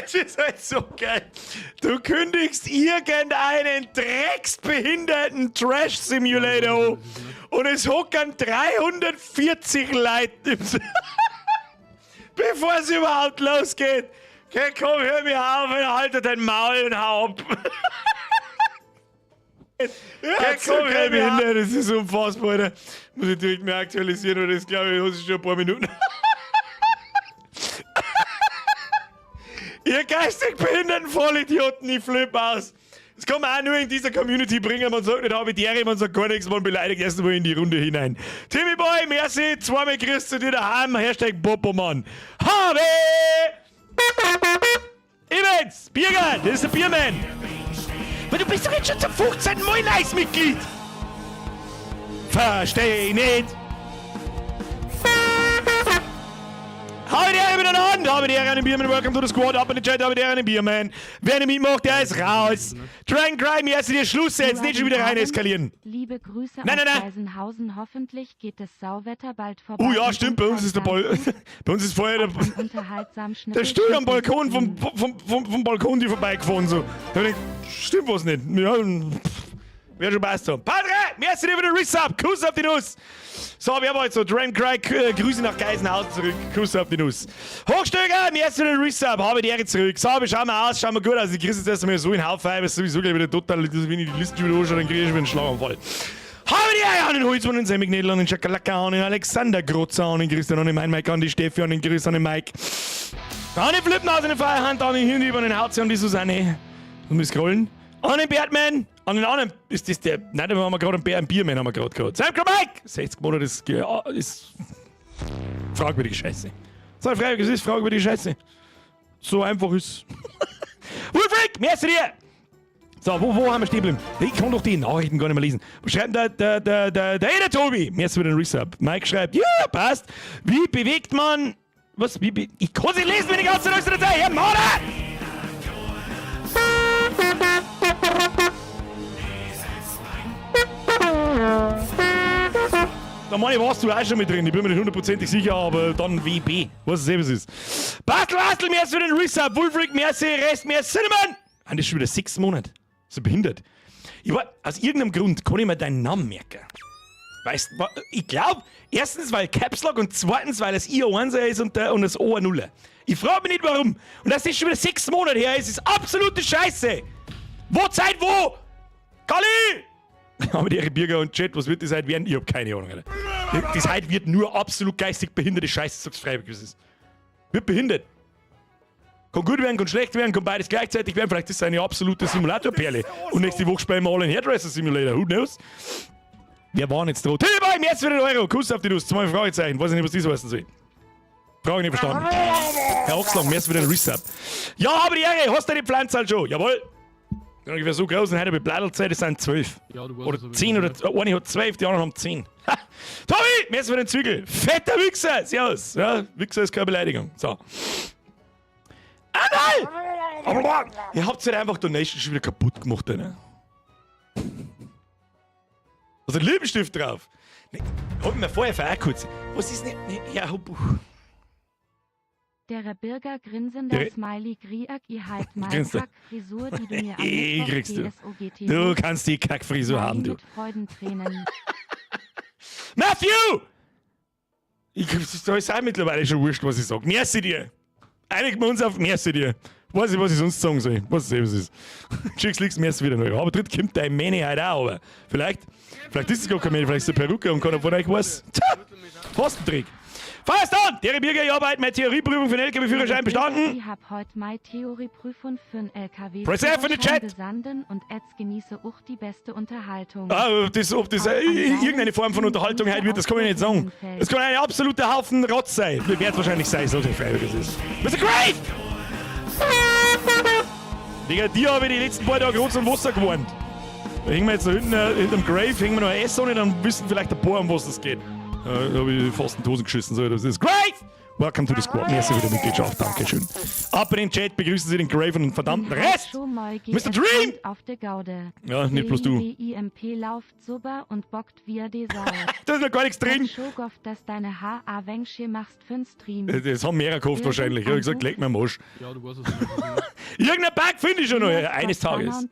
Es ist halt so geil. Du kündigst irgendeinen drecksbehinderten Trash-Simulator an und es hocken 340 Leute im Bevor es überhaupt losgeht. Okay, komm, hör mir auf und halte dein Maul und hau ab. Ja, komm, hör mir auf. Das ist unfassbar, Alter. Muss ich direkt mehr aktualisieren, oder das glaube ich, das ist schon ein paar Minuten. Ihr geistig behinderten Vollidioten, ich flipp aus. Das kann man auch nur in dieser Community bringen. Man sagt nicht habe die Ehre, man sagt gar nichts, man beleidigt erst mal in die Runde hinein. Timmy Boy, merci, zweimal grüß zu dir daheim. Hashtag Bobomann. Habe! Evans, Bierger, das ist der Bierman. Aber du bist doch jetzt schon zum 15. Mal Nice-Mitglied. Versteh nicht. Habe die Ehre miteinander, habe die Ehre an den Bierman, welcome to the squad, up in the chat, habe die Ehre an den Bierman. Wer nicht mitmacht, der ist raus. Dragon Crime, jetzt dir Schluss jetzt, nicht schon wieder rein eskalieren. Liebe Grüße Nein, aus nein, nein. Geisenhausen, hoffentlich geht das Sauwetter bald vorbei. Oh ja, und stimmt, bei uns ist der Ball, bei uns ist vorher der, Ein unterhaltsam der Stuhl am Balkon vom Balkon, die vorbeigefahren so. Da hab ich gedacht, stimmt was nicht. Ja, wäre schon passt haben. Padre, merci dir für den Resub. Kuss auf die Nuss. So, wer war jetzt so? Dram Craig, Grüße nach Geisenhausen zurück. Kuss auf die Nuss. Hochstöger, merci für den Resub. Habe die Ehre zurück. So, wir schauen mal aus, schauen wir gut aus. Ich kriege jetzt erstmal so in Haufen, weil es sowieso gleich wieder total, wenn ich die Liste wieder anschaue, dann kriege ich schon wieder einen Schlaganfall. Habe die Ehre an den Holzmann, den Sammy Gnädel, an den Schakalaka, an den Alexander Grotzer, an den Christian, an den Mein Mike, an die Steffi, an den Chris, an den Mike. An den Flippen aus den Feierhand, an den Hirn über den Hauze, an die Susanne. Und wir scrollen. An den Bertman, an den anderen. Ist das der. Nein, da haben wir gerade einen Bär, einen Bierman haben wir gerade gehabt. Sam Mike! 60 Monate ist, ja, ist fragwürdige Scheiße. So, fragwürdig, es ist fragwürdige Scheiße. So einfach ist. Wolfric, merci dir! So, wo haben wir stehen geblieben? Ich kann doch die Nachrichten gar nicht mehr lesen. Wo schreibt der Tobi? Merci für den Resub. Mike schreibt, ja, passt. Wie bewegt man. Was? Wie be ich kann sie lesen, wenn ich ganze Datei. Herr Maurer! Da meine ich, warst du auch schon mit drin. Ich bin mir nicht hundertprozentig sicher, aber dann WB. Was es eben ist. Bastel, Bastel, merci für den Resub. Wolfric, merci, Rest, merci, Cinnamon. Ah, das ist schon wieder 6 Monate. So behindert. Ich war, aus irgendeinem Grund kann ich mir deinen Namen merken. Weißt du, ich glaub, erstens, weil Caps Lock und zweitens, weil es I ein 1 ist und das O ein 0. Ich frag mich nicht warum. Und dass das schon wieder 6 Monate her ist, ist absolute Scheiße. Wo Zeit, wo? Kalli! Aber die Birger und Chat, was wird das heute werden? Ich hab keine Ahnung, Alter. Das heute wird nur absolut geistig behinderte Scheiße, sag's freiwillig, was es ist. Wird behindert. Kann gut werden, kann schlecht werden, kann beides gleichzeitig werden. Vielleicht ist es eine absolute Simulatorperle. Und nächste Woche spielen wir alle einen Hairdresser Simulator. Who knows? Wer war denn jetzt dran? Tilly Boy, jetzt wieder Euro. Kuss auf die Nuss. 2 Fragezeichen. Weiß ich nicht, was das heißen soll. Frage nicht verstanden. Herr Oxlang, merci für den Resub. Ja, aber die Ehre, hast du die Pflanze halt schon? Jawohl. Ungefähr so groß und heute mit Bladdelzeit, das sind 12. Ja, du weißt Oder es aber 10 nicht. oder eine hat 12, die anderen haben 10. Ha! Tobi, merci für den Zügel. Fetter Wichser, servus. Ja, Wichser ist keine Beleidigung. So. Ah, nein! Aber ihr habt halt einfach Donation schon wieder kaputt gemacht, ne? Also Lippenstift drauf. Nee, hab ich mir vorher verkurzt. Was ist denn? Nee, ja, hab, Der Birger grinsender Der- Smiley Griak i halt mal Grinst er. Kackfrisur, die du mir am Eh, Mittwoch kriegst du. DSOGT Du kannst die Kackfrisur Smiley haben, du. Mit Freudentränen. Matthew! Ich, das ist auch mittlerweile schon wurscht, was ich sag. Merci dir. Einigen wir uns auf Merci dir. Weiß ich, was ich sonst sagen soll. Was es ist. Chicks liegt's merci wieder neu. Aber dritt kommt dein Mani heute auch, aber vielleicht ist es gar kein Mani, vielleicht ist es eine Perücke und keiner von euch weiß. Tja, Pfostentrick. Feierabend! Der Birger, ich arbeite meine Theorieprüfung für den L K W-Führerschein bestanden. Ich hab heut meine Theorieprüfung für den L K W Press F in the Führerschein chat. bestanden und jetzt genieße auch die beste Unterhaltung. Ah, ob das irgendeine Form von Unterhaltung heute wird, das kann ich nicht sagen. Das kann ein absoluter Haufen Rotz sein. Wird es wahrscheinlich sein, so freiwillig es ist. Mister Grave! Digga, die habe ich die letzten paar Tage Rotz und Wasser gewarnt. Da hängen wir jetzt da hinten hinterm Grave, hängen wir noch ein S an, dann wissen vielleicht ein paar, um was das geht. Da hab ich fast in die Hosen geschissen, so, das ist Grave! Welcome to the squad. Merci für die Mitgliedschaft. Dankeschön. Ab in den Chat, begrüßen Sie den Graven und verdammten Rest! Mr. Dream! Auf de Gaude. Ja, nicht bloß du. WIMP lauft super und bockt via de Sau. Da ist noch gar nichts drin. Schogoff, dass deine H.A. Wengsche machst für'n Stream. Das haben mehrere gekauft wahrscheinlich. Ich hab gesagt, leg mir am Arsch. Ja, du weißt es nicht. Irgendein Bug finde ich schon noch. Eines Tages.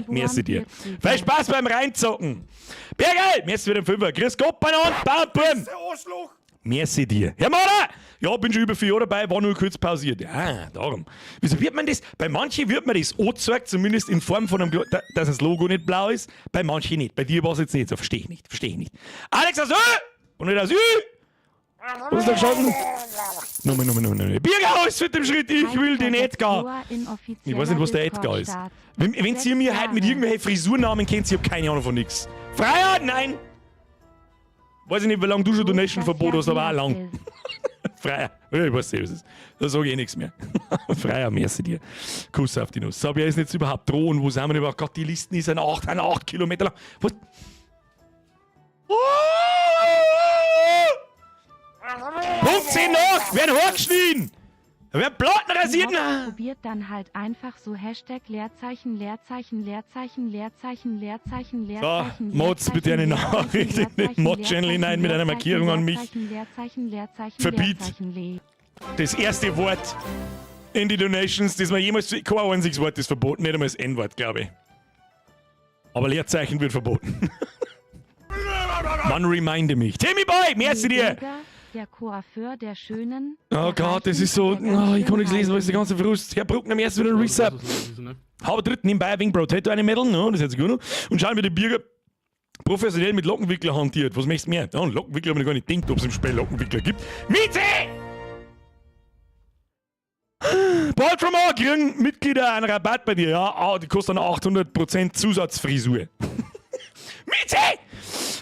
Merci dir. Viel Spaß beim Reinzocken. Bergel, merci für den Fünfer. Grüß Gott beieinander. Bam, bam. Arschloch! Merci dir. Herr Maurer! Ja, bin schon über 4 Jahre dabei, war nur kurz pausiert. Ja, darum. Wieso wird man das? Bei manchen wird man das angezeigt, zumindest in Form von einem, dass das Logo nicht blau ist. Bei manchen nicht. Bei dir war es jetzt nicht so. Verstehe ich nicht. Verstehe ich nicht. Alex aus Ö! Und nicht aus Ü! Was ist da gestanden? Nummer, Nummer, Nummer, Nummer. Bierhaus mit dem Schritt, ich will den Edgar. Ich weiß nicht, was der Edgar ist. Wenn ihr mir heute mit irgendwelchen Frisurnamen kennt, ich hab keine Ahnung von nix. Freiheit? Nein! Weiß ich nicht, wie lange du schon Donation-Verbot hast, aber auch lang. Freier. Ja, ich weiß nicht, was es ist. Da sage ich eh nichts mehr. Freier, merci dir. Kuss auf die Nuss. So, wer ist jetzt überhaupt drohen? Wo sind wir überhaupt? Gott, die Listen ist ein 8 Kilometer lang. Was? Oh! Punkt 10 nach! Werden hochgeschnitten! Werden Platten rasiert! Probiert dann halt einfach so #Leerzeichen Leerzeichen Leerzeichen Leerzeichen Leerzeichen Leerzeichen. So, Mods, bitte eine Nachricht in den Mod-Channel hinein mit einer Markierung an mich. Leerzeichen Leerzeichen. Verbiet das erste Wort in die Donations, das man jemals. Kein einziges Wort ist verboten, nicht einmal das N-Wort, glaube ich. Aber Leerzeichen wird verboten. Man reminde mich. Timmy Boy, merci dir! Der Coiffeur der Schönen. Oh Gott, das ist so. Oh, ich kann nichts lesen, weil ist der ganze Frust. Herr Bruckner, merci für den Resub. Ne? Habe dritten nebenbei ein wenig Potato eine Medal, no, das ist jetzt gut noch. Und schauen, wie der Birger professionell mit Lockenwickler hantiert. Was möchtest du mehr? Ja, einen Lockenwickler habe ich noch gar nicht gedacht, ob es im Spiel Lockenwickler gibt. Miete! Baltimore kriegen Mitglieder einen Rabatt bei dir. Ja, ah, die kostet dann 800% Zusatzfrisur. Miete!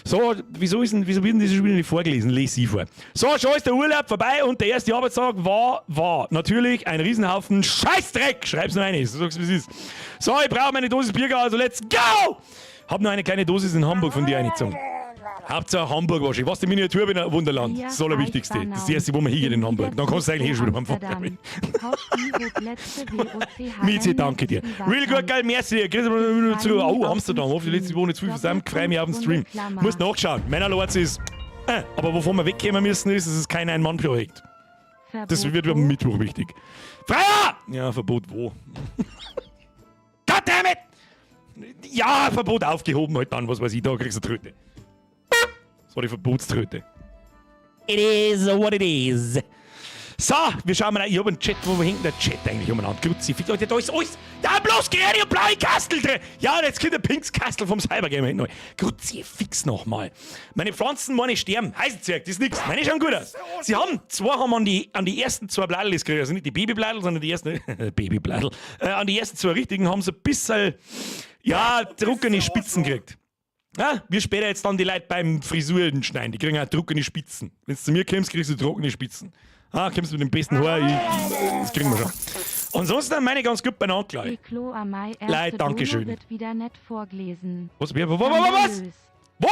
So, wieso wird denn dieses Spiel nicht vorgelesen? Lese sie vor. So, schon ist der Urlaub vorbei und der erste Arbeitstag war natürlich ein Riesenhaufen Scheißdreck. Schreib's nur rein, so sagst du, wie es ist. So, ich brauche meine Dosis Birger, also let's go! Hab noch eine kleine Dosis in Hamburg von dir eingezogen. Hauptsache Hamburg wahrscheinlich. Was, die Miniatur bin Wunderland. Das ist das Allerwichtigste. Das ist das erste, wo man hingeht in Hamburg. Dann kannst du eigentlich eh schon wieder heimfahren. Mieze, danke dir. Real gut, geil, merci dir. Grüß dich zu. Oh, Amsterdam. Hoffentlich letzte Woche nicht zu viel versäumt. Freue mich auf den Stream. Muss nachschauen. Männerlords ist. Aber wovon wir wegkommen müssen, ist, es ist kein Ein-Mann-Projekt. Das wird am Mittwoch wichtig. Freier! Ja, Verbot wo? Goddammit! Ja, Verbot aufgehoben halt dann, was weiß ich, da kriegst du eine Tröte. Das war die Verbotströte. It is what it is. So, wir schauen mal rein. Ich hab einen Chat, wo hängt der Chat eigentlich umeinander? Kruzifix, Leute, da ist alles. Da bloß grüne und blaue Kastel drin. Ja, und jetzt kommt der Pinks Kastel vom Cybergamer hinten. Kruzifix nochmal. Meine Pflanzen, meine sterben. Heißenzwerg, das ist nix. Meine schauen gut aus. Sie haben, zwei haben an die ersten zwei Bladel gekriegt. Also nicht die Babybladel, sondern die ersten, Babybladel. An die ersten zwei richtigen haben sie ein bisschen, ja, trockene Spitzen gekriegt. Ja, wir später jetzt dann die Leute beim Frisuren schneiden, die kriegen auch trockene Spitzen. Wenn du zu mir kommst, kriegst du trockene Spitzen. Ah, kommst du mit dem besten Haar, das kriegen wir schon. Ansonsten sind meine ganz gut beieinander, glaube ich. Leid, Dankeschön. Wird wieder nett vorgelesen. Was? Wer, wo, wo, wo, was? Wo?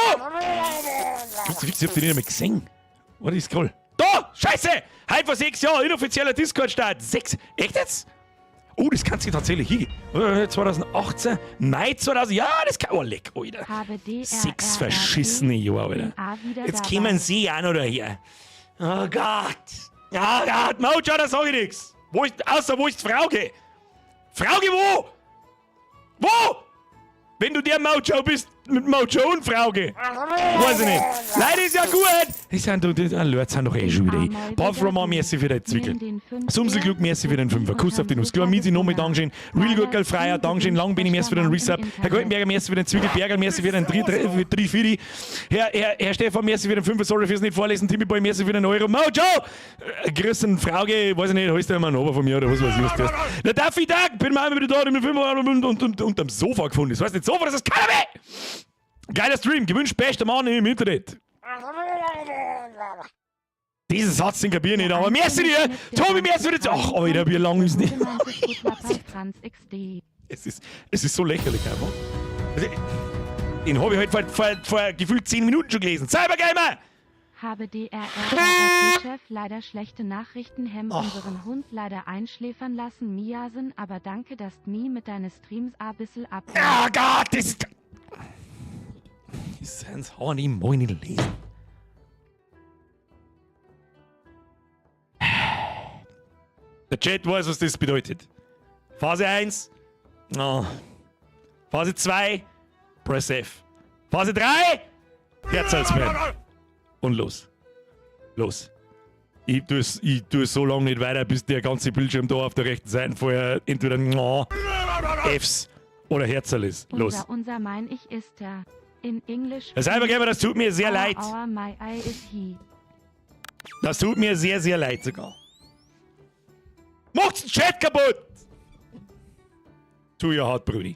Kruzifix, ich hab den nicht einmal gesehen. Warte, ich scroll. Da! Scheiße! Heute vor 6 Jahren, inoffizieller Discord-Start. Sechs. Echt jetzt? Oh, das kannst du tatsächlich hingehen. 2018, Mai 2000, ja, das kann. Oh, leck, Alter. 6 verschissene Jahre, Alter. Jetzt kommen sie auch noch daher. Oh Gott. Oh Gott, Mojo, da sag ich nix. Wo ist, außer wo ist Frauke? Frauke wo? Wo? Wenn du der Mojo bist, mit Mojo und Frauke. Weiß ich nicht. Leider ist ja gut. Das sind doch, die Leute sind doch eh schon wieder. Puff Roman, merci für den Zwickel. Sumselglück, merci für den Fünfer. Kuss auf die Nuss. Klar, Mizi, nochmal Dankeschön. Real gut, geil, Freier, Dankeschön. Lang bin ich, merci für den Resub. Herr Goldenberger, merci für den Zwickel. Berger, merci für den 3, 3, 3 4. Herr Stefan, merci für den Fünfer. Sorry fürs nicht vorlesen. Timmy Boy, merci für den Euro. Mojo! Grüßen, Frauke, weiß ich nicht, heißt der immer ein Ober von mir oder was weiß ich, was das ist. Der Daffy Duck, bin mal wieder da, mit Fünfer und unterm Sofa gefunden. Das heißt nicht Sofa, das ist Kanapee! Geiler Stream, gewünscht bester Mann im Internet. Diesen Satz, den kapier ich nicht, aber merci dir! Tobi, merci dir! Ach, Alter, wie lang ist nicht? Es ist so lächerlich einfach. Also, den habe ich halt vor gefühlt 10 Minuten schon gelesen. Cybergamer! Habe DRRRP-Chef leider schlechte Nachrichten hem unseren Hund leider einschläfern lassen miasen, aber danke, dass mi mit deine Streams a bissel ab. Ah Gott, das ist. Das sind Horny Moini lesen. Der Chat weiß, was das bedeutet. Phase 1. Oh. Phase 2. Press F. Phase 3. Herzalsman. Und los. Los. Ich tue es ich tu's so lange nicht weiter, bis der ganze Bildschirm da auf der rechten Seite vorher entweder Fs oder Herzerl ist. Los. Unser, unser mein ich ist er. In English. Herr Cybergamer, das tut mir sehr Our, leid. Our, my eye is he. Das tut mir sehr, sehr leid sogar. Macht's den Chat kaputt! Tu ja hart, Brudi.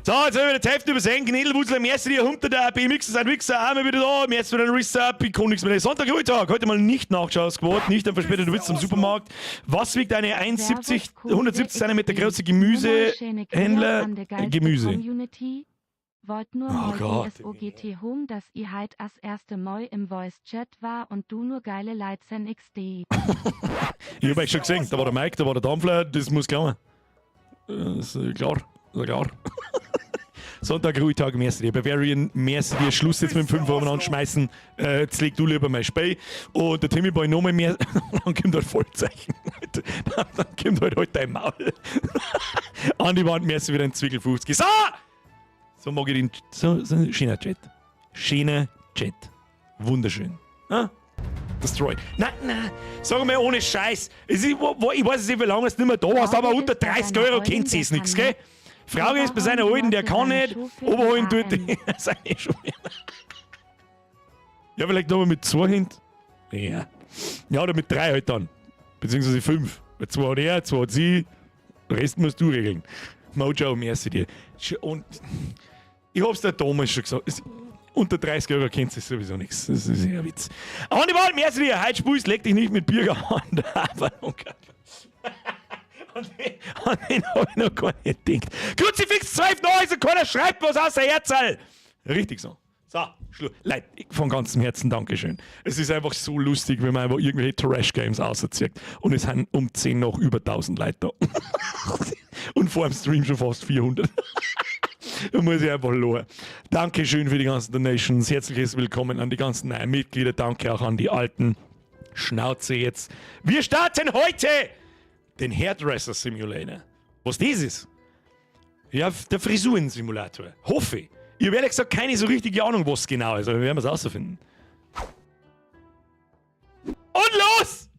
So, jetzt haben wir wieder die Hälfte übersehen. Knädelwuzel am ersten Jahr unter der BMX ist ein Wichser, einmal wieder da, am ersten wieder ein Resub, ich kann nichts mehr. Sonntag, Ruhetag, heute mal nicht nachgeschaut, Squad, nicht ein verspäteter Witz zum Supermarkt. Was wiegt eine 1,70, 170 cm große Gemüsehändler? Gemüse. Community. Wollt nur Oh mal Gott. SOGT Home, dass i halt as erste Moi im Voice Chat war und du nur geile Lights XD. Ich hab euch schon gesehen, da war der Mike, da war der Dampfler, das muss klappen. Das ist klar, ist klar. Sonntag, Ruhetag, merci dir. Bavarian, merci dir. Schluss jetzt mit dem 5 Uhr anschmeißen. Jetzt leg du lieber mein Spey. Und der Timmy Boy nochmal mehr. Dann kommt halt Vollzeichen. Dann, dann kommt halt heute dein Maul. An die Wand, merci wieder ein Zwickel 50. So! So mag ich den. So, so schöner Chat. Schöner Chat. Wunderschön. Ah? Destroyed. Nein, nein. Sag mal ohne Scheiß. Es ist, wo, wo, ich weiß es nicht, wie lange es nicht mehr da warst, aber unter 30 Euro kennt sie es nichts, gell? Frage ist bei seiner Alten, der kann nicht, oberholen tut die seine Schuhe. Ja, vielleicht nochmal mit zwei Händen. Ja. Ja, oder mit drei halt dann. Beziehungsweise fünf. Weil zwei hat er, zwei hat sie. Den Rest musst du regeln. Mojo, merci dir. Und ich hab's der Thomas schon gesagt. Es, unter 30 Euro kennt sie sowieso nichts. Das ist ja ein Witz. Hannibal, merci dir. Heute spielst, leg dich nicht mit Bier an. Aber an den, an den hab ich noch gar nicht gedacht. Kruzifix 12 Neues und keiner schreibt was aus der Herzl. Richtig so. So, Schluss. Leute, von ganzem Herzen Dankeschön. Es ist einfach so lustig, wenn man einfach irgendwelche Trash-Games auserzieht. Und es sind um 10 noch über 1000 Leute da. Und vor dem Stream schon fast 400. Da muss ich einfach lachen. Dankeschön für die ganzen Donations. Herzliches Willkommen an die ganzen neuen Mitglieder. Danke auch an die alten. Schnauze jetzt. Wir starten heute den Hairdresser Simulator. Was das ist? Ja, der Frisuren-Simulator. Hoffe ich. Ich habe ehrlich gesagt keine so richtige Ahnung, was genau ist, aber wir werden es rausfinden. Und los!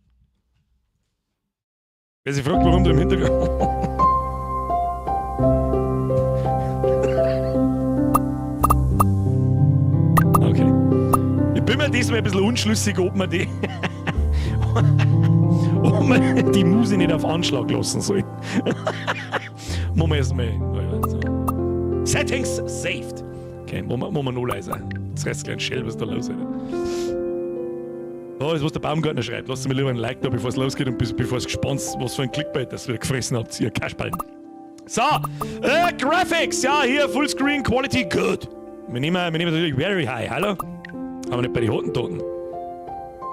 Wer sich fragt, warum du im Hintergrund. Okay. Ich bin mir diesmal ein bisschen unschlüssig, ob man die. ob man die Muse nicht auf Anschlag lassen soll. Machen wir erstmal. Ja, so. Settings saved. Okay, machen wir, noch leiser. Jetzt reißt gleich ein Shell, was ist da los, Alter? Oh, das, was der Baumgartner schreibt. Lasst mir lieber ein Like da, bevor es losgeht und bevor es gespannt ist, was für ein Clickbait das wir gefressen habt, ihr Kasperln. So, Graphics, ja, hier Fullscreen Quality, good. Wir nehmen natürlich very high, hallo? Aber nicht bei den Hottentoten.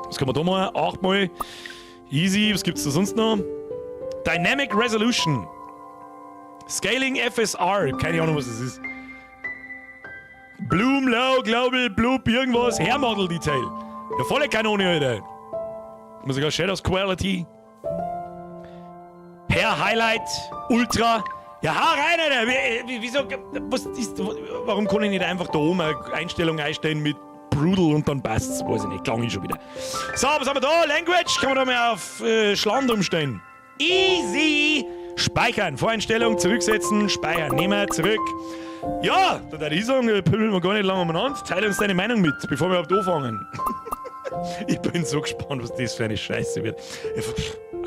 Was kann man da machen? Achtmal. Easy, was gibt's da sonst noch? Dynamic Resolution. Scaling FSR, keine Ahnung, was das ist. Bloom, Low, Global, Bloop, irgendwas. Hair Model Detail. Ja, volle Kanone, Alter. Muss sogar Shadows Quality. Hair Highlight, Ultra. Ja, hau rein, Alter. Wieso, was ist, warum kann ich nicht einfach da oben eine Einstellung einstellen mit Brutal und dann passt's? Weiß ich nicht, klang ich schon wieder. So, was haben wir da? Language, kann man da mal auf Schland umstellen. Easy! Speichern, Voreinstellung, zurücksetzen, speichern, nehmen wir zurück. Ja, da würde ich sagen, pöbeln wir gar nicht lange umeinander. Teile uns deine Meinung mit, bevor wir überhaupt anfangen. Ich bin so gespannt, was das für eine Scheiße wird.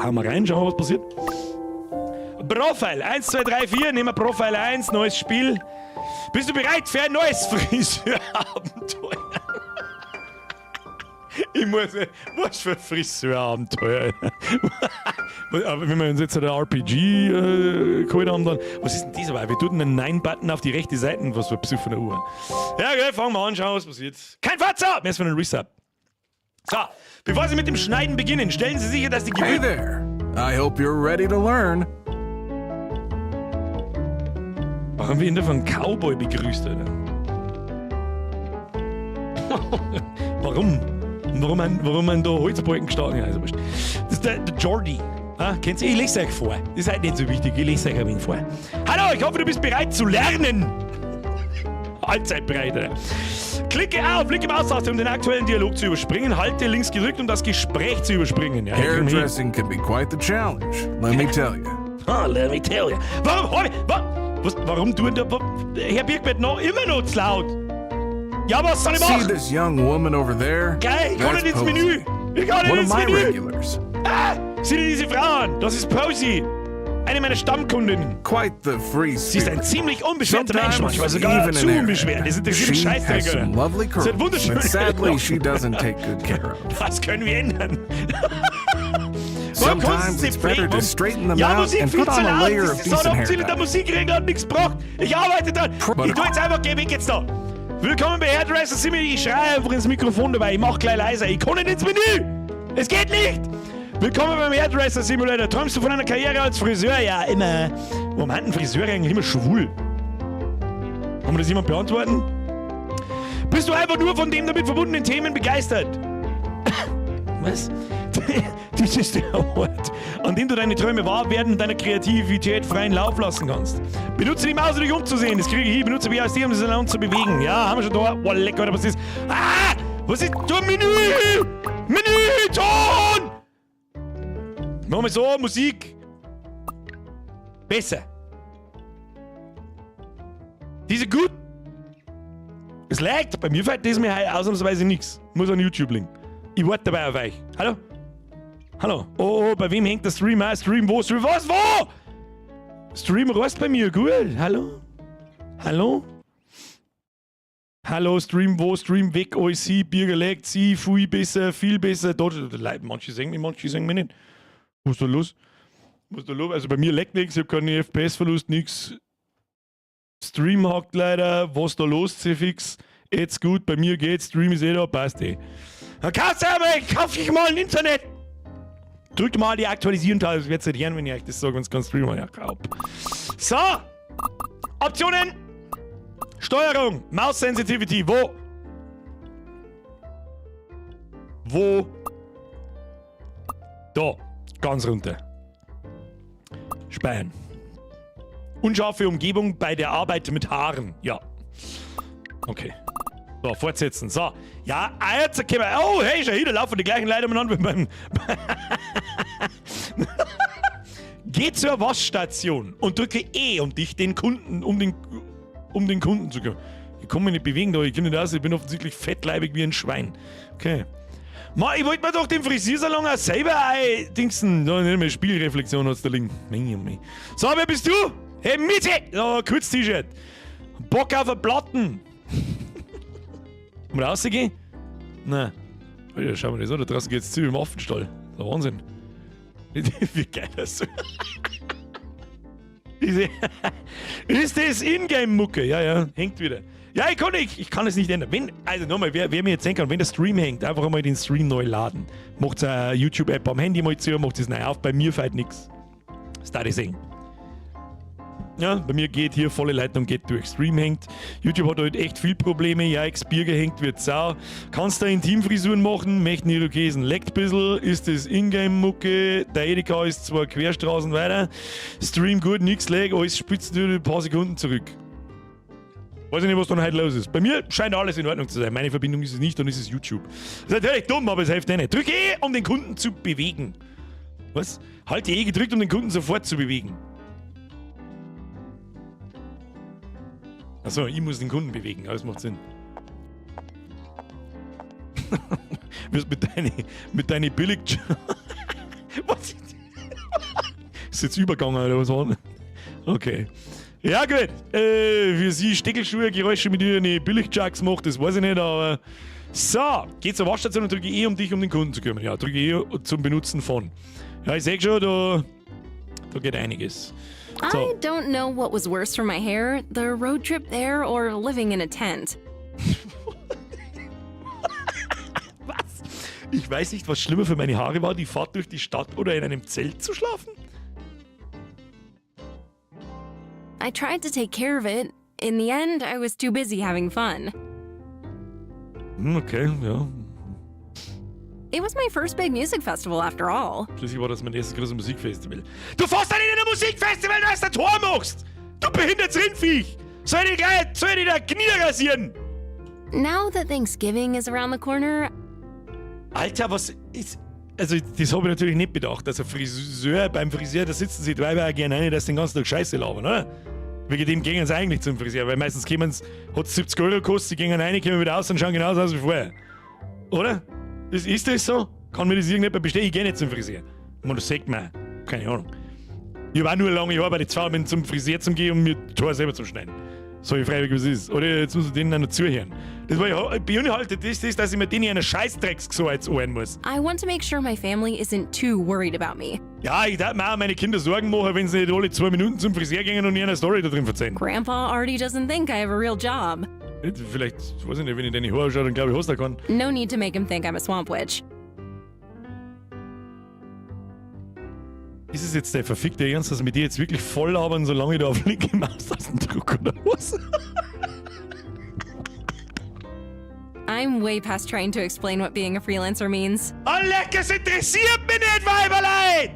Hauen wir rein, schauen wir, was passiert. Profile 1, 2, 3, 4, nehmen wir Profile 1, neues Spiel. Bist du bereit für ein neues Friseurabenteuer? Ich muss, was für Friseurabenteuer. Aber wenn wir uns jetzt ein RPG geholt haben, dann. Was ist denn das aber? Wir tun einen Nein-Button auf die rechte Seite. Was für ein Besuch von der Uhr. Ja, okay, fangen wir an, schauen, was passiert. Kein Fatzer! Mehr ist von einem Resub. So, bevor Sie mit dem Schneiden beginnen, stellen Sie sicher, dass die Hey Gewürze. there! I hope you're ready to learn. Warum wir ihn da von Cowboy begrüßt, Alter? Warum? Warum haben da Holzbalken gestanden? Ja, ist ja wurscht. Das ist der Jordi. Ah, kennt ihr? Ich lese euch vor. Das ist halt nicht so wichtig. Ich lese euch ein wenig vor. Hallo, ich hoffe, du bist bereit zu lernen. Allzeit bereit, Alter. Klicke auf, linke Maustaste, um den aktuellen Dialog zu überspringen. Halte links gedrückt, um das Gespräch zu überspringen. Ja, ich komm hin. Hairdressing can be quite the challenge, let me tell you. Ah, let me tell you. Warum hab ich, wa, was, warum tun da, wa, Herr Birkbett, noch immer noch zu laut? Ja, was soll ich See machen? this young woman over there? Geil, ich kann That's nicht ins Posey. Menü. Ich kann nicht One of ins my Menü. regulars. Ah, sieh dir diese Frau an. Das ist Posey. Eine meiner Stammkundinnen. Quite the free Sie ist ein spirit. ziemlich unbeschwerter Mensch, Sometimes manchmal sogar even zu an airhead. unbeschwert. Das interessiert mich She Scheißdreck, has Alter. some lovely Sie hat curls, wunderschöne but sadly she Locken. doesn't take good care of. Das können wir ändern. Warum Sometimes kannst du it's sie better pflegen? to straighten them Ja, out Musik and viel put zu on a laut. layer Das of ist decent so hair abzielen, der dye. Musikregler hat nichts gebracht. Ich arbeite dran. Ich tu jetzt einfach, geh weg jetzt da. Willkommen bei Hairdresser Simulator. Ich schreie einfach ins Mikrofon dabei. Ich mach gleich leiser. Ich kann nicht ins Menü. Es geht nicht. Willkommen beim Hairdresser Simulator. Träumst du von einer Karriere als Friseur? Ja, immer. Warum haben Friseure eigentlich immer schwul? Kann mir das jemand beantworten? Bist du einfach nur von dem damit verbundenen Themen begeistert? Was? Dies ist der Ort, an dem du deine Träume wahr werden und deiner Kreativität freien Lauf lassen kannst. Benutze die Maus, um dich umzusehen. Das kriege ich hin. Benutze WASD, um den Salon zu bewegen. Ja, haben wir schon da. Boah, lecker, Alter, was ist? Ah! Was ist? Du Menü! Menü! Ton! Machen wir so, Musik. Besser. Diese gut. Es laggt. Bei mir fällt das mir heute ausnahmsweise nix. Muss an YouTube liegen. Ich warte dabei auf euch. Hallo? Hallo? Oh, oh, bei wem hängt der Stream? Ah, Stream wo? Stream was? Wo? Stream rost bei mir. Gut. Hallo? Hallo? Hallo, Stream wo? Stream weg. Alles sie, Bier gelegt. Sie, viel besser, viel besser. Da, da, da, manche sehen mich, manche sehen mich nicht. Was ist da los? Was ist da los? Also bei mir leckt nichts, ich hab keinen FPS-Verlust, nix. Stream hackt leider. Was ist da los, CFX? Jetzt gut, bei mir geht's, Stream ist eh da, passt eh. Dann kannst du aber, kauf ich mal ein Internet! Drückt mal die Aktualisieren-Taste, das werdet ihr nicht hören, wenn ich euch das sage, wenn's kein Stream hat. Ja, kaum. So! Optionen! Steuerung! Mouse Sensitivity, wo? Wo? Da, ganz runter. Speichern. Unscharfe Umgebung bei der Arbeit mit Haaren. Ja. Okay. So, fortsetzen. So. Ja, jetzt können wir. Oh, hey, schon hier, da laufen die gleichen Leute umeinander wie beim. Geh zur Waschstation und drücke E, um dich den Kunden, um den Kunden zu kümmern. Ich kann mich nicht bewegen da, ich kann nicht aus, ich bin offensichtlich fettleibig wie ein Schwein. Okay. Ma, ich wollte mir doch den Frisiersalon auch selber ein Dingsen. Da, nicht mehr Spielreflexion hat's da liegen. Mei, oh mei. So, wer bist du? Hey, Mitte! Oh, kurz T-Shirt. Bock auf eine Platten. Wollen wir rausgehen? Nein. Oh ja, schau mal das an, da draußen geht's zu im Affenstall. Das ist der Wahnsinn. Wie geil das ist. Ist das Ingame-Mucke? Ja, ja, hängt wieder. Ja, ich kann es nicht ändern. Wenn, also nochmal, wer mir jetzt denken kann, wenn der Stream hängt, einfach einmal den Stream neu laden. Macht eine YouTube-App am Handy mal zu, macht es neu auf, bei mir fällt nix. Das darf ich sehen. Ja, bei mir geht hier volle Leitung, geht durch. Stream hängt. YouTube hat heute echt viel Probleme. Ja, Ex-Birger hängt, wird sau. Kannst du Intimfrisuren machen? Möchten Irokesen. Leckt bissl. Ist das Ingame-Mucke? Der Edeka ist zwar Querstraßen weiter. Stream gut, nix lag, alles spitzt nur ein paar Sekunden zurück. Weiß ich nicht, was dann heute los ist. Bei mir scheint alles in Ordnung zu sein. Meine Verbindung ist es nicht, dann ist es YouTube. Ist natürlich dumm, aber es hilft eh nicht. Drücke E, um den Kunden zu bewegen. Was? Halte E gedrückt, um den Kunden sofort zu bewegen. Achso, ich muss den Kunden bewegen, alles macht Sinn. Wirst mit deine billig. Was ist Ist jetzt übergegangen oder was war? Okay. Ja, gut. Wie sie Steckelschuhe, Geräusche mit ihren Billig-Jugs macht, das weiß ich nicht, aber So, geh zur Waschstation und drücke E, um dich um den Kunden zu kümmern. Ja, drücke E zum Benutzen von. Ja, ich sehe schon, da geht einiges. So. I don't know what was worse for my hair, the road trip there or living in a tent. Was? Ich weiß nicht, was schlimmer für meine Haare war, die Fahrt durch die Stadt oder in einem Zelt zu schlafen. I tried to take care of it. In the end, I was too busy having fun. Okay, ja. It was my first big music festival after all. Schließlich war das mein erstes großes Musikfestival. Du fährst doch nicht in ein Musikfestival, dass du Tor machst! Du behindertes Rindviech! Soll ich dir Knie rasieren? Now that Thanksgiving is around the corner, Alter, was ist. Also, das habe ich natürlich nicht bedacht. Also, Friseur, beim Friseur, da sitzen sie drei Weiber gerne rein, dass sie den ganzen Tag Scheiße labern, oder? Wegen dem gehen sie eigentlich zum Friseur, weil meistens kommen sie, hat 70 € gekostet, sie gehen rein, kommen wieder raus und schauen genauso aus wie vorher. Oder? Ist das so? Kann mir das irgendjemand bestätigen? Ich gehe nicht zum Friseur. Man, das sagt man. Keine Ahnung. Ich habe auch nur lange Haare, weil ich zu bin, zum Friseur zu gehen, um mir die Haare selber zu schneiden. So ich freiwillig, wie es ist. Oder jetzt muss ich denen auch noch zuhören. Das war ich beinhaltet das, dass ich mir denen einer Scheißdrecks so anhören muss. I want to make sure my family isn't too worried about me. Ja, ich darf mir auch meine Kinder Sorgen machen, wenn sie nicht alle 2 Minuten zum Friseur gehen und ihre Story da drin erzählen. Grandpa already doesn't think I have a real job. Vielleicht, weiß ich nicht, wenn ich deine Haare schaue, dann glaube ich, hast du keinen. No need to make him think I'm a swamp witch. Ist es jetzt der verfickte Ernst, dass wir die jetzt wirklich voll labern, solange ich da auf linke Maustasten drücke oder was? I'm way past trying to explain what being a freelancer means. Ah, leck, es interessiert mich nicht, Weiberleid!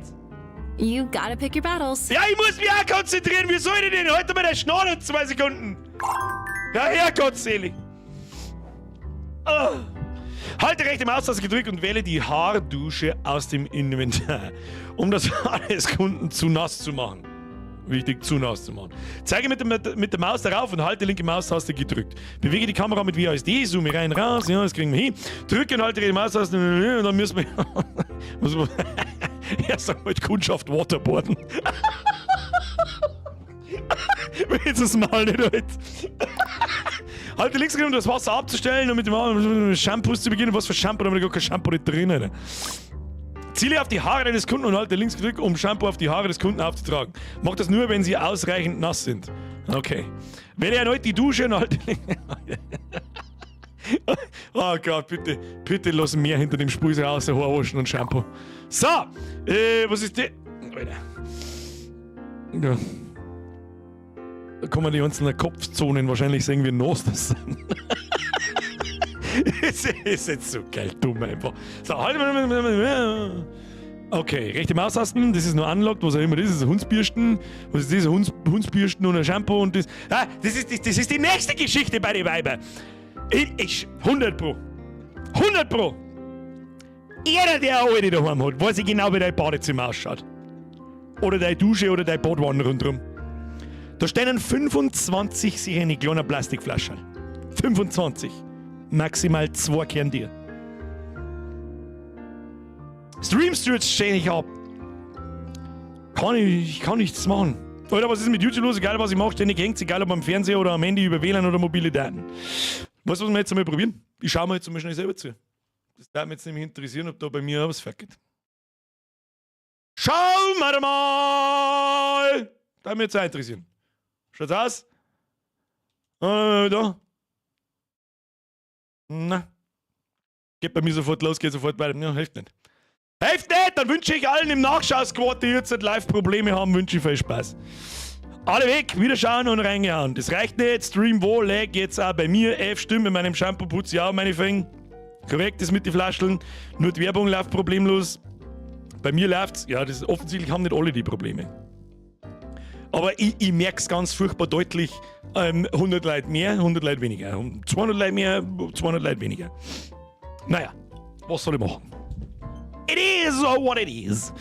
You gotta pick your battles. Ja, ich muss mich auch konzentrieren. Wie soll ich denn? Halt mal der Schnauze 2 Sekunden. Ja, Herrgottselig. Oh. Halte rechte Maustaste gedrückt und wähle die Haardusche aus dem Inventar, um das Haar des Kunden zu nass zu machen. Wichtig, zu nass zu machen. Zeige mit der Maus darauf und halte linke Maustaste gedrückt. Bewege die Kamera mit WASD, zoome rein, raus, ja, das kriegen wir hin. Drücke und halte die Maustaste und dann müssen wir, muss man erst einmal die Kundschaft waterboarden. Wenn jetzt das Maul nicht halt. Halte links, um das Wasser abzustellen und mit dem Shampoos zu beginnen. Was für Shampoo? Da haben wir gar kein Shampoo nicht drin. Alter. Ziele auf die Haare deines Kunden und halte links gedrückt, um Shampoo auf die Haare des Kunden aufzutragen. Mach das nur, wenn sie ausreichend nass sind. Okay. Wähle erneut die Dusche und halte. Oh Gott, bitte, bitte lass mehr hinter dem Sprühser raus, Haar waschen und Shampoo. So, was ist das? Alter. Ja. Da kann man die einzelnen Kopfzonen wahrscheinlich sehen, wie nass das sind. Es ist jetzt so geil dumm einfach. So, halt mal. Okay, rechte Maustasten, das ist nur unlocked, was auch immer das ist, Hundsbürsten. Was ist das? Hundsbürsten und ein Shampoo und das. Ah, das ist die nächste Geschichte bei den Weibern. Ich, 100 Pro. 100 Pro. Jeder, der eine Alte daheim hat, weiß ich genau, wie dein Badezimmer ausschaut. Oder deine Dusche oder deine Badwanne rundherum. Da stehen 25 sicher eine kleine Plastikflaschen. 25. Maximal zwei kehren dir. Stream stürzt ständig ab. Ich kann nichts machen. Alter, was ist mit YouTube los? Egal, was ich mache, ständig hängt's, egal ob am Fernseher oder am Handy, über WLAN oder mobile Daten. Weißt du, was wir jetzt einmal probieren? Ich schaue mir jetzt einmal schnell selber zu. Das würde mich jetzt nämlich interessieren, ob da bei mir auch was vergeht. Schauen wir mal! Da mich jetzt auch interessieren. Schaut's aus? Da. Na. Geht bei mir sofort los, geht sofort weiter. Ja, hilft nicht. Hilft nicht! Dann wünsche ich allen im Nachschausquad, die jetzt live Probleme haben, wünsche ich viel Spaß. Alle weg, wiederschauen und reingehauen. Das reicht nicht. Stream wo, lag jetzt auch bei mir. F stimmt, mit meinem Shampoo putze ich auch meine Finger. Korrekt ist mit den Flascheln. Nur die Werbung läuft problemlos. Bei mir läuft's. Ja, das ist, offensichtlich haben nicht alle die Probleme. Aber ich merke es ganz furchtbar deutlich. 100 Leute mehr, 100 Leute weniger. 200 Leute mehr, 200 Leute weniger. Naja, was soll ich machen? It is what it is.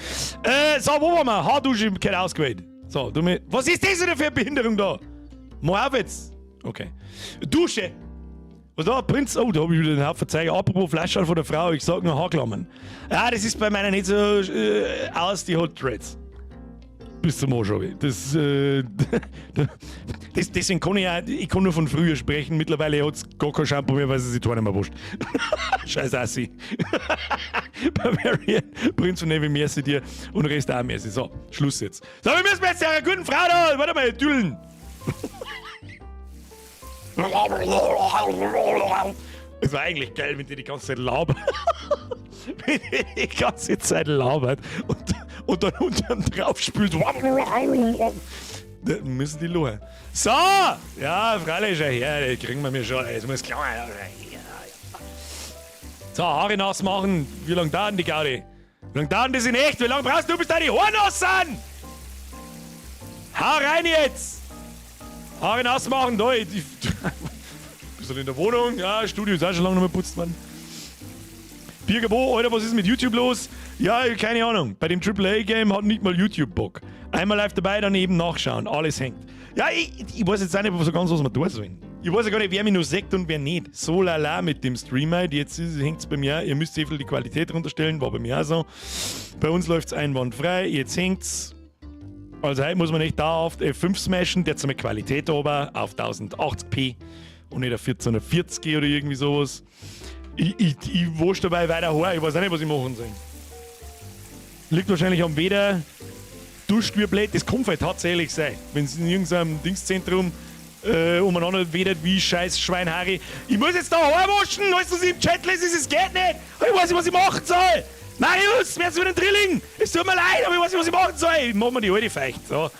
So, wo waren wir? Haardusche, keine ausgewählt. So, du mir. Was ist das denn für eine Behinderung da? Mach auf jetzt. Okay. Dusche. Was da? Prinz. Oh, da habe ich wieder den Haufen Zeiger. Apropos Flasche von der Frau, ich sag nur Haarklammern. Ja, das ist bei meiner nicht so aus, die hat Dreads. Bis zum Arsch hab ich. Das, äh, das, deswegen kann ich auch, ich kann nur von früher sprechen. Mittlerweile hat es gar kein Shampoo mehr, weil sie sich nicht mehr wascht. Scheiß Assi. Bavarian, Prinz von Navy, merci dir und Rest auch merci. So, Schluss jetzt. So, wir müssen jetzt einer guten Frau da, warte mal, düllen. Es war eigentlich geil, wenn die die ganze Zeit labert. Wenn die die ganze Zeit labert und dann unten drauf spült. Da müssen die lachen. So! Ja, freilich, schau her, die kriegen wir mir schon. Es muss klar. So, Haare nass machen. Wie lange dauern die Gaudi? Wie lange dauern das in echt? Wie lange brauchst du, bis deine Haare nass sind? Hau rein jetzt! Haare nass machen, da. Ich, ich, bist du in der Wohnung? Ja, Studio ist auch schon lange nicht mehr putzt worden. Birgabo, Alter, was ist mit YouTube los? Ja, keine Ahnung. Bei dem AAA-Game hat nicht mal YouTube Bock. Einmal live dabei, dann eben nachschauen. Alles hängt. Ja, ich weiß jetzt auch nicht so ganz, was wir tun sollen. Ich weiß ja gar nicht, wer mich noch sagt und wer nicht. So lala mit dem Streamer. Jetzt hängt es bei mir. Ihr müsst sehr viel die Qualität runterstellen, war bei mir auch so. Bei uns läuft es einwandfrei. Jetzt hängt's. Also heute muss man nicht da auf F5 smashen, der hat Qualität aber auf 1080p und nicht auf 1440 oder irgendwie sowas. Ich wasche dabei weiter her, ich weiß auch nicht, was ich machen soll. Liegt wahrscheinlich am Wetter. Duscht wie blöd, das kann halt tatsächlich sein. Wenn es in irgendeinem Dingszentrum umeinander wedert wie scheiß Schweinhaare. Ich muss jetzt da Haar waschen, alles was ich im Chat lese, es geht nicht. Ich weiß nicht, was ich machen soll. Marius, wer ist mit dem Drilling? Es tut mir leid, aber ich weiß nicht, was ich machen soll. Ich mach mir die alte feucht. So.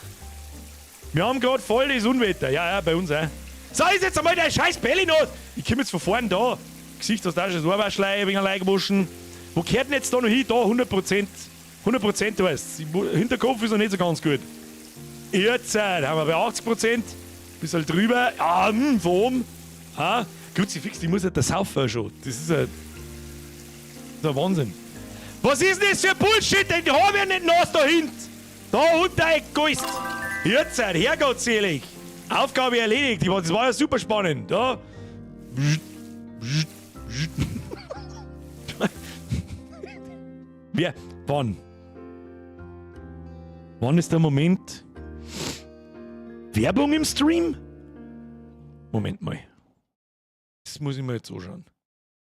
Wir haben gerade voll das Unwetter. Ja, ja, bei uns auch. So, ist jetzt einmal der scheiß Belly noch. Ich komme jetzt von vorn da. Gesicht aus der Tasche, das wegen allein gewaschen. Wo kehrt denn jetzt da noch hin? Da, 100%. 100% du weißt. Hinterkopf ist noch nicht so ganz gut. Jetzt haben wir bei 80%. Bisschen drüber. Ah, von oben. Ah, Kruzifix, die muss ja das saufen schon. Das ist ja. Das ist ein Wahnsinn. Was ist denn das für Bullshit? Denn die haben ja nicht nass da hinten. Da unter Geist. Jetzt, Herrgott selig. Aufgabe erledigt. Das war ja super spannend. Da. Wer? Wann? Wann ist der Moment? Werbung im Stream? Moment mal. Das muss ich mir jetzt anschauen.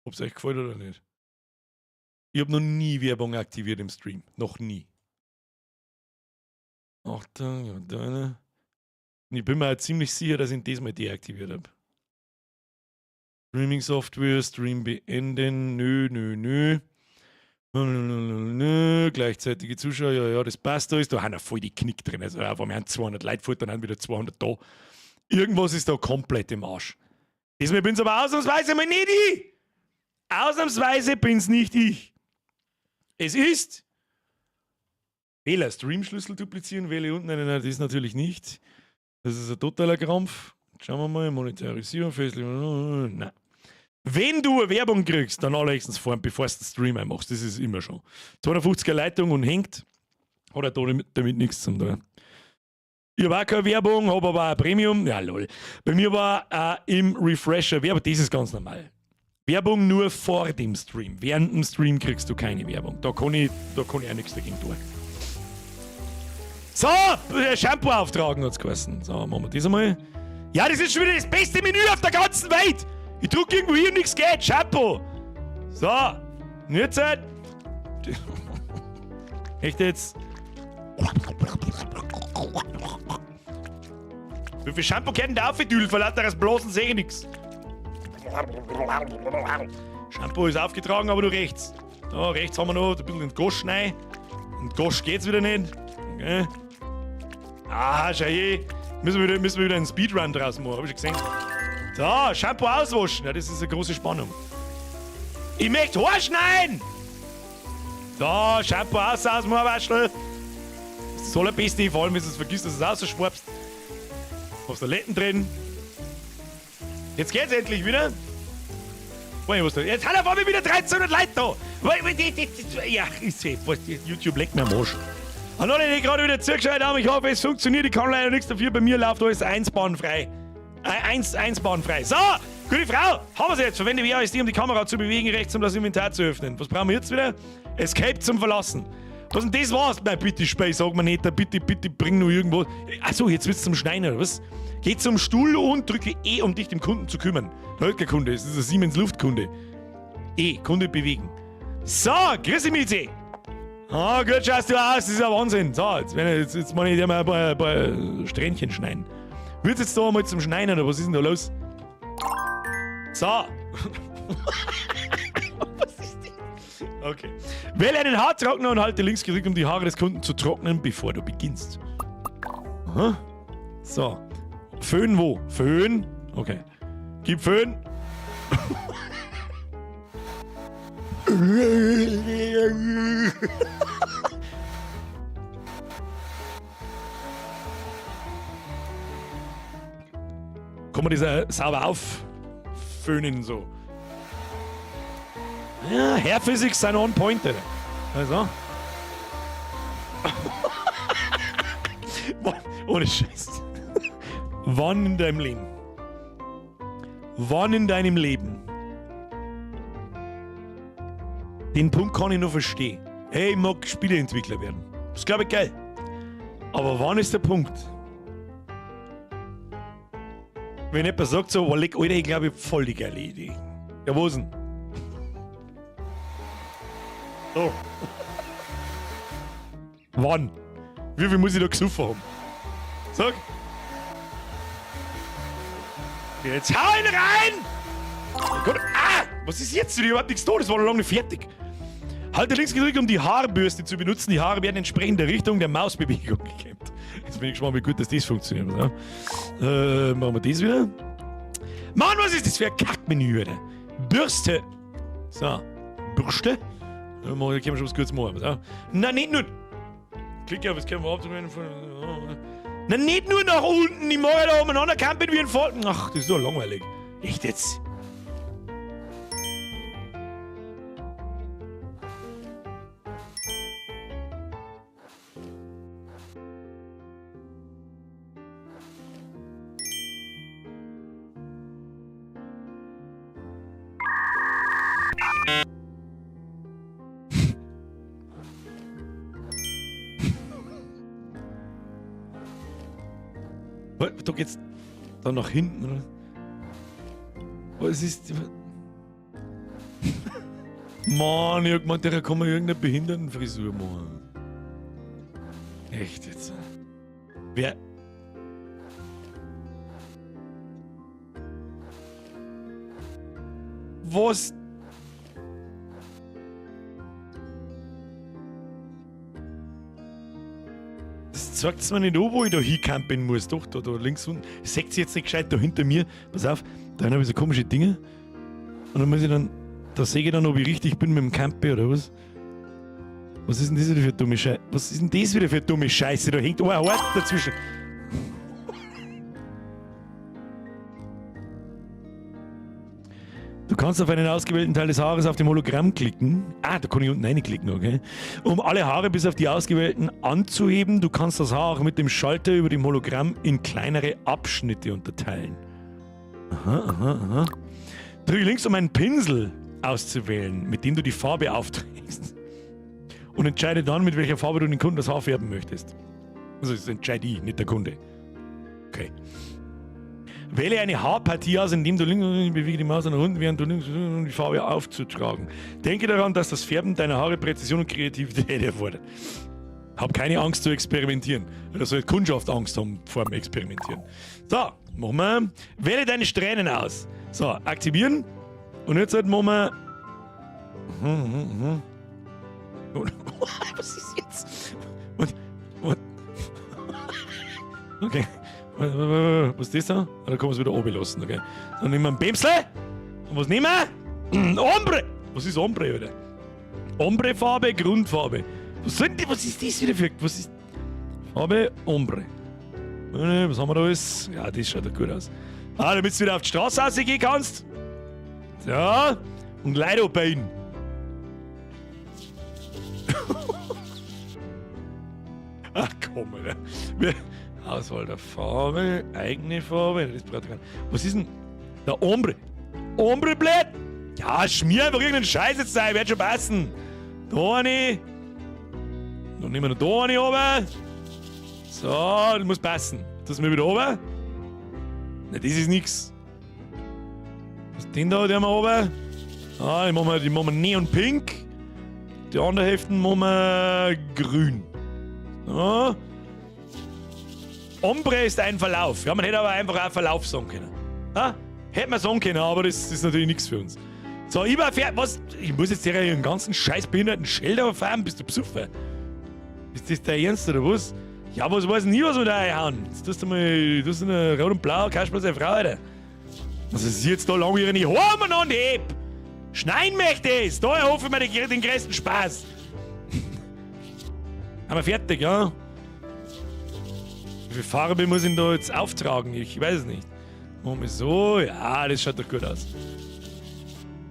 Ob es euch gefällt oder nicht. Ich habe noch nie Werbung aktiviert im Stream. Noch nie. Achtung, ja, da. Ne. Und ich bin mir auch ziemlich sicher, dass ich ihn diesmal deaktiviert habe. Streaming Software, Stream beenden. Nö, nö, nö. Nö, gleichzeitige Zuschauer, ja, ja, das passt alles. Da haben wir voll die Knick drin. Also, auf einmal haben 200 Leute fort, dann haben wieder 200 da. Irgendwas ist da komplett im Arsch. Diesmal bin's aber ausnahmsweise mal nicht ich. Ausnahmsweise bin's nicht ich. Es ist Fehler, Stream-Schlüssel duplizieren, wähle unten einen, das ist natürlich nicht. Das ist ein totaler Krampf. Schauen wir mal, Monetarisierung, Festlegen, nein. Wenn du eine Werbung kriegst, dann allerhöchstens vor, bevor du den Stream einmachst. Das ist immer schon. 250er Leitung und hängt, hat er damit, damit nichts zu tun. Ich habe auch keine Werbung, habe aber auch Premium. Ja, lol. Bei mir war im Refresher Werbung, das ist ganz normal. Werbung nur vor dem Stream. Während dem Stream kriegst du keine Werbung. Da kann ich auch nichts dagegen tun. So, Shampoo auftragen hat's geheißen. So, machen wir das einmal. Ja, das ist schon wieder das beste Menü auf der ganzen Welt. Ich drück irgendwo hier, nichts geht. Shampoo. So, und jetzt halt. Echt jetzt? Wie viel Shampoo kann denn da aufgedüdelt? Vor lauter das bloßen sehe ich nix. Shampoo ist aufgetragen, aber nur rechts. Da, rechts haben wir noch ein bisschen den Gosch rein. Und Gosch geht's wieder nicht. Okay. Ah, schau hier. Müssen wir wieder einen Speedrun draus machen, hab ich schon gesehen. So, Shampoo auswaschen. Ja, das ist eine große Spannung. Ich möchte Haar schneiden! So, Shampoo aus, aus dem Haarwaschel. Das ist das Allerbeste, vor allem, wenn du es vergisst, dass du es rausschwabst. Hast du Letten drin. Jetzt geht's endlich wieder. Jetzt hat er vor mir wieder 1300 Leute da. Ja, ich seh, YouTube leckt mir am Arsch. An alle, die gerade wieder zugeschaut haben, ich hoffe, es funktioniert. Ich kann leider nichts dafür. Bei mir läuft alles einsbahnfrei. Eins bahnfrei. So, gute Frau, haben wir sie jetzt. Verwende WASD, um die Kamera zu bewegen, rechts, um das Inventar zu öffnen. Was brauchen wir jetzt wieder? Escape zum Verlassen. Was denn das war's? Nein, bitte, Spey, sag mir nicht, bitte, bitte, bring nur irgendwo. Achso, jetzt wird's zum Schneiden, oder was? Geh zum Stuhl und drücke E, um dich dem Kunden zu kümmern. Da ist kein Kunde, es ist ein Siemens Luftkunde. E, Kunde bewegen. So, grüß dich, Mizi. Ah, gut schaust du aus, das ist ja Wahnsinn. So, jetzt, wenn, jetzt, jetzt muss ich dir mal ein paar Strähnchen schneiden. Wird's jetzt da mal zum Schneiden, oder was ist denn da los? So. Was ist das? Okay. Wähle einen Haartrockner und halte links gedrückt, um die Haare des Kunden zu trocknen, bevor du beginnst. Aha. So. Föhn wo? Föhn? Okay. Gib Föhn. Kann man das auch sauber aufföhnen so? Ja, Hair Physics sind on point, Alter. Also. Ohne Scheiß. Wann in deinem Leben? Wann in deinem Leben? Den Punkt kann ich noch verstehen. Hey, ich mag Spieleentwickler werden. Das ist, glaube ich, geil. Aber wann ist der Punkt? Wenn jemand sagt so, oh, leck, Alter, ich glaube, ich hab voll die geile Idee. Ja, wo ist denn? So. Wann? Wie viel muss ich da gesoffen haben? Sag. Jetzt hau ihn rein! Oh Gott, ah! Was ist jetzt? Ich hab überhaupt nichts da, das war noch lange nicht fertig. Halte links gedrückt, um die Haarbürste zu benutzen. Die Haare werden entsprechend der Richtung der Mausbewegung gekämmt. Jetzt bin ich gespannt, wie gut dass das funktioniert. Ja. Machen wir das wieder. Mann, was ist das für ein Kackmenü, Alter? Bürste. So, Bürste. Ja, da können wir schon was Gutes machen. So. Na, nicht nur. Klicke auf, das können wir abdrehen. Na, nicht nur nach unten. Ich mache da umeinander campen wie ein Volk. Ach, das ist doch langweilig. Echt jetzt? Da geht's dann nach hinten, oder? Was ist. Mann, ich hab gemeint, der kann man irgendeine Behindertenfrisur machen. Echt jetzt? Wer. Was? Das zeigt's mir nicht an, wo ich da hinkampen muss. Doch, da links unten. Seht ihr jetzt nicht gescheit da hinter mir? Pass auf, da habe ich so komische Dinge. Und dann muss ich dann. Da sehe ich dann, ob ich richtig bin mit dem Campe oder was. Was ist denn das wieder für dumme Scheiße? Was ist denn das wieder für dumme Scheiße? Da hängt ein Haar dazwischen. Du kannst auf einen ausgewählten Teil des Haares auf dem Hologramm klicken. Ah, da kann ich unten reinklicken, okay. Um alle Haare bis auf die ausgewählten anzuheben, du kannst das Haar auch mit dem Schalter über dem Hologramm in kleinere Abschnitte unterteilen. Aha, aha, aha. Drücke links, um einen Pinsel auszuwählen, mit dem du die Farbe aufträgst. Und entscheide dann, mit welcher Farbe du den Kunden das Haar färben möchtest. Also das entscheide ich, nicht der Kunde. Okay. Wähle eine Haarpartie aus, indem du links bewege die Maus nach unten, während du links um die Farbe aufzutragen. Denke daran, dass das Färben deiner Haare Präzision und Kreativität erfordert. Hab keine Angst zu experimentieren. Oder soll die Kundschaft Angst haben vor dem Experimentieren. So, machen wir. Wähle deine Strähnen aus. So, aktivieren. Und jetzt halt machen wir. Was ist jetzt? Und. Okay. Was ist das da? Ah, da kann man es wieder oben lassen, okay. Dann nehmen wir einen Bämsle. Und was nehmen wir? Ombre! Was ist Ombre, oder? Ombre-Farbe, Grundfarbe. Was sind die? Was ist das wieder für. Was ist. Farbe, Ombre. Was haben wir da alles? Ja, das schaut doch gut aus. Ah, damit du wieder auf die Straße rausgehen kannst. So. Und Leute Bein. Ach komm, Alter. Auswahl der Farbe, eigene Farbe. Das braucht keiner. Was ist denn der Ombre? Ombre-Blatt? Ja, schmier einfach irgendeinen Scheiß jetzt rein, wird schon passen. Da eine. Dann nehmen wir noch da eine runter. So, das muss passen. Das wir wieder runter. Ne, das ist nix. Was ist denn da, den haben wir oben? Ah, die machen wir neon pink. Die andere Hälfte machen wir grün. So. Ombre ist ein Verlauf. Ja, man hätte aber einfach auch Verlauf sagen können. Ha? Hätte man sagen können, aber das ist natürlich nichts für uns. So, ich war fertig. Was? Ich muss jetzt hier ihren ganzen scheiß behinderten Schilder fahren. Bist du besoffen? Ist das der Ernst oder was? Ja, was weiß denn ich, was wir da reinhauen? Jetzt tust du mal, tust du eine Rot und Blau, Kasperl seine Frau, Alter. Was ist jetzt da lang ihre Haare umeinander heb? Schneiden möchte es! Da erhoffe ich mir den größten Spaß. Haben wir fertig, ja? Wie viel Farbe muss ich denn da jetzt auftragen? Ich weiß es nicht. Machen wir so. Ja, das schaut doch gut aus.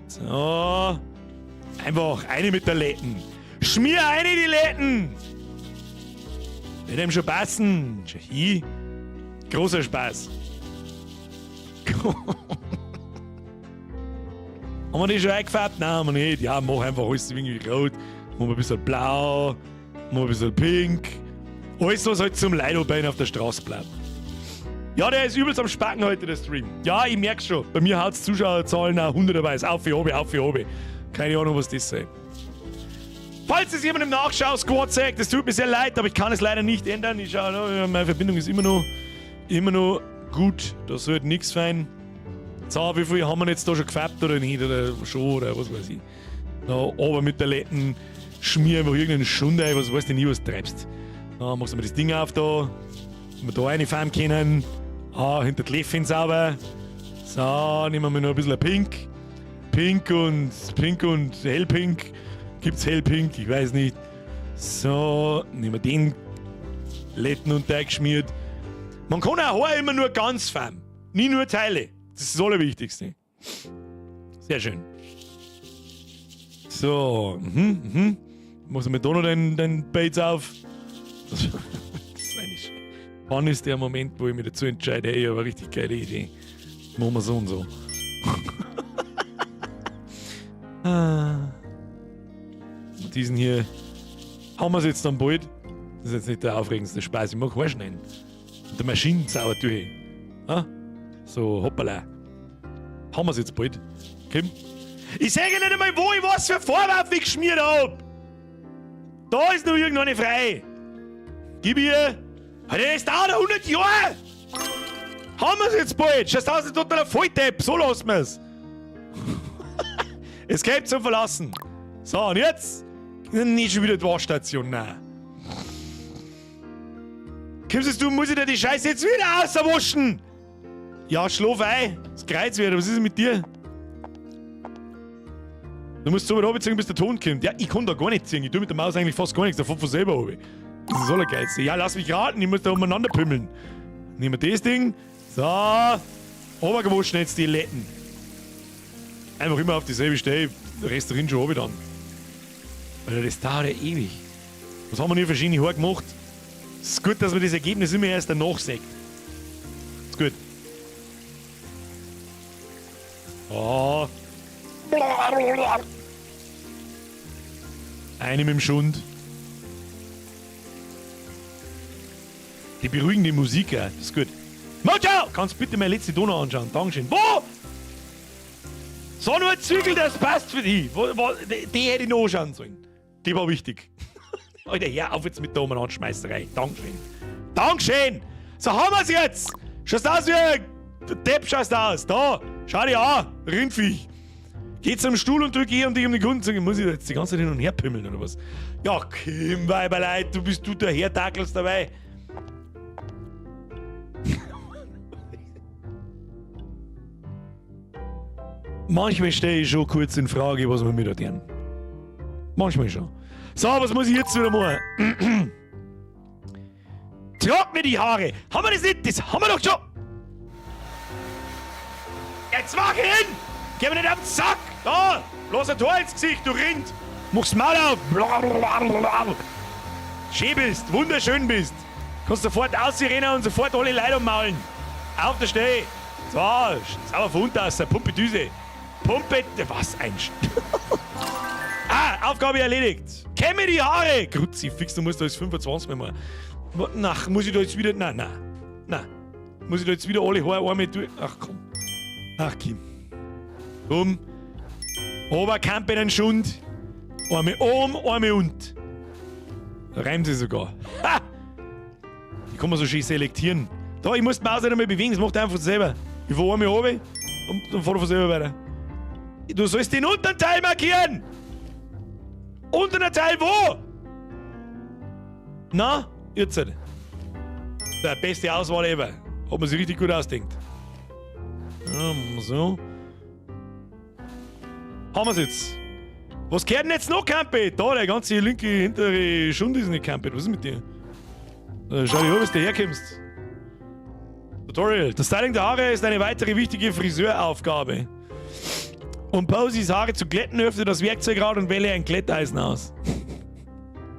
So. Einfach eine mit der Letten. Schmier eine die Letten! Wird ihm schon passen. Schau hin. Großer Spaß. Haben wir die schon eingefärbt? Nein, haben wir nicht. Ja, mach einfach alles irgendwie rot. Machen wir ein bisschen blau. Machen wir ein bisschen pink. Alles, was halt zum Leidobein auf der Straße bleibt. Ja, der ist übelst am Spacken heute, der Stream. Ja, ich merk's schon. Bei mir haut's Zuschauerzahlen auch hunderterweise. Auf, obi, auf, obi. Keine Ahnung, was das sei. Falls es jemand im Nachschau-Squad sagt, das tut mir sehr leid, aber ich kann es leider nicht ändern. Ich schaue, meine Verbindung ist immer noch gut. Da sollte nichts fein. So, wie viel haben wir jetzt da schon gefärbt oder nicht? Oder schon, oder was weiß ich. Da, aber mit der Letten schmier einfach irgendeinen Schund ein, was weißt du nie, was du treibst. Da machst du mal das Ding auf da. Wenn wir da reinfahren können. Ah, hinter die Läffchen sauber. So, nehmen wir noch ein bisschen Pink. Pink und Hellpink. Gibt's Hellpink? Ich weiß nicht. So, nehmen wir den Letten und Teig geschmiert. Man kann auch Haar immer nur ganz färben. Nie nur Teile. Das ist das Allerwichtigste. Sehr schön. So, Machst du mir da noch den Bates auf? Das ist eigentlich. Wann ist der Moment, wo ich mich dazu entscheide, hey, ich habe eine richtig geile Idee. Machen wir so und so. Und diesen hier haben wir es jetzt dann bald. Das ist jetzt nicht der aufregendste Spaß. Ich mag Haarschneiden. Und der Maschinen sauber durch. Ah? So, hoppala. Haben wir's jetzt bald. Kim? Ich sage nicht einmal, wo ich was für Vorwürfe geschmiert hab! Da ist noch irgendeine frei! Gib ihr! Alter, das dauert 100 Jahre! Haben wir's jetzt bald! Schaust aus, ein totaler Volldepp! So lassen wir's! Es geht zum Verlassen! So, und jetzt? Nicht schon wieder die Waschstation, nein! Kommst du, muss ich dir die Scheiße jetzt wieder auswaschen? Ja, schlaf ein. Das Kreuz wieder. Was ist denn mit dir? Du musst so weit runterziehen, bis der Ton kommt. Ja, ich kann da gar nicht ziehen. Ich tue mit der Maus eigentlich fast gar nichts. Da fährt von selber runter. Das ist das Allergeilste. Ja, lass mich raten. Ich muss da umeinander pümmeln. Nehmen wir das Ding. So. Obergewaschen jetzt die Letten. Einfach immer auf dieselbe Stelle. Der Rest drin schon runter dann. Alter, das dauert ja ewig. Was haben wir denn hier für schöne Haare gemacht? Es ist gut, dass man das Ergebnis immer erst danach sieht. Ist gut. Oh. Eine mit dem Schund. Die beruhigende Musik, ja. Das ist gut. Mojo! Kannst bitte meine letzte Donau anschauen. Dankeschön. Wo? So nur ein Zügel, das passt für dich. Die hätte ich noch anschauen sollen. Die war wichtig. Alter, hör auf jetzt mit der Umeinander-Schmeißerei. Dankeschön. Dankeschön! So haben wir's jetzt! Schaust aus wie ein Depp, schaust aus. Da, schau dich an, Rindviech. Geh zum Stuhl und drück hier, um dich um den Kunden zu gehen. Muss ich jetzt die ganze Zeit hin und her pimmeln oder was? Ja, Kim, Weiberleid, du bist du der Herr-Dackelst dabei. Manchmal stehe ich schon kurz in Frage, was wir mit da tun. Manchmal schon. So, was muss ich jetzt wieder machen? Trockne die Haare! Haben wir das nicht? Das haben wir doch schon! Jetzt mach hin! Geh mir nicht auf den Sack! Da! Los ein Tor ins Gesicht, du Rind! Mach's Maul auf! Blablabla. Schön bist, wunderschön bist! Kannst sofort ausrennen und sofort alle Leute ummaulen! Auf der Stelle! So, sauber von unten aus, Pumpe Düse! Pumpe, was ein Sch- Ah, Aufgabe erledigt. Kämme die Haare! Kruzifix, du musst da jetzt 25 Mal machen. Nach, muss ich da jetzt wieder. Nein, nein. Nein. Muss ich da jetzt wieder alle Haare einmal durch. Ach komm. Ach Kim. Komm. Oberkampe den Schund. Einmal oben, einmal unten. Da reimt sie sogar. Ha! Die kann man so schön selektieren. Da, ich muss die Maus nicht einmal bewegen, das macht er einfach selber. Ich fahr einmal runter und dann fährt er von selber weiter. Du sollst den unteren Teil markieren! Unteren Teil wo? Na, jetzt. Der beste Auswahl ever. Hat man sich richtig gut ausdenkt. Ja, so. Haben wir's jetzt. Was gehört denn jetzt noch, Campe? Da, der ganze linke hintere Schund ist nicht Campe. Was ist mit dir? Schau dich an, was du herkommst. Tutorial. Das Styling der Haare ist eine weitere wichtige Friseuraufgabe. Um Posys Haare zu glätten, öffne das Werkzeugrad und wähle ein Glätteisen aus.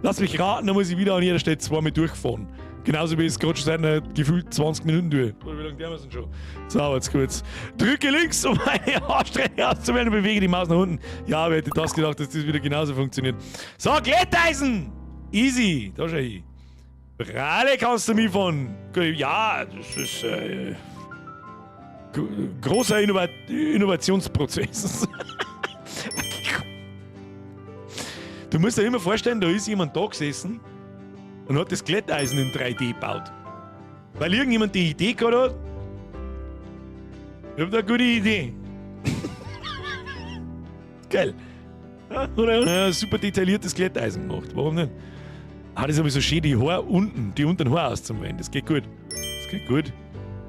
Lass mich raten, da muss ich wieder an jeder Stelle zweimal durchfahren. Genauso wie ich es gerade schon seit einer gefühlt 20 Minuten tue. Oder wie lange der wir schon? So, jetzt kurz. Drücke links, um eine Haarsträhne auszuwählen und bewege die Maus nach unten. Ja, wer hätte das gedacht, dass das wieder genauso funktioniert. So, Glätteisen! Easy. Da schau ich. Ralle kannst du mich von. Ja, das ist großer Innovationsprozess. Du musst dir immer vorstellen, da ist jemand da gesessen und hat das Glätteisen in 3D gebaut. Weil irgendjemand die Idee gehabt hat. Ich hab da eine gute Idee. Geil. Ja, oder? Ja, super detailliertes Glätteisen gemacht. Warum nicht? Ah, das ist aber so schön, die Haare unten, die unteren Haare auszuwählen. Das geht gut. Das geht gut.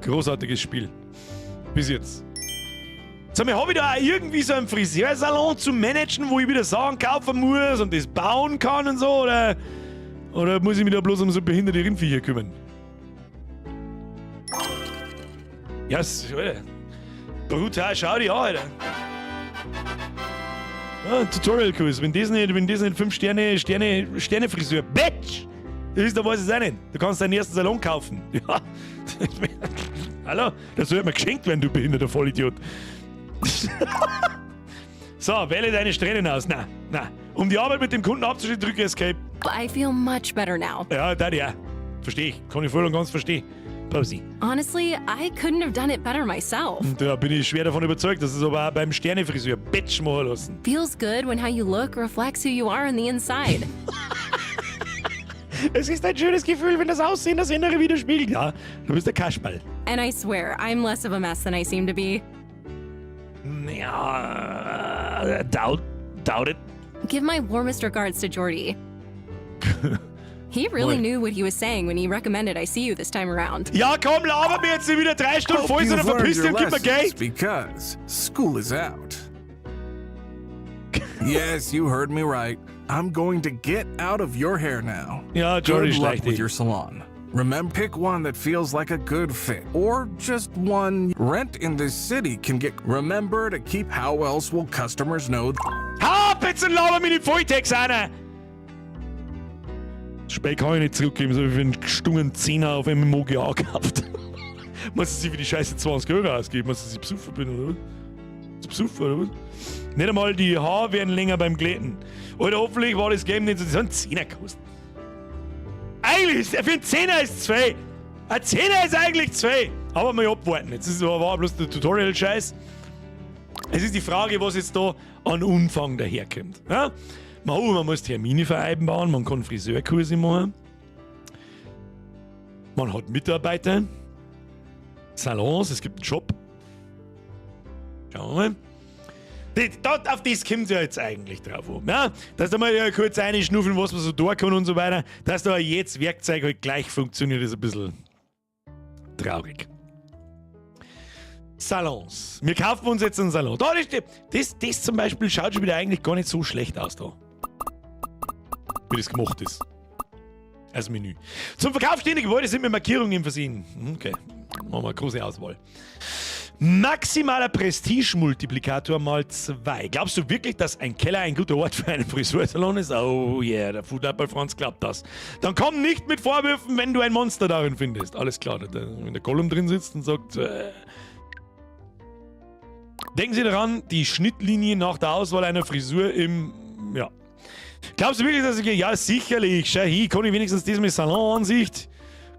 Großartiges Spiel. Bis jetzt. Sag mal, hab ich da auch irgendwie so einen Friseursalon zu managen, wo ich wieder Sachen kaufen muss und das bauen kann und so? Oder muss ich mich da bloß um so behinderte Rindviecher kümmern? Ja, yes, Alter. Brutal, schau dich an, Alter. Ja, Tutorial-Kurs. Wenn das nicht 5 Sterne, Sterne, Sterne-Friseur, Bitch! Ist, da weiß ich es auch nicht. Du kannst deinen ersten Salon kaufen. Ja. Hallo? Das wird mir geschenkt werden, du behinderter Vollidiot. So, wähle deine Strähnen aus. Na, na. Um die Arbeit mit dem Kunden abzuschließen, drücke Escape. I feel much better now. Ja, da ja. Verstehe ich. Kann ich voll und ganz verstehen. Posy. Honestly, I couldn't have done it better myself. Und da bin ich schwer davon überzeugt, dass es aber auch beim Sternefriseur Bitch machen lassen. Feels good when how you look reflects who you are on the inside. Es ist ein schönes Gefühl, wenn das Aussehen das Innere widerspiegelt. Ja, du bist der Kasperl. And I swear, I'm less of a mess than I seem to be. Ja, doubt it. Give my warmest regards to Jordy. He really Moin. knew what he was saying when he recommended I see you this time around. Ja, komm, laber mir jetzt nicht wieder 3 Stunden Hope voll, you've sondern learned verpiss dich your und gib mir lessons Geld. because school is out. Yes, you heard me right. I'm going to get out of your hair now. Ja, Jordy Good luck schleicht with dich. your salon. Remember, pick one that feels like a good fit, or just one. Rent in this city can get. Remember to keep. How else will customers know? Hau ab jetzt und laber mir die Volltext einer! Das Spiel kann ich nicht zurückgeben, so wie für einen gestungenen Zehner auf MMOGA gekauft. Muss ich für die Scheiße 20 Euro ausgeben? Muss ich besoffen bin, oder was? Zu besoffen, oder was? Nicht einmal die Haare werden länger beim Glätten. Oder hoffentlich war das Game nicht so, das hat einen Zehner gekostet. Eigentlich ist, für einen Zehner ist 2. Ein Zehner ist eigentlich 2. Aber mal abwarten. Jetzt ist aber war bloß der Tutorial-Scheiß. Es ist die Frage, was jetzt da an Umfang daherkommt. Ja? Man muss Termine vereinbaren, man kann Friseurkurse machen. Man hat Mitarbeiter, Salons, es gibt einen Shop. Schauen wir mal. Auf das kommt es ja jetzt eigentlich drauf an. Ja? Dass da mal ja kurz reinschnuffeln, was man so da kann und so weiter. Dass da jetzt Werkzeug halt gleich funktioniert, ist ein bisschen traurig. Salons. Wir kaufen uns jetzt einen Salon. Da, das zum Beispiel schaut schon wieder eigentlich gar nicht so schlecht aus da. Wie das gemacht ist. Als Menü. Zum Verkauf stehende Gebäude sind mit Markierungen versehen. Okay. Machen wir eine große Auswahl. Maximaler Prestige-Multiplikator mal 2. Glaubst du wirklich, dass ein Keller ein guter Ort für einen Friseursalon ist? Oh yeah, der Food Franz glaubt das. Dann komm nicht mit Vorwürfen, wenn du ein Monster darin findest. Alles klar, wenn der Gollum drin sitzt und sagt, denken Sie daran, die Schnittlinie nach der Auswahl einer Frisur im... Ja. Glaubst du wirklich, dass ich. Ja, sicherlich. Schau hin, kann ich wenigstens das mit Salonansicht?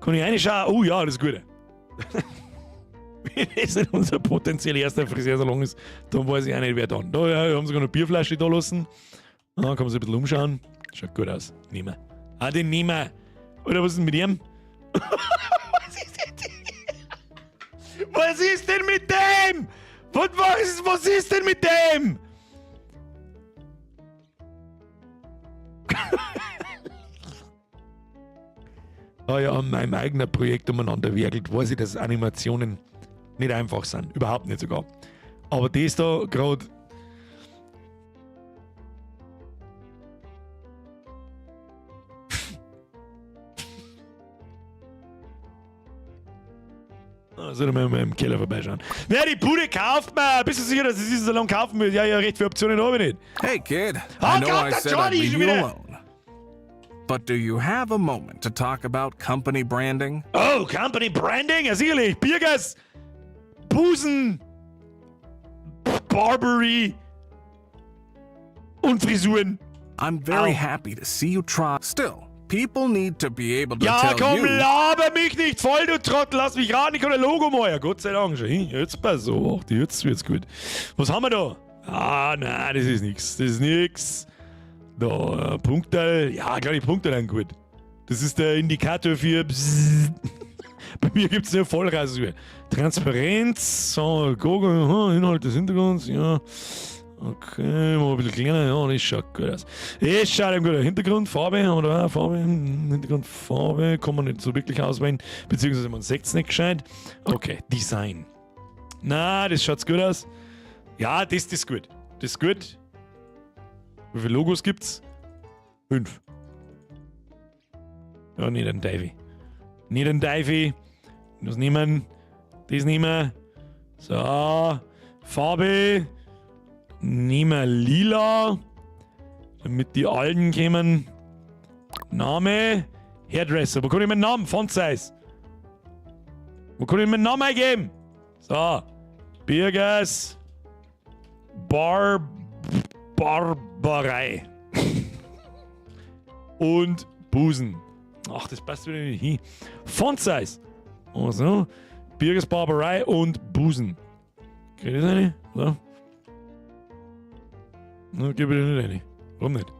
Kann ich reinschauen? Oh ja, das ist gut. Wenn das nicht unser potenziell erster Friseursalon ist, dann weiß ich auch nicht, wer dann. Da ja, haben sie sogar eine Bierflasche da lassen. Da kann man sich ein bisschen umschauen. Schaut gut aus. Nehmen wir. Ah, den nehmen wir. Oder was ist denn mit ihm? Was ist denn? Was ist denn mit dem? Was ist denn mit dem? Ah ja, an meinem eigenen Projekt umeinander werkelt, weiß ich, dass Animationen nicht einfach sind. Überhaupt nicht sogar. Aber das da gerade. Soll ich mal im Keller vorbeischauen? Wer die Bude kauft man? Bist du sicher, dass ich diesen Salon kaufen will? Ja, ja, recht viele Optionen habe ich nicht. Hey, kid. Oh I know Gott, I der said I'd Johnny leave schon you wieder. alone. But do you have a moment to talk about company branding? Oh, Company Branding? Ja, sicherlich. Birgers, Busen, Barbery und Frisuren. I'm very Ow. happy to see you try. Still, people need to be able to Ja, tell komm, you laber mich nicht voll, du Trottel. Lass mich raten, ich kann ein Logo machen. Ja, Gott sei Dank schon. Jetzt pass auf, jetzt wird's gut. Was haben wir da? Ah, nein, das ist nix. Das ist nix. Da, Punkterl. Ja, klar, die Punkte sind gut. Das ist der Indikator für Bzzz. Bei mir gibt's nur Vollrasur. Transparenz, so, Google, Inhalt des Hintergrunds, ja. Okay, mal ein bisschen kleiner, ja, das schaut gut aus. Das schaut eben gut aus. Hintergrund, Farbe, haben wir da auch Farbe, Hintergrund, Farbe, kann man nicht so wirklich auswählen, beziehungsweise man sieht's nicht gescheit. Okay, Design. Na, das schaut gut aus. Ja, das ist gut. Das ist gut. Wie viele Logos gibt's? 5. Ja, nicht den Davy. Nicht den Davy. Das nehmen. Das nehmen wir. So. Farbe. Nehmen wir lila. Damit die Alten kommen. Name. Hairdresser. Wo kann ich meinen Namen? Font Size. Wo kann ich meinen Namen eingeben? So. Birgers. Barbarei. Und Busen. Ach, das passt wieder nicht hin. Font Size. Also, Birgers Barberei und Busen. Krieg ich das rein? So. Na, gib ich nicht rein. Warum nicht?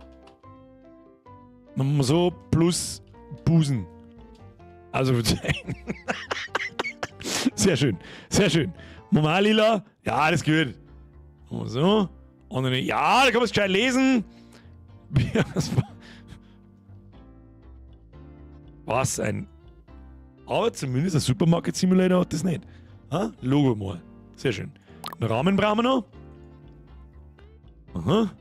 Machen wir so plus Busen. Also, sehr schön, sehr schön. Normal lila. Ja, das geht. Und so. Und dann, ja, da kann man es gescheit lesen. Was ein. Aber zumindest ein Supermarket Simulator hat das nicht. Ha? Logo mal. Sehr schön. Einen Rahmen brauchen wir noch. Aha.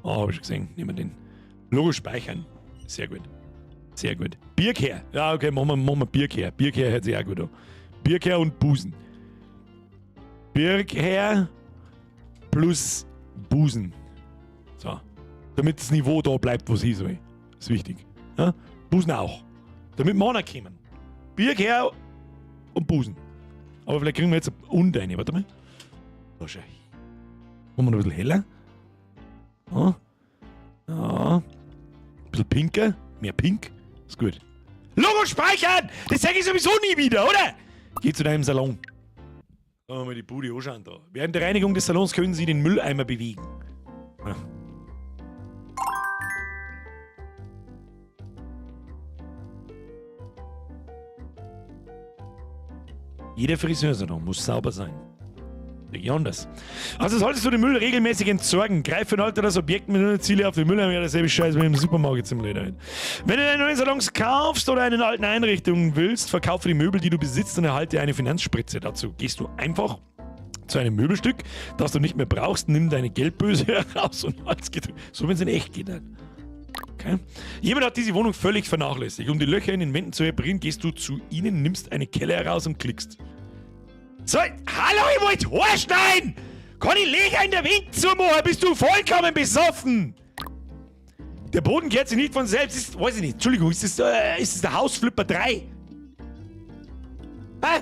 Ah, hab ich schon gesehen. Nehmen wir den. Logo speichern. Sehr gut. Sehr gut. Bierkehr. Ja, okay, machen wir Bierkehr. Bierkehr hört sich auch gut an. Bierkehr und Busen. Bierkehr plus Busen. So. Damit das Niveau da bleibt, wo es hin soll. Ist wichtig. Ja? Busen auch. Damit Männer kommen. Bierkehr und Busen. Aber vielleicht kriegen wir jetzt und eine. Warte mal. Da schau. Machen wir noch ein bisschen heller. Ja. Ja. Ein bisschen pinker. Mehr pink. Ist gut. Logo speichern! Das sag ich sowieso nie wieder, oder? Geh zu deinem Salon. Sollen wir mal die Bude anschauen da. Während der Reinigung des Salons können Sie den Mülleimer bewegen. Ja. Jeder Friseursalon muss sauber sein. Nicht anders. Also solltest du den Müll regelmäßig entsorgen. Greife und halte das Objekt mit nur Ziele auf den Mülleimer. Ja, dasselbe Scheiß wie im Supermarkt Simulator. Wenn du deine neuen Salons kaufst oder eine alten Einrichtung willst, verkaufe die Möbel, die du besitzt und erhalte eine Finanzspritze. Dazu gehst du einfach zu einem Möbelstück, das du nicht mehr brauchst, nimm deine Geldbörse heraus und alles geht. So, wenn es in echt geht. Dann. Okay. Jemand hat diese Wohnung völlig vernachlässigt. Um die Löcher in den Wänden zu reparieren, gehst du zu ihnen, nimmst eine Kelle heraus und klickst. So, hallo, ich wollte Haar schneiden! Kann ich Löcher in der Wand zumachen? Bist du vollkommen besoffen? Der Boden kehrt sich nicht von selbst. Ist, weiß ich nicht. Entschuldigung, ist das der Hausflipper 3? Hä?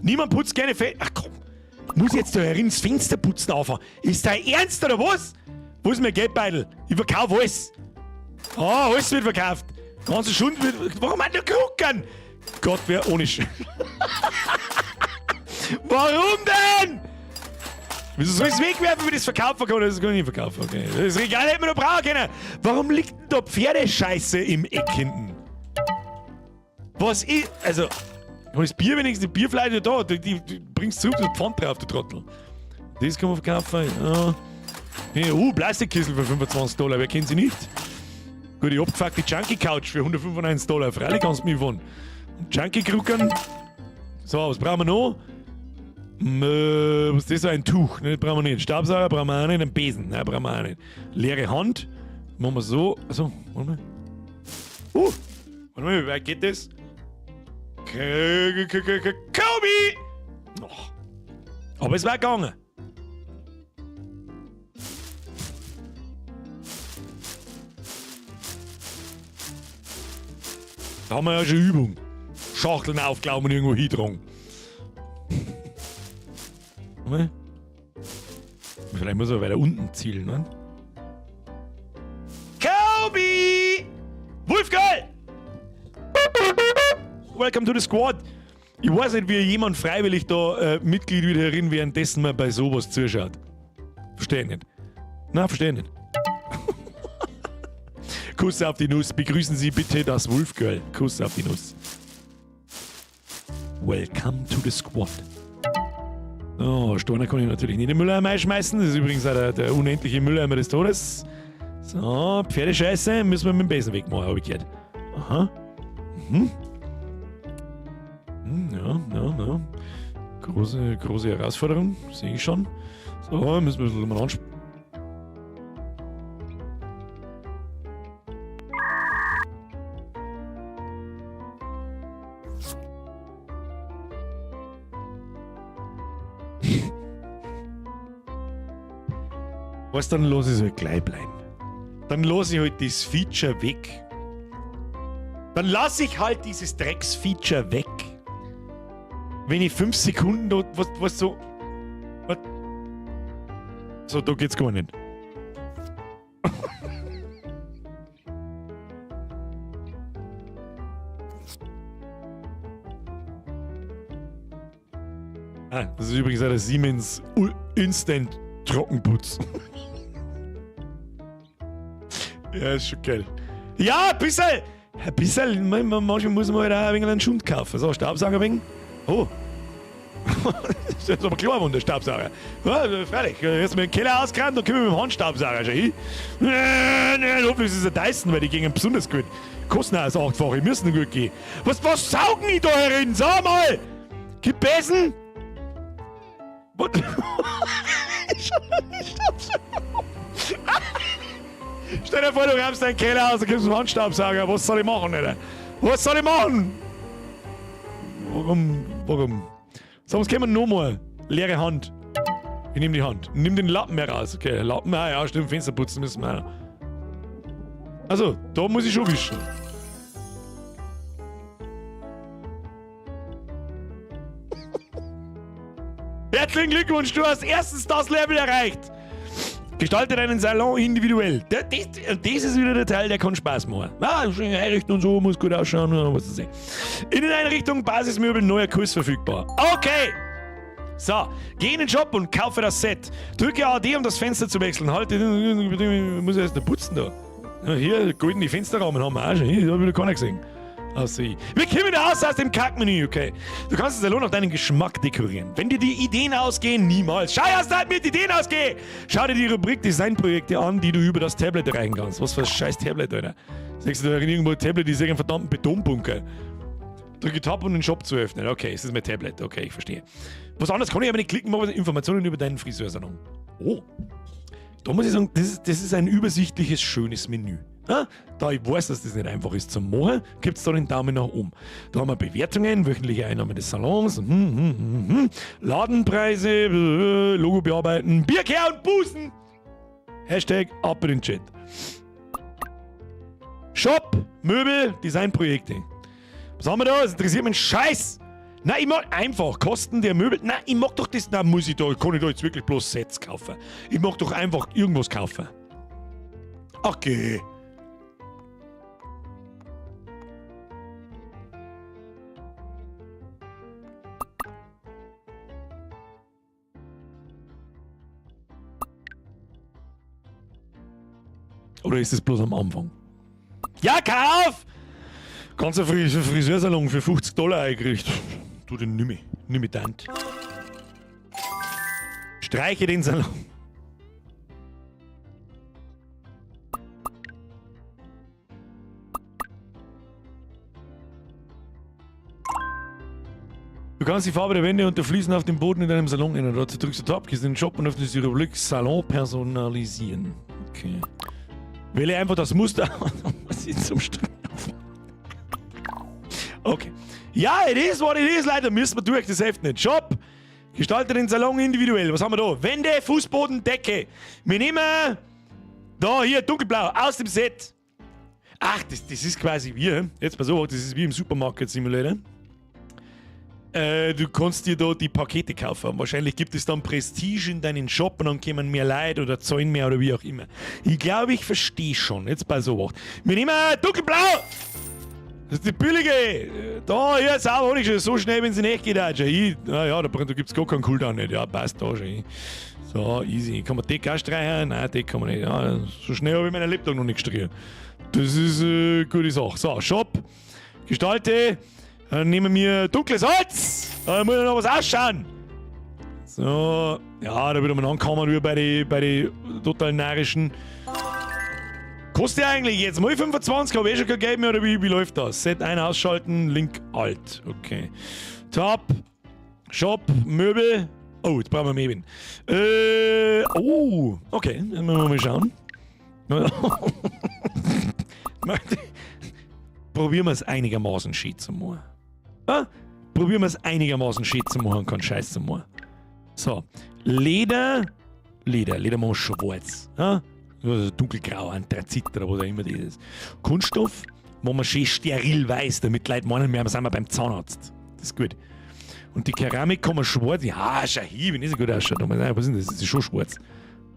Niemand putzt gerne Fenster. Ach komm. Muss jetzt da herin das Fenster putzen anfangen? Ist dein Ernst oder was? Wo ist mein Geldbeutel? Ich verkauf alles. Ah, alles wird verkauft. Ganze Schund wird. Warum hat der Krucken? Gott, wer ohne Sch. Warum denn? Wieso soll ich es wegwerfen, wenn ich es verkaufen kann? Das kann ich nicht verkaufen, okay. Das Regal hätte man noch brauchen können. Warum liegt denn da Pferdescheiße im Eck hinten? Was ist. Also. Das Bier wenigstens, die Bierfleische da, die bringst zurück, das Pfand drauf, du Trottel. Das kann man verkaufen, ja. Hey, Plastikkissel für 25 Dollar, wer kennt sie nicht? Gut, die abgefuckte Junkie-Couch für 195 Dollar, freilich kannst du mich fahren. Junkie-Krucken. So, was brauchen wir noch? Was ist das? Ein Tuch, ne, brauchen wir nicht. Staubsauger brauchen wir auch nicht, einen Besen, nein, brauchen wir auch nicht. Leere Hand, machen wir so. Achso, warte mal. Warte mal, wie weit geht das? Kobe! Oh. Aber es war gegangen. Da haben wir ja schon Übung. Schachteln aufklauben und irgendwo hintragen. Vielleicht muss er weiter unten zielen, ne? Kobe! Wolfgang! Welcome to the squad! Ich weiß nicht, wie jemand freiwillig da Mitglied wird herin, währenddessen man bei sowas zuschaut. Verstehe ich nicht. Na, verstehe ich nicht. Kuss auf die Nuss. Begrüßen Sie bitte das Wolfgirl. Kuss auf die Nuss. Welcome to the squad. Oh, Steine kann ich natürlich nicht in den Mülleimer schmeißen. Das ist übrigens auch der unendliche Mülleimer des Todes. So, Pferdescheiße müssen wir mit dem Besen wegmachen, hab ich gehört. Aha. Mhm. Ja, ja, ja. Große, große Herausforderung, sehe ich schon. So, müssen wir ein bisschen mal ansp-. Was, dann lass ich es halt gleich bleiben. Dann lass ich halt das Feature weg. Dann lass ich halt dieses Drecks-Feature weg. Wenn ich 5 Sekunden da, was so. Was? So, da geht's gar nicht. Ah, das ist übrigens auch der Siemens Instant Trockenputz. Ja, ist schon geil. Ja, ein bisschen. Ein bisschen. Manchmal muss man halt auch ein wenig einen Schund kaufen. So, Staubsauger ein wenig. Oh. Das ist aber klar, der Staubsauger. Ja, freilich. Jetzt mit dem Keller ausgeräumt, dann können wir mit dem Handstaubsauger schon hin. Nee, nee, hoffentlich ist es ein Dyson, weil die gingen besonders gut. Kosten auch das 8-fache, müssen gut gehen. Was saugen die da herin? Sag mal! Gib Besen! Was? Stell dir vor, du räumst deinen Keller aus und gibst einen Handstaubsauger. Was soll ich machen, Alter? Was soll ich machen? Warum? Warum? So, was können wir nochmal? Leere Hand. Ich nehme die Hand. Nimm den Lappen heraus. Okay, Lappen, ah ja, stimmt, Fenster putzen müssen wir auch. Also, da muss ich schon wischen. Herzlichen Glückwunsch, du hast erstens das Level erreicht. Gestalte deinen Salon individuell. Das ist wieder der Teil, der kann Spaß machen. Ah, schön einrichten und so, muss gut ausschauen, was weiß ich. Inneneinrichtung, Basismöbel, neuer Kurs verfügbar. Okay! So, geh in den Shop und kaufe das Set. Drücke AD, um das Fenster zu wechseln. Halt, ich muss erst noch putzen da. Ja, hier, goldene Fensterrahmen haben wir auch schon. Hier, hab ich noch keiner gesehen. Außer ich. Wir kommen raus aus dem Kackmenü, okay. Du kannst den Salon nach deinem Geschmack dekorieren. Wenn dir die Ideen ausgehen, niemals. Schau erst, dass mir die Ideen ausgehen! Schau dir die Rubrik Designprojekte an, die du über das Tablet erreichen kannst. Was für ein scheiß Tablet, Alter. Siehst du da irgendwo ein Tablet, die ist irgendein verdammten Betonbunker. Drücke Tab, um den Shop zu öffnen. Okay, es ist mein Tablet. Okay, ich verstehe. Was anderes kann ich aber nicht klicken, aber Informationen über deinen Friseursalon. Oh. Da muss ich sagen, das ist ein übersichtliches, schönes Menü. Ja, da ich weiß, dass das nicht einfach ist zum Machen, gibt's da den Daumen nach oben. Da haben wir Bewertungen, wöchentliche Einnahme des Salons, Ladenpreise, Logo bearbeiten, Bierkehr und Busen. Hashtag ab in den Chat. Shop, Möbel, Designprojekte. Was haben wir da? Das interessiert mich Scheiß. Nein, ich mag einfach Kosten der Möbel. Nein, ich mag doch das. Nein, muss ich da, kann ich da jetzt wirklich bloß Sets kaufen? Ich mag doch einfach irgendwas kaufen. Okay. Oder ist es bloß am Anfang? Ja, kauf! Ganzer Friseursalon für 50 Dollar eingerichtet. Tu den nimmer. Nimmer tant. Streiche den Salon. Du kannst die Farbe der Wände und der Fliesen auf dem Boden in deinem Salon ändern. Dazu drückst du Tab, gehst in den Shop und öffnest die Rubrik Salon personalisieren. Okay. Wähle einfach das Muster. Was ist zum Streifen? Okay. Ja, it is what it is, Leute. Müssen wir durch, das hilft nicht. Shop. Gestalte den Salon individuell. Was haben wir da? Wände, Fußboden, Decke. Wir nehmen da hier dunkelblau aus dem Set. Ach, das ist quasi wie, jetzt pass auf, das ist wie im Supermarket Simulator. Du kannst dir da die Pakete kaufen. Wahrscheinlich gibt es dann Prestige in deinen Shop und dann kommen mehr Leute oder zahlen mehr oder wie auch immer. Ich glaube, ich verstehe schon. Jetzt bei so was. Wir nehmen dunkelblau! Das ist die billige! Da, hier, sauber, ich schon so schnell, wenn sie nicht geht, auch schon. Ich, naja, da gibt's gar keinen Cooldown nicht. Ja, passt da schon. So, easy. Kann man Decke auch streichen? Nein, Decke kann man nicht. Ja, so schnell habe ich meinen Laptop noch nicht gestrichen. Das ist eine gute Sache. So, Shop. Gestalte. Dann nehmen wir dunkles Holz. Da muss ja noch was ausschauen. So, ja, da würde man ankommen wie bei die total narischen. Kostet ja eigentlich jetzt mal 25, habe ich eh schon kein Geld mehr, oder wie läuft das? Set ein, ausschalten, Link alt. Okay. Top. Shop, Möbel. Oh, jetzt brauchen wir Möbel. Oh, okay. Dann müssen wir mal schauen. Probieren wir es einigermaßen schön zu machen. Ah? Probieren wir es einigermaßen schön zu machen und keinen Scheiß zu machen. So, Leder. Leder, Leder machen wir schwarz. Ah? Also dunkelgrau, Anthrazit oder was auch immer das ist. Kunststoff machen wir schön steril weiß, damit die Leute meinen, wir sind beim Zahnarzt. Das ist gut. Und die Keramik kann man schwarz. Ja, schau hin, wenn das so gut ausschaut. Was ist denn das? Das ist schon schwarz.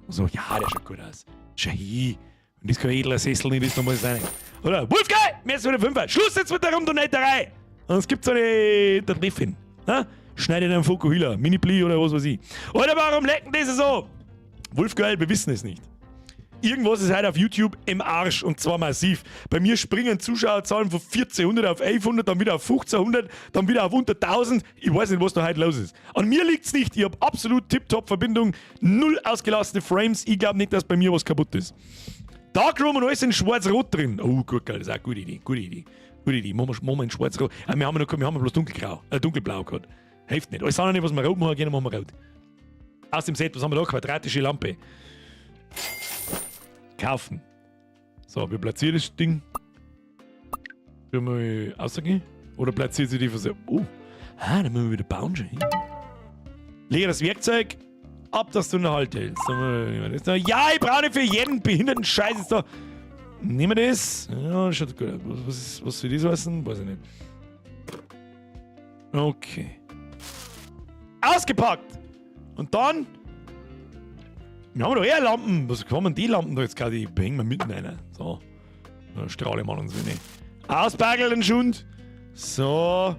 So, ja, der schaut gut aus. Schau hin. Und das kein edler Sessel nicht ist, dann muss es sein. Oder? Wolfgang! Mir ist wieder 5. Schluss jetzt mit der Rumdonaterei! Sonst gibt's eine Triffin. Ha? Schneide einen Fokuhila, Mini-Pli oder was weiß ich. Oder warum lecken diese so? Wolfgang, wir wissen es nicht. Irgendwas ist heute auf YouTube im Arsch und zwar massiv. Bei mir springen Zuschauerzahlen von 1400 auf 1100, dann wieder auf 1500, dann wieder auf unter 1000. Ich weiß nicht, was da heute los ist. An mir liegt's nicht. Ich hab absolut tipptopp Verbindung, null ausgelassene Frames. Ich glaub nicht, dass bei mir was kaputt ist. Darkroom und alles in schwarz-rot drin. Oh, gut, geil, das ist auch eine gute Idee. Gute Idee. Gute Idee. Machen wir in schwarz-rot. Ah, wir haben noch, wir haben bloß dunkelblau gehabt. Hilft nicht. Alles andere, was wir rot machen können, machen wir rot. Aus dem Set, was haben wir da? Quadratische Lampe. Kaufen. So, wir platzieren das Ding. Können wir rausgehen? Oder platziert sie die von selber? Oh. Ah, dann müssen wir wieder bauen schon. Lege das Werkzeug ab, dass du eine Halte hältst. Ja, ich brauche nicht für jeden behinderten Scheiß jetzt da. Nehmen wir das. Ja, schaut gut aus. Was soll das heißen? Weiß ich nicht. Okay. Ausgepackt! Und dann. Wir haben doch eher Lampen. Was kommen die Lampen da jetzt gerade? Die hängen wir mitten rein. So. Da strahle mal uns wenig. Auspacken den Schund. So.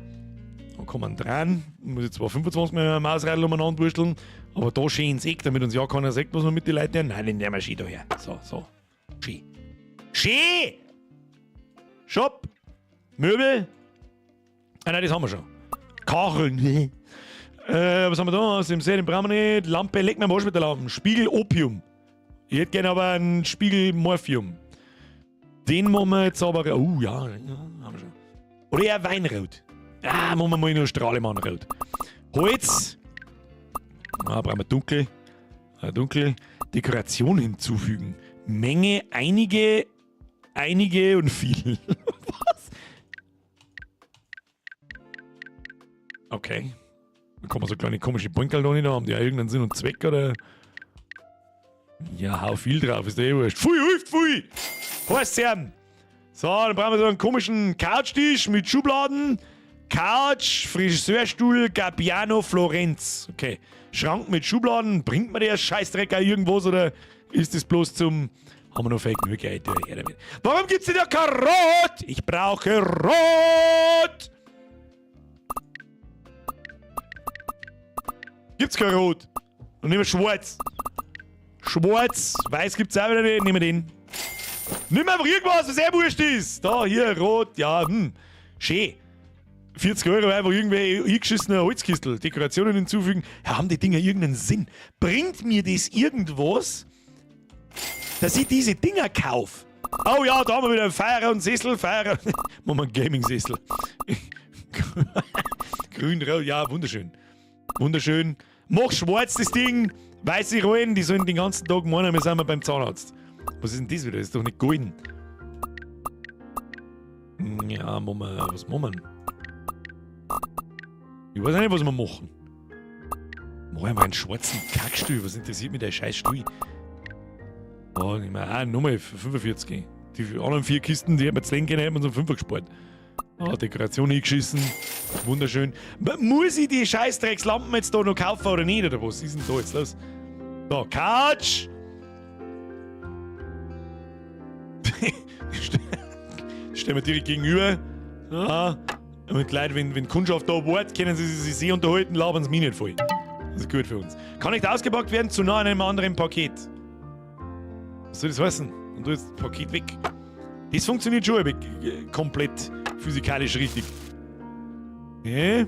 Dann kommen wir dran. Ich muss jetzt zwar 25 mit dem Mausradl umeinander wursteln, aber da schön ins Eck, damit uns ja keiner sagt, was wir mit den Leuten tun. Nein, den nehmen wir schön da her. So, so. Schön. Schön! Shop! Möbel! Ah nein, das haben wir schon. Kacheln. Was haben wir da? Aus dem See, den brauchen wir nicht. Lampe, leg mir mal mit der Lampe. Spiegel Opium. Ich hätte gerne aber einen Spiegel Morphium. Den machen wir jetzt aber. Oh ja, ja, haben wir schon. Oder eher Weinrot. Ah, machen wir mal noch Strahlemannrot. Holz. Ah, brauchen wir dunkel. Ah, dunkel. Dekoration hinzufügen. Menge, einige, einige und viel. Was? Okay. Da kann man so kleine komische Bänkerl da nicht haben, die auch irgendeinen Sinn und Zweck oder. Ja, hau viel drauf, ist der eh wurscht. Pfui, hilft, pfui! Heißt's herm! So, dann brauchen wir so einen komischen Couchtisch mit Schubladen. Couch, Friseurstuhl, Gabbiano, Florenz. Okay. Schrank mit Schubladen, bringt mir der Scheißdreck auch irgendwas oder ist das bloß zum. Haben wir noch fake genug Geld? Her damit. Warum gibt's denn da kein Rot? Ich brauche Rot! Gibt's kein Rot? Dann nehmen wir Schwarz. Schwarz. Weiß gibt's auch wieder nicht. Nehmen wir den. Nimm einfach irgendwas, was eh wurscht ist. Da, hier, rot, ja, Schön. 40 Euro einfach irgendwie hingeschissener Holzkistel. Dekorationen hinzufügen. Ja, haben die Dinger irgendeinen Sinn? Bringt mir das irgendwas, dass ich diese Dinger kaufe? Oh ja, da haben wir wieder einen Feierer und Sessel. Feierer. Machen wir einen Gaming-Sessel. Grün, rot, ja, wunderschön. Wunderschön. Mach schwarz das Ding. Weiße Rollen, die sollen den ganzen Tag meinen, wir sind beim Zahnarzt. Was ist denn das wieder? Das ist doch nicht golden. Ja, machen wir, was machen wir? Ich weiß nicht, was wir machen. Mach einfach einen schwarzen Kackstuhl. Was interessiert mich der scheiß Stuhl? Oh, ich meine, ah, nochmal 45. Die anderen 4 Kisten, die hätten wir zu legen können, hätten wir uns um 5 gespart. Ah, Dekoration hingeschissen. Wunderschön. Muss ich die Scheißdreckslampen jetzt da noch kaufen oder nicht? Oder was ist denn da jetzt los? Da, Couch! Stellen wir direkt gegenüber. Ja. Und Leute, wenn Kundschaft da wart, können sie sich sehr unterhalten, labern sie mich nicht voll. Das ist gut für uns. Kann nicht ausgepackt werden, zu nah an einem anderen Paket. Was soll das heißen? Und du jetzt das Paket weg. Das funktioniert schon aber komplett physikalisch richtig. Okay.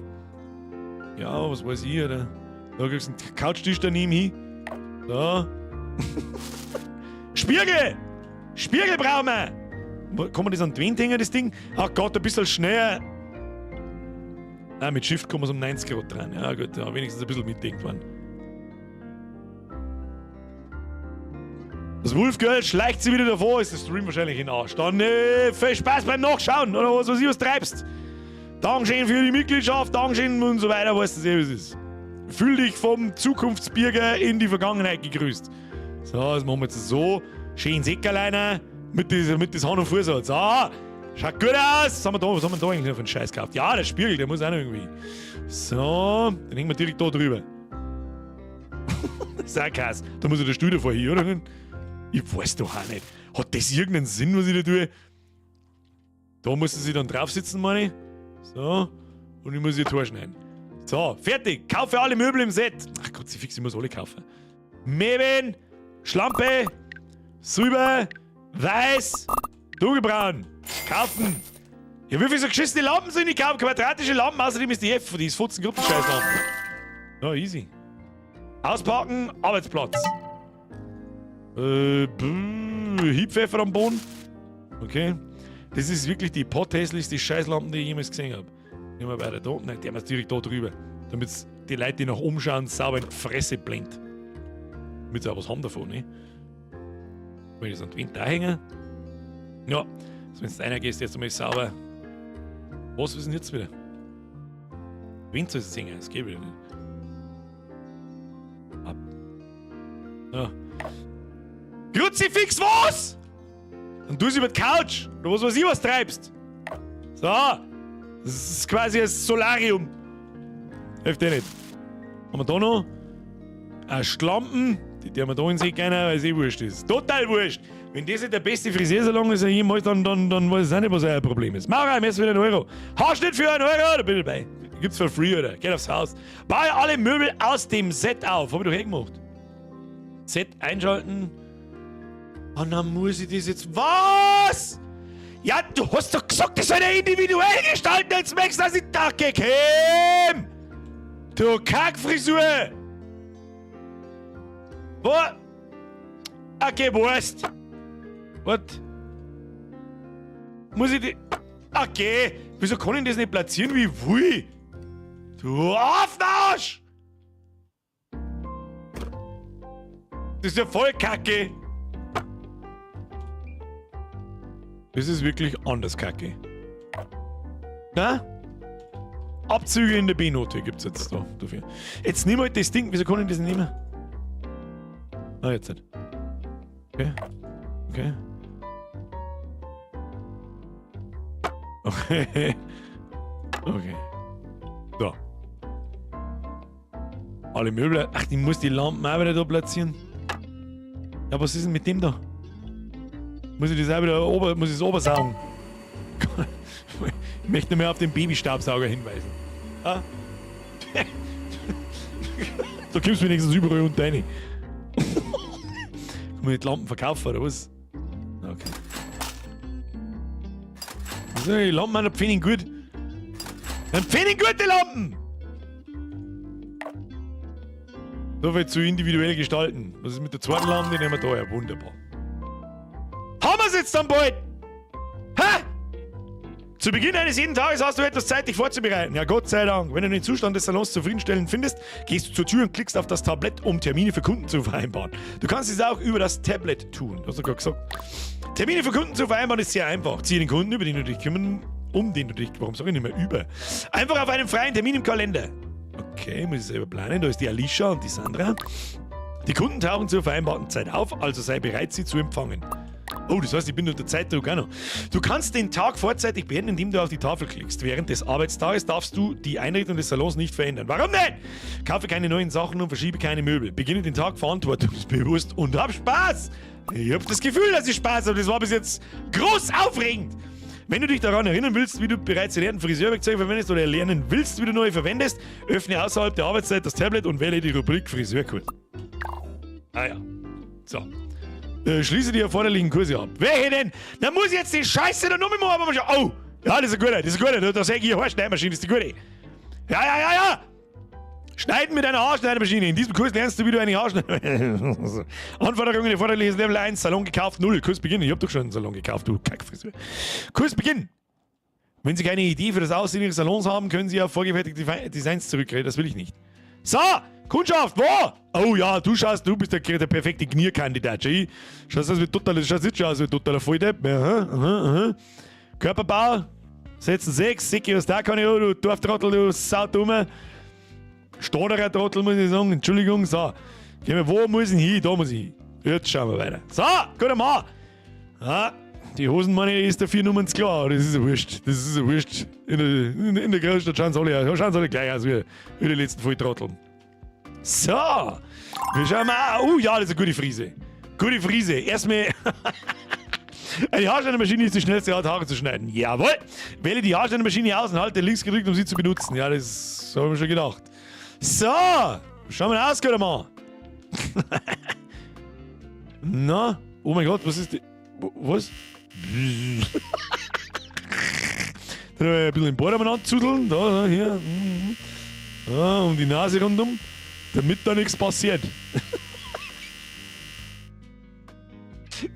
Ja, was weiß ich, oder? Da kriegst du einen Couchtisch daneben hin. Da. Spiegel! Spiegel brauchen wir! Kann man das an die Wand hängen, das Ding? Ach Gott, ein bisschen schneller. Ah, mit Shift kommen wir um 90 Grad dran. Ja gut, ja, wenigstens ein bisschen mitdenkt worden. Das Wolfgirl schleicht sie wieder davor, ist der Stream wahrscheinlich in Arsch. Dann viel Spaß beim Nachschauen oder was weiß ich, was treibst. Dankeschön für die Mitgliedschaft, Dankeschön und so weiter, weißt du eh, was ist. Fühl dich vom Zukunftsbürger in die Vergangenheit gegrüßt. So, das machen wir jetzt so. Schön Säckerleiner mit das Hand- und Fußsatz. Ah, schaut gut aus. Was haben wir da, was haben wir da eigentlich noch für einen Scheiß gekauft? Ja, der Spiegel, der muss auch noch irgendwie. So, den hängen wir direkt da drüber. Das ist auch krass. Da muss ja der Stuhl davor hier, oder? Ich weiß doch auch nicht. Hat das irgendeinen Sinn, was ich da tue? Da muss sie dann drauf sitzen, meine ich. So. Und ich muss ihr Tor schneiden. So, fertig. Kaufe alle Möbel im Set. Ach Gott, sie fix, ich muss alle kaufen. Möbeln, Schlampe, Silber, Weiß, dunkelbraun. Kaufen. Ja, wie viele so geschissene Lampen sind ich kaufen? Quadratische Lampen, außerdem ist die F, die ist Futzen Scheißlampen. Ja, easy. Auspacken, Arbeitsplatz. Hiebpfeffer am Boden. Okay. Das ist wirklich die potthässlichste Scheißlampen, die ich jemals gesehen hab. Nehmen wir weiter da. Nein, der muss direkt da drüber. Damit die Leute, die nach oben schauen, sauber in die Fresse blendet. Damit sie auch was haben davon, ne? Wenn ich das an die Wand da hänge. Ja, also wenn du einer gehst, jetzt einmal sauber. Was ist denn jetzt wieder? Wind soll es singen, das geht wieder nicht. Ab. Ja. Kruzifix, was? Und du über die Couch. Oder was weiß ich, was treibst. So. Das ist quasi ein Solarium. Hilft dir nicht. Haben wir da noch? Eine Schlampen. Die haben wir da in sich gerne, weil es eh wurscht ist. Total wurscht. Wenn das nicht der beste Friseursalon ist, jemals, dann weiß ich auch nicht, was euer Problem ist. Maurer, mir ist wieder 1 Euro. Haarschnitt für 1 Euro, da bin ich dabei. Gibt's for free, oder? Geht aufs Haus. Baue alle Möbel aus dem Set auf. Hab ich doch eh gemacht. Set einschalten. Und dann muss ich das jetzt. Was? Ja, du hast doch gesagt, das soll ja individuell gestalten. Jetzt merkst du, dass ich da gekäme. Du Kackfrisur. Wo? Okay, Wurst. Was? Muss ich die. Okay. Wieso kann ich das nicht platzieren, wie ich will? Du Affenarsch! Das ist ja voll Kacke. Das ist wirklich anders Kacke. Na? Abzüge in der B-Note gibt's jetzt da dafür. Jetzt nimm halt das Ding. Wieso kann ich das nicht nehmen? Ah, jetzt nicht. Okay. Okay. Okay. Okay. So. Alle Möbel. Ach, ich muss die Lampen auch wieder da platzieren. Ja, was ist denn mit dem da? Muss ich das auch wieder ober, muss ich das obersaugen? Ich möchte nur mehr auf den Babystaubsauger hinweisen. Ah? Da kommst du wenigstens überall unter rein. Kann man die Lampen verkaufen, oder was? Okay. So, die Lampen sind Pfennig gut. Ein Pfennig gute Lampen! So viel zu individuell gestalten. Was ist mit der zweiten Lampe? Die nehmen wir da. Ja, wunderbar. Haben wir's jetzt dann bald? Hä? Zu Beginn eines jeden Tages hast du etwas Zeit, dich vorzubereiten. Ja, Gott sei Dank. Wenn du den Zustand des Salons zufriedenstellend findest, gehst du zur Tür und klickst auf das Tablett, um Termine für Kunden zu vereinbaren. Du kannst es auch über das Tablet tun. Das hast du gerade gesagt. Termine für Kunden zu vereinbaren ist sehr einfach. Ziehe den Kunden, über den du dich kümmern, um den du dich, warum sag ich nicht mehr über? Einfach auf einen freien Termin im Kalender. Okay, muss ich selber planen. Da ist die Alicia und die Sandra. Die Kunden tauchen zur vereinbarten Zeit auf, also sei bereit, sie zu empfangen. Oh, das heißt, ich bin unter Zeitdruck auch noch. Du kannst den Tag vorzeitig beenden, indem du auf die Tafel klickst. Während des Arbeitstages darfst du die Einrichtung des Salons nicht verändern. Warum nicht? Kaufe keine neuen Sachen und verschiebe keine Möbel. Beginne den Tag verantwortungsbewusst und hab Spaß. Ich hab das Gefühl, dass ich Spaß habe. Das war bis jetzt groß aufregend. Wenn du dich daran erinnern willst, wie du bereits erlernten Friseurwerkzeuge verwendest oder erlernen willst, wie du neue verwendest, öffne außerhalb der Arbeitszeit das Tablet und wähle die Rubrik Friseurkurs. Ah ja. So. Schließe die erforderlichen Kurse ab. Welche denn? Da muss ich jetzt die Scheiße da noch mal machen, aber schon. Oh! Ja, das ist eine gute, das ist eine gute. Da sag ich hier, Haarschneidmaschine, das ist die gute. Ja, ja, ja, ja! Schneiden mit einer Haarschneidemaschine. In diesem Kurs lernst du, wie du eine Haarschneidemaschine. Anforderungen erforderliches Level 1, Salon gekauft, 0. Kurs beginnen. Ich hab doch schon einen Salon gekauft, du Kackfriseur. Kurs beginnen. Wenn Sie keine Idee für das Aussehen Ihres Salons haben, können Sie auf vorgefertigte Designs zurückgreifen. Das will ich nicht. So, Kundschaft, wo? Oh ja, du schaust, du bist der perfekte Knierkandidat. Schau, schaust aus wie totaler, schaust nicht schon aus wie totaler Volldepp. Aha, aha, aha. Körperbau, setzen 6, Sicki, was da kann ich, du Dorftrottel, du Saudumme. Stoderer Trottel, muss ich sagen, Entschuldigung, so. Gehen wir, wo muss ich hin? Da muss ich hin. Jetzt schauen wir weiter. So, guter Mann. Ah, die Hosen, meine ich, ist dafür Nummern klar. Das ist ja wurscht. Das ist ja wurscht. In der Großstadt schauen sie alle, schauen sie alle gleich aus wie die letzten Volltrotteln. So, wir schauen mal. Oh ja, das ist eine gute Frise. Gute Frise. Erstmal. Eine Haarschneidemaschine ist die schnellste Art, Haare zu schneiden. Jawohl. Wähle die Haarschneidemaschine aus und halte links gedrückt, um sie zu benutzen. Ja, das habe ich mir schon gedacht. So, schauen wir aus, guter Mann. Na, oh mein Gott, was ist die? Was? Dann ein bisschen den Bart umeinander zudeln. Da, da, hier. Mhm. Ah, um die Nase rundum, damit da nichts passiert.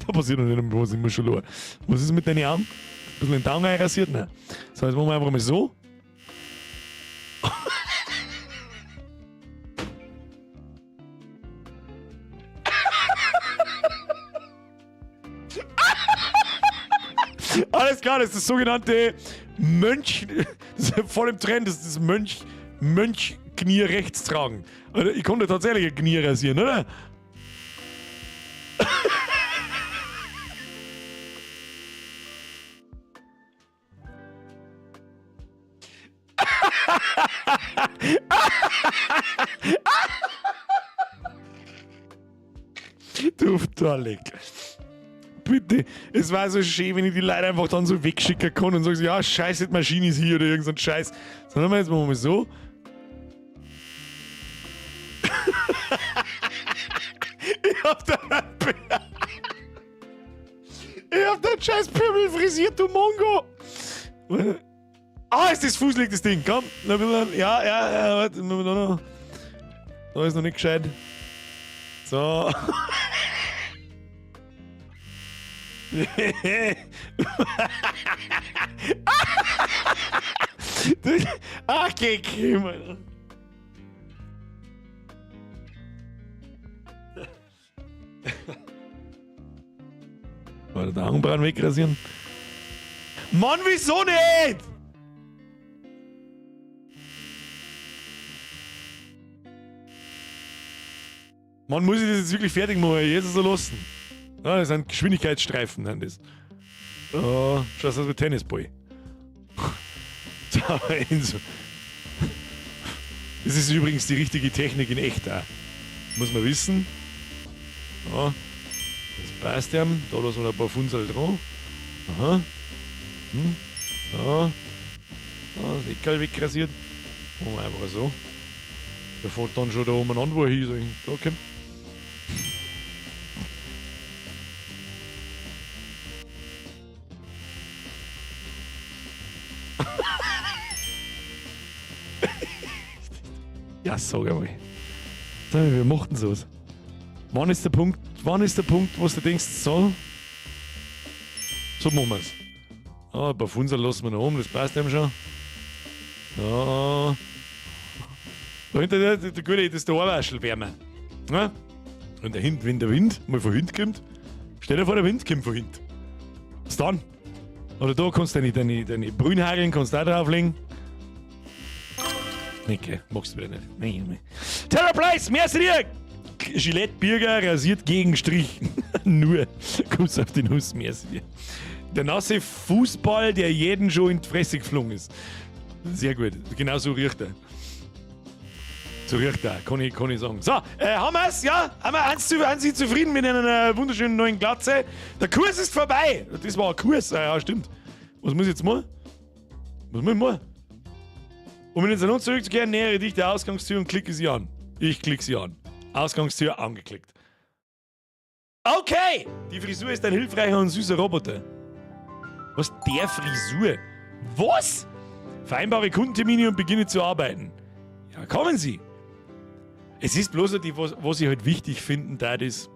Da passiert noch nicht was, ich muss schon schauen. Was ist mit deinen Augen? Ein bisschen in die Augen einrasiert? Nein. So, jetzt machen wir einfach mal so. Alles klar, das ist das sogenannte Mönch. Das ist voll im Trend, das ist das Mönch-Knie rechts tragen. Also ich konnte tatsächlich ein Knie rasieren, oder? Du Dolleck. Bitte, es war so schön, wenn ich die Leute einfach dann so wegschicken kann und sage, ja, scheiße, die Maschine ist hier oder irgend so ein Scheiß. Sondern jetzt machen wir mal so. Ich hab da Ich hab den scheiß Pimmel frisiert, du Mongo! Ah, ist das fußlig, das Ding. Komm, noch ein bisschen. Ja, ja, ja, warte, noch, noch. Da ist noch nicht gescheit. So. Ach, geh, Mann. Warte, der Augenbrauen wegrasieren. Mann, wieso nicht? Mann, muss ich das jetzt wirklich fertig machen? Jetzt ist er lassen. Ah, das sind Geschwindigkeitsstreifen, sind das. Oh, schaust aus wie Tennisball. So, Enzo. Das ist übrigens die richtige Technik in echt auch. Muss man wissen. Ja, das passt ihm. Da lassen wir ein paar Funsal dran. Aha. So. Ja, das Eckerl wegrasiert. Machen wir einfach so. Der fährt dann schon da umeinander, wo er hin soll. Da kommt. Ja, sag einmal. Sag mal, wir mochten sowas. Wann ist der Punkt, wann ist der Punkt, wo du denkst, so, so machen wir's. Ah, ein paar Funser lassen wir noch um, das passt ihm schon. Ja. Da hinter der gute, das ist der Ohrwaschel wärmer. Ja? Und der Hint, wenn der Wind mal von hinten kommt, stell dir vor, der Wind kommt von hinten. Was dann? Oder da kannst du deine Brünnhageln kannst du auch drauflegen. Okay, magst du wieder nicht. Nein, nein. Terra Place, merci dir! Gillette Birger rasiert gegen Strich. Nur. Kuss auf die Nuss, merci dir. Der nasse Fußball, der jeden schon in die Fresse geflogen ist. Sehr gut. Genau so riecht er. So riecht er, kann ich sagen. So, haben wir's? Ja? Haben wir eins zu, sind Sie zufrieden mit einer wunderschönen neuen Glatze? Der Kurs ist vorbei! Das war ein Kurs, ja, stimmt. Was muss ich jetzt machen? Was muss ich machen? Um in den Salon zurückzukehren, nähere dich der Ausgangstür und klicke sie an. Ich klicke sie an. Ausgangstür angeklickt. Okay! Die Frisur ist ein hilfreicher und süßer Roboter. Was? Der Frisur? Was? Vereinbare Kundentermine und beginne zu arbeiten. Ja, kommen Sie! Es ist bloß, die, was ich halt wichtig finden da ist,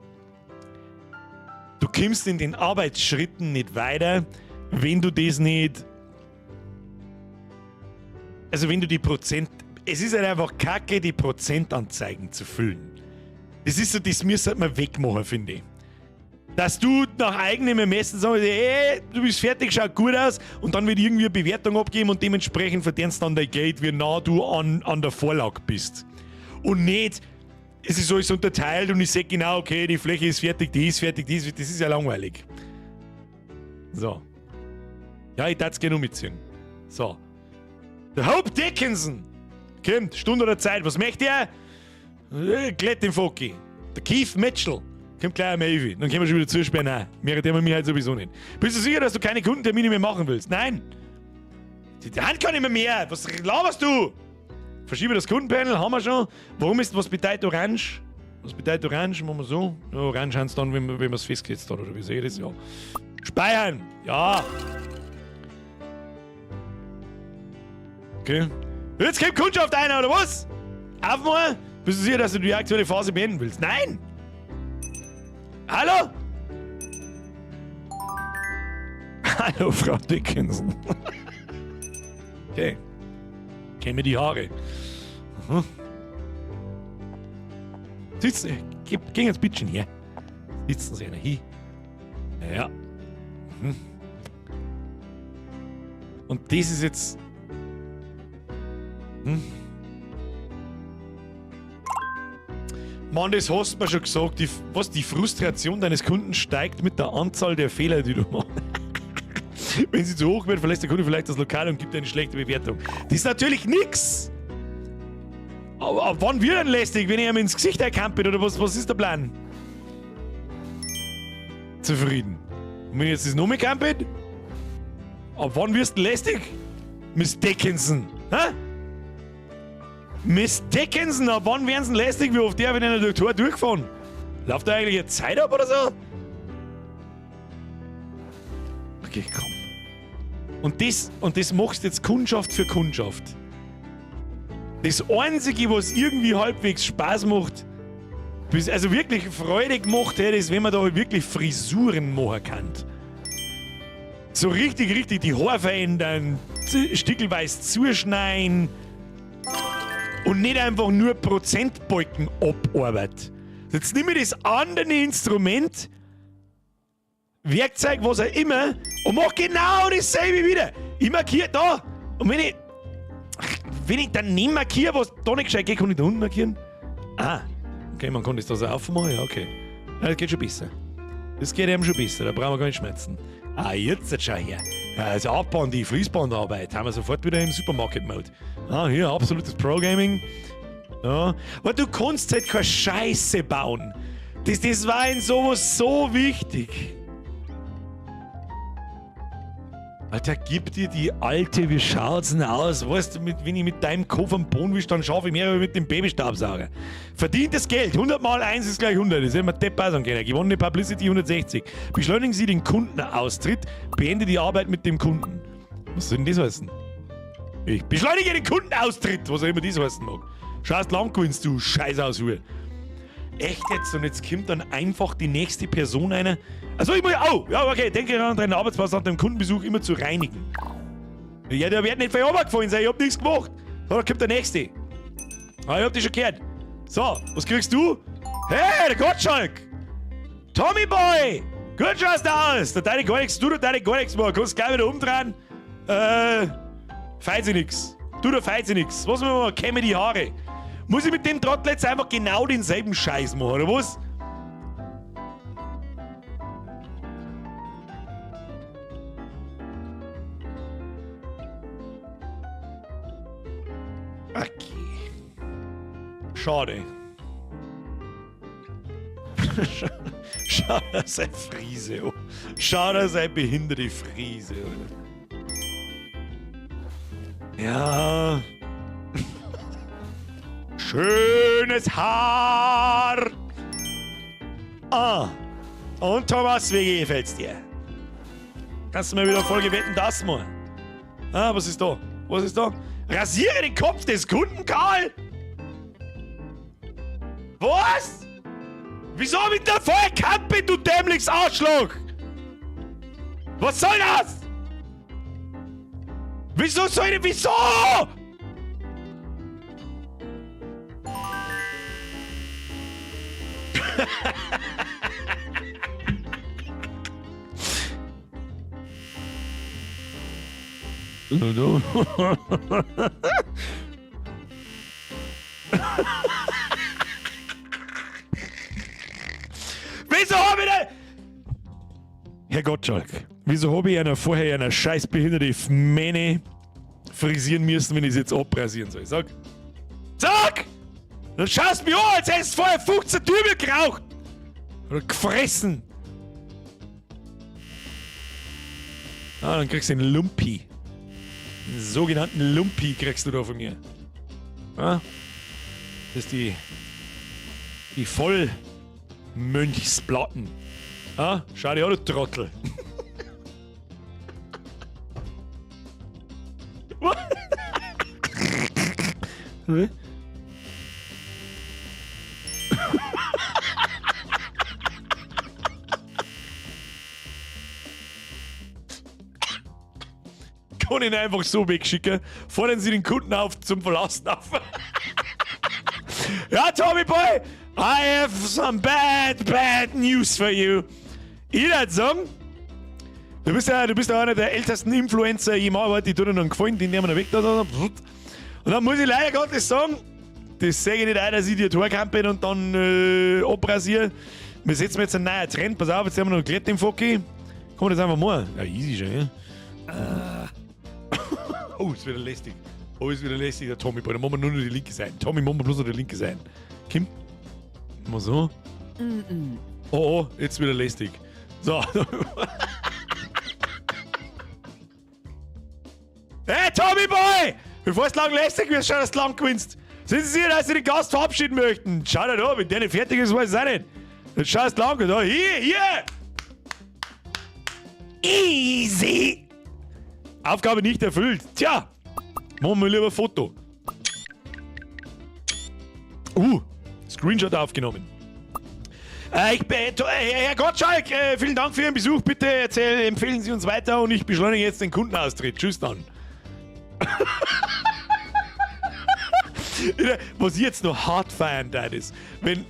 du kommst in den Arbeitsschritten nicht weiter, wenn du das nicht. Also wenn du die Prozent. Es ist halt einfach kacke, die Prozentanzeigen zu füllen. Das ist so, das müsste man wegmachen, finde ich. Dass du nach eigenem Ermessen sagst, ey, du bist fertig, schaut gut aus, und dann wird irgendwie eine Bewertung abgeben und dementsprechend verdienst du dann dein Geld, wie nah du an der Vorlage bist. Und nicht, es ist alles unterteilt und ich seh genau, okay, die Fläche ist fertig, die ist fertig, die ist fertig, das ist ja langweilig. So. Ja, ich darf's gerne mitziehen. So. Der Hope Dickinson kommt, Stunde oder Zeit, was möchte er? Glätt den Focki. Der Keith Mitchell kommt gleich am Elfi. Dann können wir schon wieder zusperren. Nein, mehr wir mir halt sowieso nicht. Bist du sicher, dass du keine Kundentermine mehr machen willst? Nein. Die Hand kann nicht mehr. Was laberst du? Verschiebe das Kundenpanel, haben wir schon. Warum ist, was bedeutet Orange? Was bedeutet Orange? Machen wir so. Ja, Orange haben sie dann, wenn man es festgesetzt hat, oder wie sehe ich das? Ja. Speichern! Ja! Okay. Jetzt kommt Kundschaft einer, oder was? Aufmachen? Bist du sicher, dass du die aktuelle Phase beenden willst? Nein! Hallo? Hallo, Frau Dickinson. Okay. Kämme die Haare. Mhm. Sitzen, geh jetzt bitte her. Sitzen Sie einer hin. Ja. Mhm. Und das ist jetzt. Hm? Mann, das hast du mir schon gesagt. Die Frustration deines Kunden steigt mit der Anzahl der Fehler, die du machst. Wenn sie zu hoch wird, verlässt der Kunde vielleicht das Lokal und gibt eine schlechte Bewertung. Das ist natürlich nix! Aber ab wann wird er denn lästig, wenn ich ihm ins Gesicht erkannt bin, oder was ist der Plan? Zufrieden. Und wenn ich jetzt das noch mehr gekannt bin? Ab wann wirst du lästig? Miss Dickinson. Hä? Miss Dickinson, ab wann werden sie denn lästig? Wie oft der, wenn einer durch Tor durchgefahren? Läuft da eigentlich eine Zeit ab oder so? Okay, komm. Und das machst du jetzt Kundschaft für Kundschaft. Das Einzige, was irgendwie halbwegs Spaß macht, also wirklich Freude gemacht hätte, ist, wenn man da halt wirklich Frisuren machen kann. So richtig, richtig die Haare verändern, stickelweise zuschneiden und nicht einfach nur Prozentbalken abarbeiten. Jetzt nimm ich das andere Instrument, Werkzeug, was auch immer, und mach genau dasselbe wieder. Ich markiere da. Und wenn ich dann nicht markiere, was da nicht gescheit geht, kann ich da unten markieren? Ah, okay, man kann das da so aufmachen, ja, okay. Ja, das geht schon besser. Das geht eben schon besser, da brauchen wir gar nicht schmerzen. Ah, jetzt schau her. Ja, also abbauen die Fließbandarbeit. Haben wir sofort wieder im Supermarket-Mode. Ah, hier, absolutes Pro-Gaming. Ja. Aber du kannst halt keine Scheiße bauen. Das war in sowas so wichtig. Alter, gib dir die alte, wie schaut's denn aus? Weißt du, wenn ich mit deinem Kopf am Boden wisch, dann schaffe ich mehr als mit dem Babystaubsauger. Verdientes Geld, 100 mal 1 ist gleich 100, das hätten wir Depp auch sagen können. Gewonnene Publicity 160. Beschleunigen Sie den Kundenaustritt, beende die Arbeit mit dem Kunden. Was soll denn das heißen? Ich beschleunige den Kundenaustritt, was auch immer das heißen mag. Schaust lang gewinnst, du Scheißaushuhr. Echt jetzt? Und jetzt kommt dann einfach die nächste Person eine. Also ich muss. Oh, ja, okay. Denke daran, deinen Arbeitsplatz nach dem Kundenbesuch immer zu reinigen. Ja, der wird nicht von gefallen sein, ich hab nichts gemacht. So, da kommt der nächste. Ah, ich hab dich schon gehört. So, was kriegst du? Hey, der Gottschalk! Tommy Boy! Gut schaust du aus! Da deine gar nichts, du da deine gar nichts mehr. Kannst gleich wieder umdrehen. Feit sie nix. Du da feit sie nix. Was machen wir? Kämme die Haare. Muss ich mit dem Trottel jetzt einfach genau denselben Scheiß machen, oder was? Okay. Schade. Schau dir seine Friese an. Schau dir seine behinderte Friese an. Ja. Schönes Haar. Ah. Und Thomas, wie gefällt's dir? Kannst du mal wieder Folge wetten, das mal? Ah, was ist da? Was ist da? Rasiere den Kopf des Kunden, Karl! Was? Wieso mit der Feuerkappe, du dämliches Arschloch? Was soll das? Wieso soll ich... Wieso? Wieso hab ich denn... Herr Gottschalk, wieso hab ich einer vorher einer scheiß behinderte Mähne frisieren müssen, wenn ich es jetzt abrasieren soll? Sag! Sag! Dann schaust mich an, als hättest du vorher 15 Dübel geraucht! Oder gefressen! Ah, dann kriegst du einen Lumpi. Den sogenannten Lumpi kriegst du da von mir. Ah? Das ist die Vollmönchsplatten. Ah, schau dir an, du Trottel. Kann ihn einfach so wegschicken. Fordern Sie den Kunden auf zum Verlassen auf. Ja, Tommy Boy, I have some bad, bad news for you. Ich würde sagen, du bist ja einer der ältesten Influencer jemals, die tun dir noch einen Gefallen, den nehmen wir noch weg. Da. Und dann muss ich leider Gottes sagen, das sehe ich nicht ein, dass ich dir Torkampe und dann abrasiere. Wir setzen jetzt einen neuen Trend. Pass auf, jetzt haben wir noch Klett im Focki. Kann man das einfach machen? Ja, easy schon, ja. Oh, ist wieder lästig. Oh, ist wieder lästig, der Tommy Boy. Da machen wir nur noch die linke Seite. Tommy, machen wir bloß noch die linke Seite. Kim? Mal so. Oh, oh, jetzt wieder lästig. So. Hey, Tommy Boy! Bevor es lang lästig wird, schau, dass du lang gewinnst. Sind Sie sicher, dass Sie den Gast verabschieden möchten? Schau dir da, wenn der nicht fertig ist, weiß ich auch nicht. Jetzt schaust du lang. Da, hier, hier! Easy! Aufgabe nicht erfüllt. Tja, machen wir lieber ein Foto. Screenshot aufgenommen. Herr Gottschalk, vielen Dank für Ihren Besuch. Bitte empfehlen Sie uns weiter und ich beschleunige jetzt den Kundenaustritt. Tschüss dann. Was ich jetzt noch hart feiern darf, ist, wenn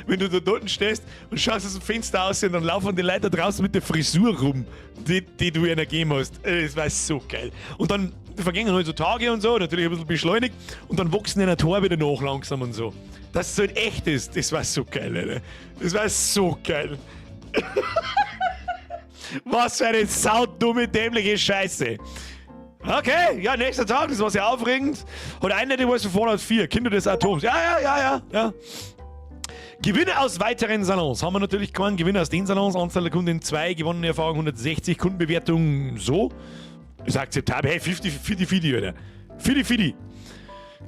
du da unten stehst und schaust aus dem Fenster aus und dann laufen die Leute da draußen mit der Frisur rum, die du ihnen gegeben hast. Das war so geil. Und dann vergingen halt so Tage und so, natürlich ein bisschen beschleunigt, und dann wachsen ihnen Tor wieder nach langsam und so. Dass es halt echt ist, das war so geil, Alter. Das war so geil. Was für eine saudumme, dämliche Scheiße. Okay, ja, nächster Tag, das war sehr aufregend. Und einer, der war von Fallout 4, Kinder des Atoms. Ja, ja, ja, ja, ja. Gewinne aus weiteren Salons. Haben wir natürlich keinen Gewinn aus den Salons. Anzahl der Kunden 2, gewonnene Erfahrung 160, Kundenbewertung so. Ist akzeptabel. Hey, 50, 50, 50, Alter. 50, 50.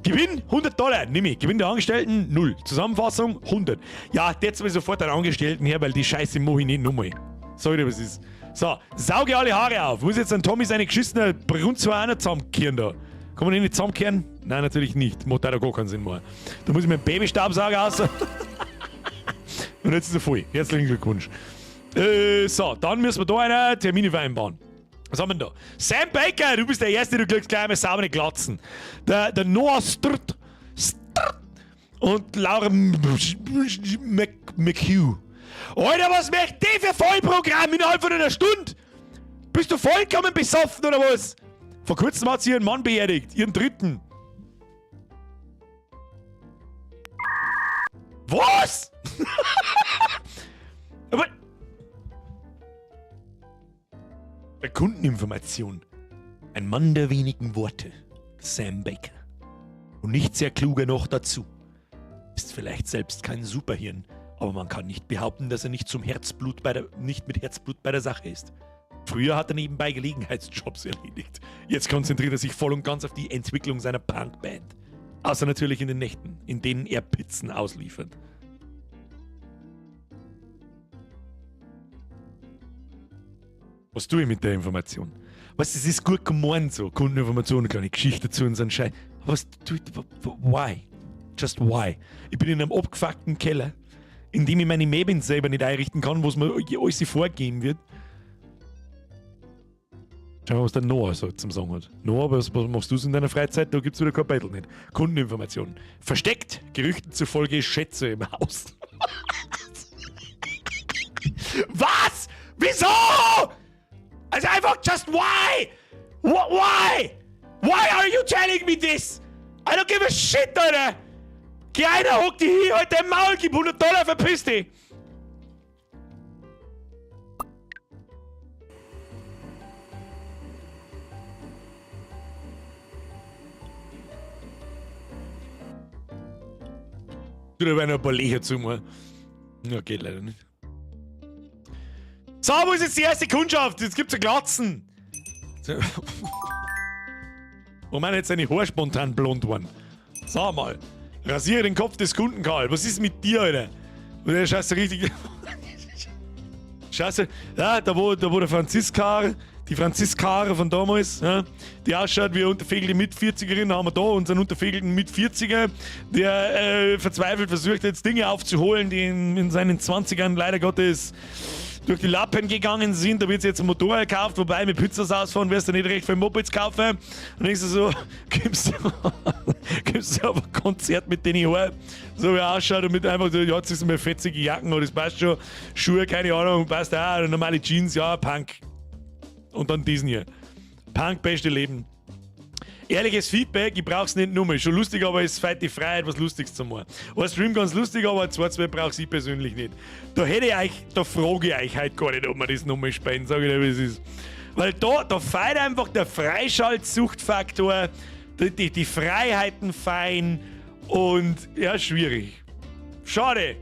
Gewinn 100 Dollar, nimm ich. Gewinn der Angestellten 0. Zusammenfassung 100. Ja, jetzt will ich sofort einen Angestellten her, weil die Scheiße mach ich nicht nochmal. Sag ich dir, was ist. So, sauge alle Haare auf. Muss jetzt an Tommy seine geschissene Brunzwein auch noch zusammenkehren da. Kann man den nicht zusammenkehren? Nein, natürlich nicht. Macht leider gar keinen Sinn mehr. Da muss ich mit dem Babystaubsauger raus. Und jetzt ist er voll. Herzlichen Glückwunsch. So, dann müssen wir da einen Termine vereinbaren. Was haben wir denn da? Sam Baker, du bist der Erste, du kriegst gleich mal saubere Glatzen. Der Noah Sturt, Sturt und Laura McHugh. Alter, was möchte die für Vollprogramm innerhalb von einer Stunde? Bist du vollkommen besoffen oder was? Vor kurzem hat sie ihren Mann beerdigt, ihren dritten. Was? Aber. Kundeninformation. Ein Mann der wenigen Worte. Sam Baker. Und nicht sehr kluger noch dazu. Ist vielleicht selbst kein Superhirn, aber man kann nicht behaupten, dass er nicht zum Herzblut bei der, nicht mit Herzblut bei der Sache ist. Früher hat er nebenbei Gelegenheitsjobs erledigt. Jetzt konzentriert er sich voll und ganz auf die Entwicklung seiner Punkband. Außer natürlich in den Nächten, in denen er Pizzen ausliefert. Was tue ich mit der Information? Was, es ist gut gemeint so, Kundeninformation, eine kleine Geschichte zu uns anscheinend. Was tue ich, why? Just why? Ich bin in einem abgefuckten Keller, in dem ich meine Möbel selber nicht einrichten kann, wo es mir alles vorgegeben wird. Schauen wir, was der Noah so zum Sagen hat. Noah, was machst du so in deiner Freizeit? Da gibt's wieder kein Battle nicht. Kundeninformationen. Versteckt, Gerüchten zufolge Schätze im Haus. Was? Wieso? Also einfach just why? Why? Why are you telling me this? I don't give a shit, Alter! Geh einer, hock dich hin, halt dein Maul, gib 100 Dollar, verpiss dich! Du, da werden noch ein paar Löcher zu machen. Ja, geht leider nicht. So, wo ist jetzt die erste Kundschaft? Jetzt gibt's ja Glatzen. Wo man jetzt seine Haare spontan blond waren. Sag mal. Rasiere den Kopf des Kunden, Karl. Was ist mit dir, Alter? Und der schaust du richtig. Scheiße. Ja, da wo der Franziskar, die Franziskar von damals, ja, die ausschaut wie eine unterfegelte Mit-40erin, haben wir da unseren unterfegelten Mit-40er, der verzweifelt versucht, jetzt Dinge aufzuholen, die in seinen 20ern leider Gottes durch die Lappen gegangen sind. Da wird jetzt ein Motorrad gekauft, wobei mit Pizzas ausfahren wirst du nicht recht viel Mopeds kaufen. Und denkst du so, gibst du auf ein Konzert mit den Haaren, so wie er ausschaut und mit einfach so, ja, jetzt ist mir fetzige Jacken oder das passt schon, Schuhe, keine Ahnung, passt auch, oder normale Jeans, ja, Punk. Und dann diesen hier. Punk, beste Leben. Ehrliches Feedback, ich brauch's nicht nur mal. Schon lustig, aber es ist die Freiheit, was Lustiges zu machen. Ein Stream ganz lustig, aber ein 2-2 brauch's ich persönlich nicht. Da hätte ich euch, da frage ich euch heute gar nicht, ob wir das nochmal spielen, sag ich dir, wie es ist. Weil da feiert einfach der Freischaltsuchtfaktor, die Freiheiten fein und ja, schwierig. Schade.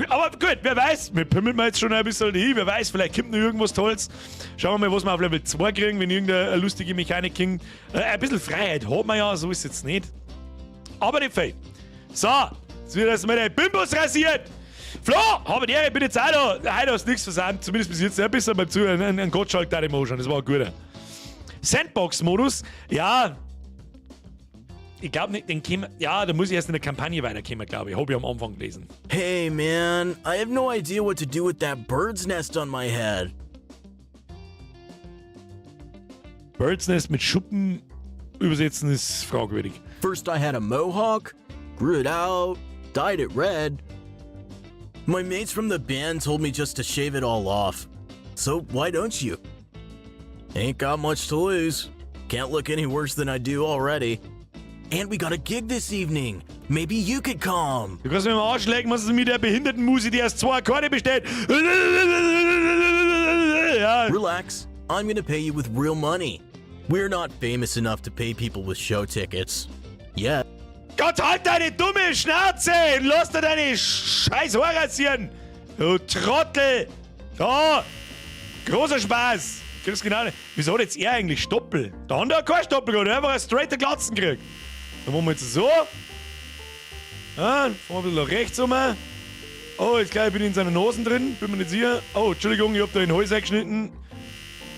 Aber gut, wer weiß, wir pimmeln jetzt schon ein bisschen hin, wer weiß, vielleicht kommt noch irgendwas Tolles. Schauen wir mal, was wir auf Level 2 kriegen, wenn irgendeine lustige Mechanik kriegt. Ein bisschen Freiheit hat man ja, so ist es jetzt nicht. Aber nicht viel. So, jetzt wird erstmal der Bimbus rasiert. Flo, habe die Ehre, ich bin jetzt auch da. Heute hast du nichts versandt, zumindest bis jetzt ein bisschen beim Zuhören. Ein Gottschalk da im schon, das war ein guter. Sandbox-Modus, ja. Ich glaub nicht, den käme, ja, da muss ich erst in der Kampagne weiterkommen, glaub ich. Hab ich am Anfang gelesen. Hey man, I have no idea what to do with that bird's nest on my head. Bird's Nest mit Schuppen übersetzen ist fragwürdig. First I had a mohawk, grew it out, dyed it red. My mates from the band told me just to shave it all off. So why don't you? Ain't got much to lose. Can't look any worse than I do already. And we got a gig this evening. Maybe you could come. Du kannst mir mal Arsch lecken, was ist mit der behinderten Musi, die erst 2 Akkorde bestellt? ja. Relax. I'm gonna pay you with real money. We're not famous enough to pay people with show tickets. Yet. Gott, halt deine dumme Schnauze und lass dir deine scheiß Haare rasieren! Du Trottel! Da! Großer Spaß! Kriegst genau. Wieso hat jetzt er eigentlich Stoppel? Der andere hat keinen Stoppel gehabt, der hat einfach eine straighte Glatzen gekriegt. Dann machen wir jetzt so. Ja, fahren wir ein bisschen nach rechts rum. Oh, jetzt gleich bin ich in seiner Nase drin. Bin mir nicht sicher. Oh, Entschuldigung, ich hab da den Hals eingeschnitten.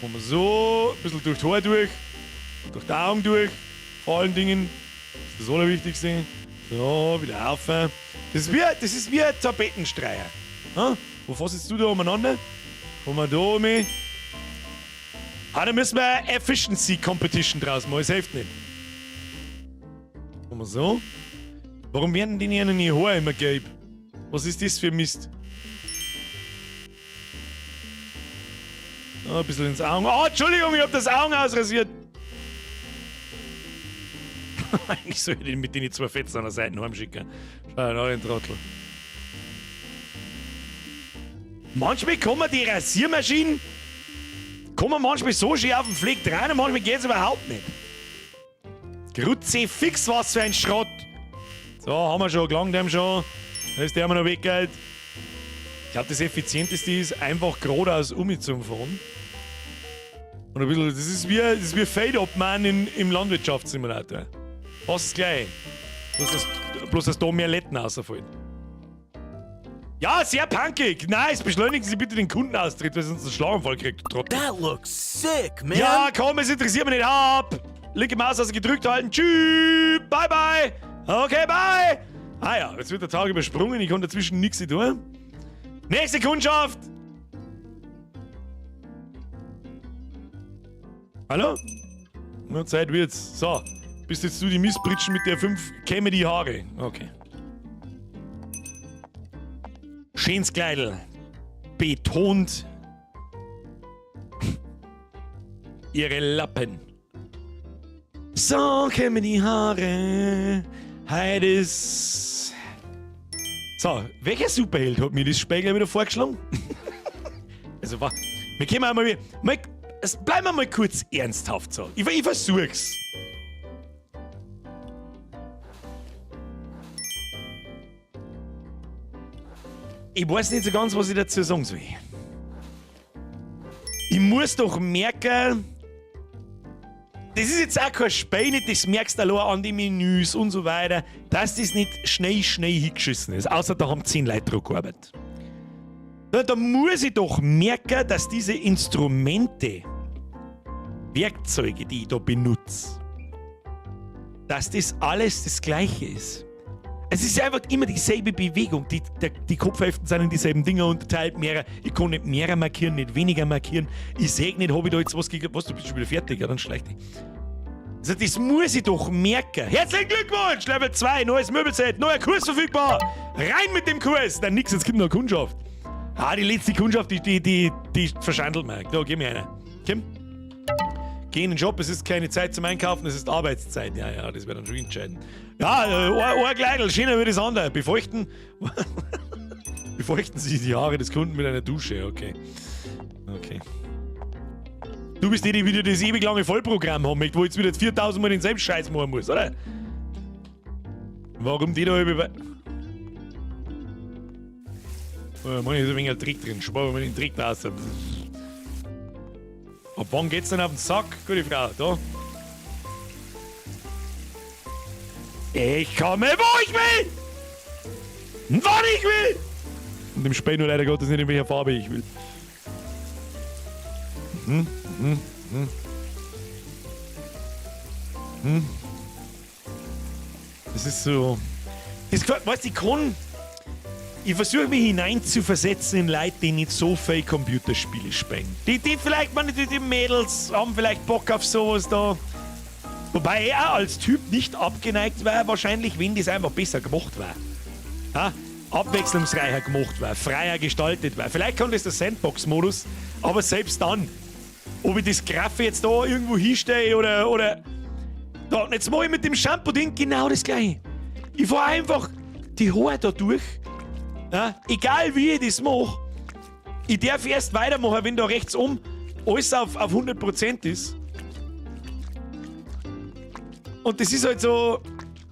Machen wir so. Ein bisschen durch die Haare durch. Durch die Augen durch. Vor allen Dingen. Das ist das Allerwichtigste. So, wieder auf. Das ist wie ein Tapetenstreicher. Ha? Wo fährst jetzt du da umeinander? Kommen wir da um. Ah, da müssen wir eine Efficiency Competition draus machen. Das hilft nicht. Machen wir so. Warum werden die nicht die Haare immer gelb? Was ist das für Mist? Ah, ein bisschen ins Auge. Oh, Entschuldigung, ich hab das Auge ausrasiert. Eigentlich soll ich den mit den zwei Fetzen an der Seite heimschicken. Schau, noch den Trottel. Manchmal kommen die Rasiermaschinen kommen manchmal so schön auf den Fleck rein und manchmal geht's überhaupt nicht. Kruzifix, was für ein Schrott. So, haben wir schon, gelangt dem schon. Da ist der immer noch weg, Geld. Ich glaube, das Effizienteste ist, einfach geradeaus um zum Fahren. Und ein bisschen, das ist wie Fade-Up-Man im Landwirtschaftssimulator. Fast das gleiche. Bloß, dass da mehr Letten rausfallen. Ja, sehr punkig. Nice, beschleunigen Sie bitte den Kundenaustritt, weil sonst einen Schlaganfall kriegt, du Trottel. That looks sick, man. Ja, komm, es interessiert mich nicht. Ab! Linke Maustaste gedrückt halten. Tschüss. Bye, bye. Okay, bye. Ah ja, jetzt wird der Tag übersprungen. Ich kann dazwischen nichts tun. Nächste Kundschaft. Hallo? Na, Zeit wird's. So, bist jetzt du die Missbritschen mit der 5 käme die Haare. Okay. Schönes Kleidl. Betont ihre Lappen. So kämen die Haare. Heute ist. So, welcher Superheld hat mir das Spiegel wieder vorgeschlagen? Also, wir können einmal wieder. Mal, es bleiben wir mal kurz ernsthaft so. Ich versuch's. Ich weiß nicht so ganz, was ich dazu sagen soll. Ich muss doch merken, das ist jetzt auch kein Spiel, nicht, das merkst du allein an den Menüs und so weiter, dass das nicht schnell, schnell hingeschissen ist. Außer da haben 10 Leute drauf gearbeitet. Da muss ich doch merken, dass diese Instrumente, Werkzeuge, die ich da benutze, dass das alles das Gleiche ist. Es ist einfach immer dieselbe Bewegung. Die Kopfhälften sind in dieselben Dinger unterteilt. Mehrer, ich kann nicht mehr markieren, nicht weniger markieren. Ich seh nicht, hab ich da jetzt was gegeben. Was, du bist schon wieder fertig, ja, dann schleich dich. Also das muss ich doch merken. Herzlichen Glückwunsch! Level 2, neues Möbelset, neuer Kurs verfügbar. Rein mit dem Kurs! Nein, nix, jetzt kommt noch eine Kundschaft. Ah, die letzte Kundschaft, die verschandelt mir. Da, gib mir eine. Komm. Geh in den Shop, es ist keine Zeit zum Einkaufen, es ist Arbeitszeit. Ja, ja, das wird dann schon entscheiden. Ja, ein Kleidl, schöner wie das andere. Befeuchten Sie die Haare des Kunden mit einer Dusche, okay. Okay. Du bist die, die wieder das ewig lange Vollprogramm haben möchte, wo jetzt wieder 4000 Mal denselben Scheiß machen muss, oder? Warum die da über. Oh, Mann, ist ein wenig ein Trick drin. Sparen wir den Trick da raus. Ab wann geht's denn auf den Sack? Gute Frau, da. Ich komme, wo ich will! Wann ich will! Und im Spiel nur leider Gottes nicht, in welcher Farbe ich will. Das ist so. Das gefällt, weißt du, ich kann. Ich versuche mich hineinzuversetzen in Leute, die nicht so viel Computerspiele spielen. Die vielleicht, meine, die Mädels haben vielleicht Bock auf sowas da. Wobei er als Typ nicht abgeneigt war, wahrscheinlich, wenn das einfach besser gemacht war. Ja? Abwechslungsreicher gemacht war, freier gestaltet war. Vielleicht kann das der Sandbox-Modus, aber selbst dann, ob ich das Graffe jetzt da irgendwo hinstehe oder da, jetzt mach ich mit dem Shampoo-Ding genau das Gleiche. Ich fahr einfach die Haare da durch. Ja, egal wie ich das mach, ich darf erst weitermachen, wenn da rechts um alles auf 100% ist. Und das ist halt so,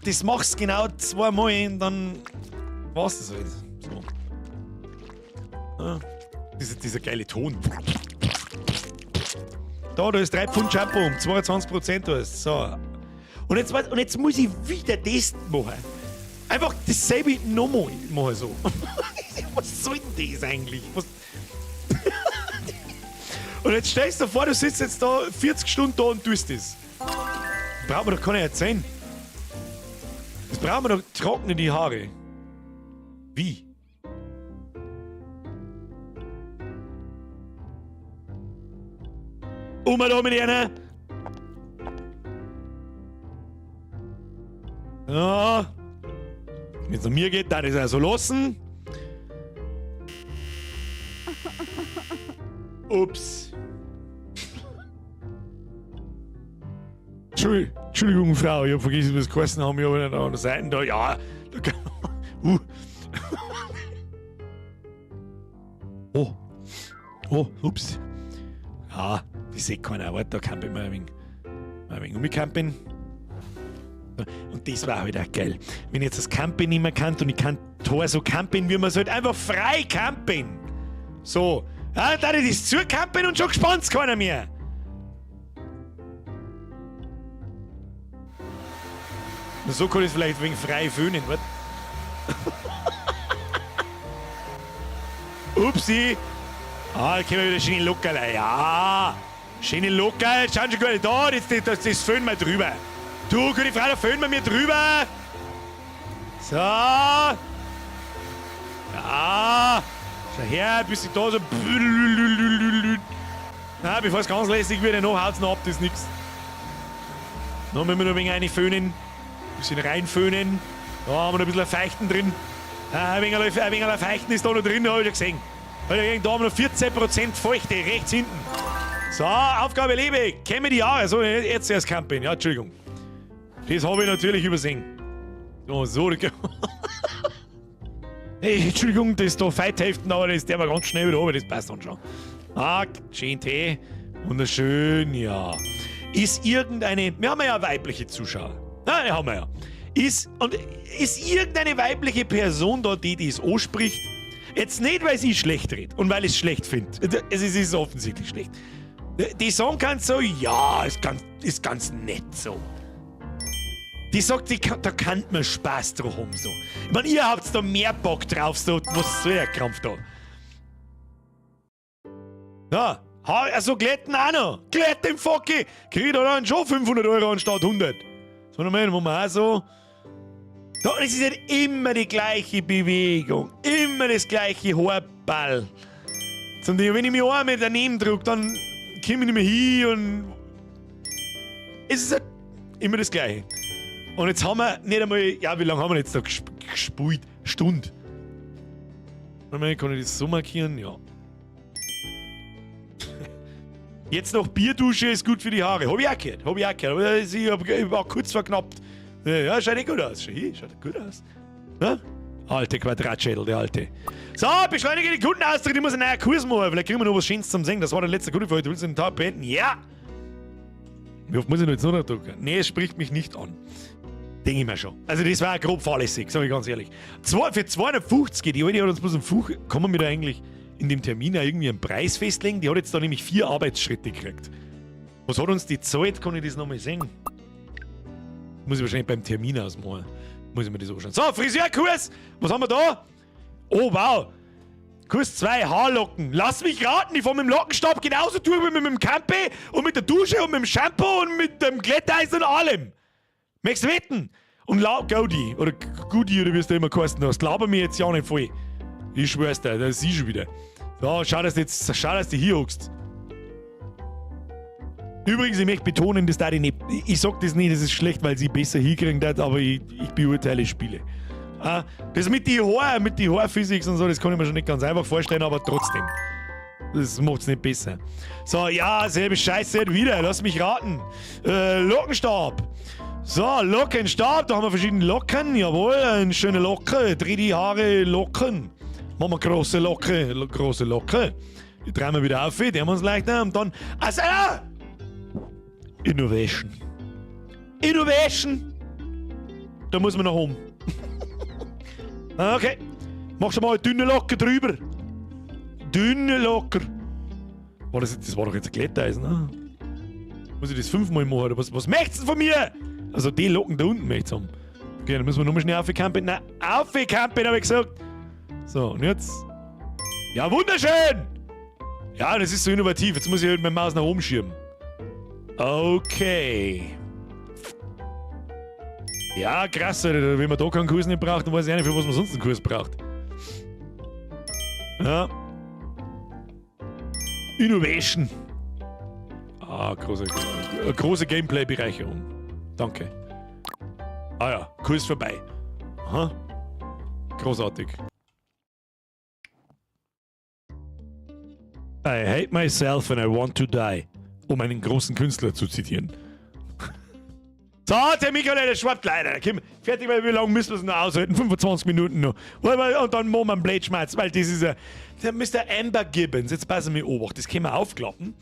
das machst du genau zweimal und dann war's das halt. So. Ja. Dieser geile Ton. Da ist 3 Pfund Shampoo um 22% da ist. So. Und jetzt muss ich wieder das machen. Einfach dasselbe nochmal machen so. Was soll denn das eigentlich? Was? Und jetzt stellst du dir vor, du sitzt jetzt da 40 Stunden da und tust das. Braucht man doch keiner erzählen. Das braucht man doch trocknen die Haare. Wie? Um da mit einer. Ja. Wenn es um mir geht, dann ist er so lassen. Ups. Entschuldigung, Frau, ich hab vergessen, was geheißen haben. Ich hab nicht an der Seite da. Ja, da kann Oh. Oh, ups. Ja, das sieht keiner. Warte, da campen wir ein wenig. Ein wenig umcampen. Und das war halt auch geil. Wenn ich jetzt das Campen nicht mehr kann und ich kann Tor so campen, wie man es halt einfach frei campen. So. Ja, da ist das zu campen und schon gespannt keiner mehr. Na, so kann ich es vielleicht wegen frei föhnen, warte. Upsi. Ah, da kommen wir wieder schöne Lockerl. Ja. Schöne Lockerl. Schauen schon gut. Da, das föhnen wir drüber. Du, gute Frau, da föhnen wir mir drüber. So. Ja. Schau her, ein bisschen da so. Na, bevor es ganz lässig wird, noch haut's noch ab, das ist nix. Noch müssen wir noch ein wenig reinföhnen. Ein bisschen reinföhnen. Da haben wir noch ein bisschen Feichten drin. Ein wenig Feichten ist da noch drin, hab ich ja gesehen. Da haben wir noch 14% Feuchte rechts hinten. So, Aufgabe Lebe. Kämme die Jahre. So, jetzt erst campen. Ja, Entschuldigung. Das habe ich natürlich übersehen. So, so. Hey, Entschuldigung, das ist da Feithälften, aber das der war ganz schnell wieder runter, das passt dann schon. Ah, schön Tee. Wunderschön, ja. Ist irgendeine. Wir haben ja weibliche Zuschauer. Nein, haben wir ja. Ist irgendeine weibliche Person da, die das anspricht? Jetzt nicht, weil sie schlecht redet und weil ich es schlecht finde. Es ist offensichtlich schlecht. Die sagen kann so, ja, ist ganz nett so. Die sagt, da kann man Spaß drauf haben. So. Ich meine, ihr habt da mehr Bock drauf, so, was soll der Krampf da? Ja, also glätten auch noch. Glätt den Focki. Kriegt er dann schon 500 Euro anstatt 100. So, Moment, wo man auch so. Da, es ist halt immer die gleiche Bewegung. Immer das gleiche Haarball. Zum Ding, wenn ich mich einmal daneben drücke, dann komme ich nicht mehr hin und. Es ist halt immer das Gleiche. Und jetzt haben wir nicht einmal. Ja, wie lange haben wir jetzt da gespielt? Stunde. Moment, kann ich das so markieren? Ja. Jetzt noch Bierdusche ist gut für die Haare. Hab ich auch gehört. Hab ich auch gehört. Aber ich hab auch kurz verknappt. Ja, schaut eh gut aus. Schaut gut aus. Ja? Alte Quadratschädel, der alte. So, beschleunige die Kundenaustritt. Ich muss einen neuen Kurs machen. Vielleicht kriegen wir noch was Schönes zum Singen. Das war der letzte Kunde für heute. Willst du den Tag beenden? Ja! Wie oft muss ich noch jetzt noch drücken? Nee, es spricht mich nicht an. Denke ich mir schon. Also das war grob fahrlässig, sag ich ganz ehrlich. Für 250, die alte hat uns bloß einen Fuch. Kann man mir da eigentlich in dem Termin auch irgendwie einen Preis festlegen? Die hat jetzt da nämlich 4 Arbeitsschritte gekriegt. Was hat uns die zahlt? Kann ich das nochmal sehen? Muss ich wahrscheinlich beim Termin ausmachen. Muss ich mir das anschauen. So, Friseurkurs! Was haben wir da? Oh, wow! Kurs 2, Haarlocken. Lass mich raten, ich fahr mit dem Lockenstab genauso durch wie mit dem Campe und mit der Dusche und mit dem Shampoo und mit dem Glätteis und allem. Möchtest du wetten? Und Gaudi oder Gudi oder wie es da immer geheißen hast, laber mir jetzt ja nicht voll. Ich schwör's dir, das ist schon wieder. So, schau, dass du jetzt, schau, dass du hier hockst. Übrigens, ich möchte betonen, dass da die nicht. Ich sag das nicht, das ist schlecht, weil sie besser hinkriegen hat, aber ich beurteile Spiele. Ah, das mit die Haar, mit die Haarphysics und so, das kann ich mir schon nicht ganz einfach vorstellen, aber trotzdem. Das macht's nicht besser. So, ja, selbe Scheiße wieder, lass mich raten. Lockenstab. So, Lockenstab, da haben wir verschiedene Locken, jawohl, eine schöne Locke, 3D Haare, Locken. Machen wir große Locke, große Locke. Ich drehen wir wieder auf, die haben uns leichter und dann. Also, ah! Innovation. Innovation! Da muss man nach oben. Okay. Mach schon mal eine dünne Locke drüber. Dünne Locker. War das, das war doch jetzt ein Glätteisen, ne? Muss ich das fünfmal machen? Oder was, was möchtest du von mir? Also die Locken da unten möchte ich haben. Okay, dann müssen wir nochmal schnell aufkampen. Nein, aufkampen, habe ich gesagt. So, und jetzt. Ja, wunderschön! Ja, das ist so innovativ. Jetzt muss ich halt meine Maus nach oben schieben. Okay. Ja, krass, Alter. Wenn man da keinen Kurs nicht braucht, dann weiß ich auch nicht, für was man sonst einen Kurs braucht. Ja. Innovation. Ah, große, große Gameplay-Bereicherung. Danke. Ah ja, Kurs vorbei. Aha. Großartig. I hate myself and I want to die. Um einen großen Künstler zu zitieren. So, der Michael, der schwappt leider. Komm, fertig, weil wie lange müssen wir es noch aushalten? 25 Minuten noch. Und dann machen wir einen Blödschmerz, weil das ist ja. Der Mr. Amber Gibbons, jetzt passen wir Obacht, das können wir aufklappen.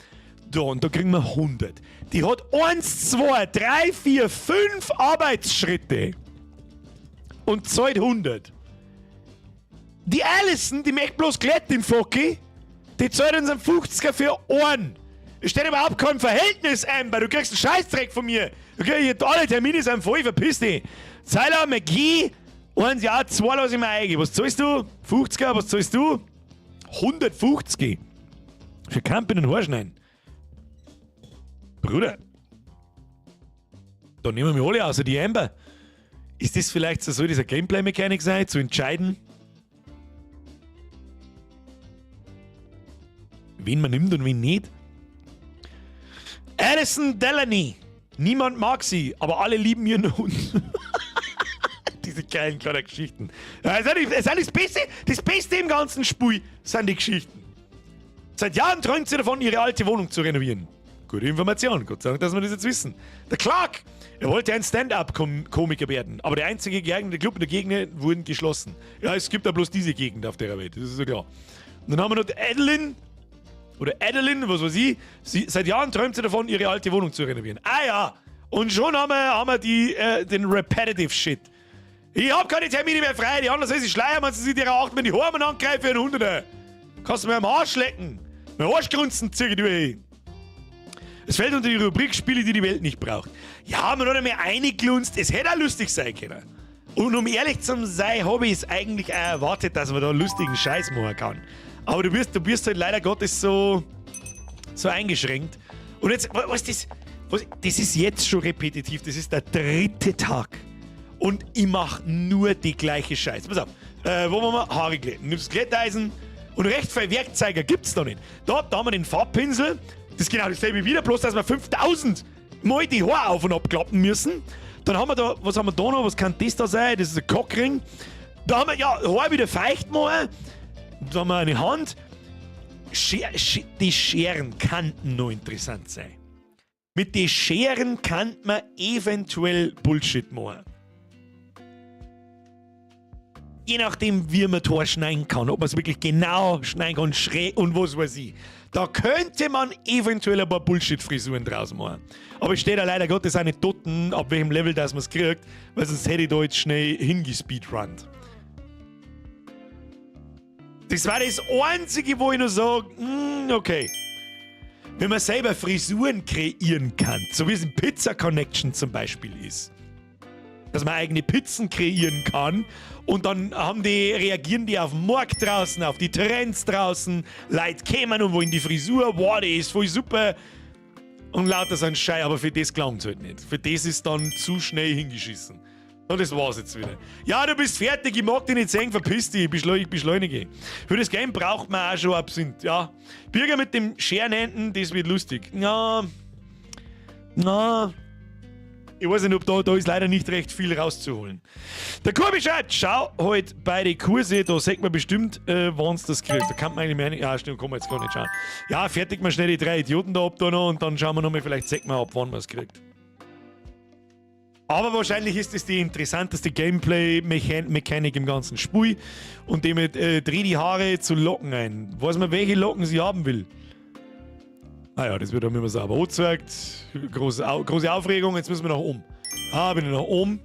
Da, und da kriegen wir 100. Die hat 1, 2, 3, 4, 5 Arbeitsschritte. Und zahlt 100. Die Allison, die möchte bloß glatt den Focki, die zahlt uns einen 50er für einen. Es steht überhaupt kein Verhältnis, Amber. Du kriegst einen Scheißdreck von mir. Okay, alle Termine sind voll, verpiss dich. Zeiler, McGee, eins, ja, zwei lass ich mir eingeben. Was zahlst du? 50er, was zahlst du? 150. Für Campen und Haarschneiden. Bruder. Da nehmen wir alle außer die Amber. Ist das vielleicht so, soll das eine Gameplay-Mechanik sein, zu entscheiden, wen man nimmt und wen nicht? Alison Delaney. Niemand mag sie, aber alle lieben ihren Hund. Diese geilen kleinen Geschichten. Ja, es ist das Beste im ganzen Spiel sind die Geschichten. Seit Jahren träumt sie davon, ihre alte Wohnung zu renovieren. Gute Information, Gott sei Dank, dass wir das jetzt wissen. Der Clark, er wollte ein Stand-up-Komiker werden, aber der einzige geeignete Club in der Gegend wurden geschlossen. Ja, es gibt da bloß diese Gegend auf der Welt, das ist ja klar. Und dann haben wir noch die Adeline, oder Adeline, was weiß ich, sie, seit Jahren träumt sie davon, ihre alte Wohnung zu renovieren. Ah ja, und schon haben wir den Repetitive Shit. Ich hab keine Termine mehr frei, die anderen sollen sich schleiern, wenn sie sich ihrer Acht mit die Haare angreifen für einen Hunderter. Kannst du mir am Arsch lecken. Mein Arschgrunzen zieh ich durch. Es fällt unter die Rubrik Spiele, die die Welt nicht braucht. Ja, man hat einmal reingelunzt, es hätte auch lustig sein können. Und um ehrlich zu sein, habe ich es eigentlich auch erwartet, dass man da lustigen Scheiß machen kann. Aber du wirst halt leider Gottes so eingeschränkt. Und jetzt, was das, was, das ist jetzt schon repetitiv, das ist der dritte Tag. Und ich mach nur die gleiche Scheiße. Pass auf, wo wollen wir? Haare glätten. Nimmst Glätteisen und recht viel Werkzeuge gibt's noch nicht. Da haben wir den Farbpinsel. Das ist genau dasselbe wieder, bloß dass wir 5000 Mal die Haare auf- und abklappen müssen. Dann haben wir da, was haben wir da noch? Was kann das da sein? Das ist ein Cockring. Da haben wir, ja, Haare wieder feucht machen. Da haben wir eine Hand. Die Scheren könnten noch interessant sein. Mit den Scheren kann man eventuell Bullshit machen. Je nachdem, wie man Tor schneiden kann, ob man es wirklich genau schneiden kann, schräg und was weiß ich. Da könnte man eventuell ein paar Bullshit-Frisuren draus machen. Aber es steht ja leider Gottes auch nicht dort, ab welchem Level das man es kriegt, weil sonst hätte ich da jetzt schnell hingespeedrunnt. Das war das Einzige, wo ich noch sage, okay. Wenn man selber Frisuren kreieren kann, so wie es in Pizza Connection zum Beispiel ist. Dass man eigene Pizzen kreieren kann und dann reagieren die auf den Markt draußen, auf die Trends draußen, Leute kämen und wollen die Frisur, wow, die ist voll super. Und lauter so ein Schei, aber für das klang's halt nicht. Für das ist dann zu schnell hingeschissen. Und das war's jetzt wieder. Ja, du bist fertig, ich mag dich nicht sehen, verpiss dich, ich beschleunige. Für das Game braucht man auch schon Absinth, ja. Bürger mit dem Scherenhänden, das wird lustig. Ja, na. Ich weiß nicht, ob da ist leider nicht recht viel rauszuholen. Der Kurbi schreibt, schau halt bei den Kurse, da sieht man bestimmt, wann's das kriegt. Da kann man eigentlich mehr nicht, ja, stimmt, kann man jetzt gar nicht schauen. Ja, fertig mal schnell die drei Idioten da ab da noch und dann schauen wir nochmal, vielleicht sieht man ab, wann man es kriegt. Aber wahrscheinlich ist es die interessanteste Gameplay-Mechanik im ganzen Spiel. Und damit dreh die Haare zu Locken ein. Weiß man, welche Locken sie haben will? Ah ja, das wird dann immer sauber angezeigt. Große, große Aufregung, jetzt müssen wir nach oben. Ah, bin ich nach oben,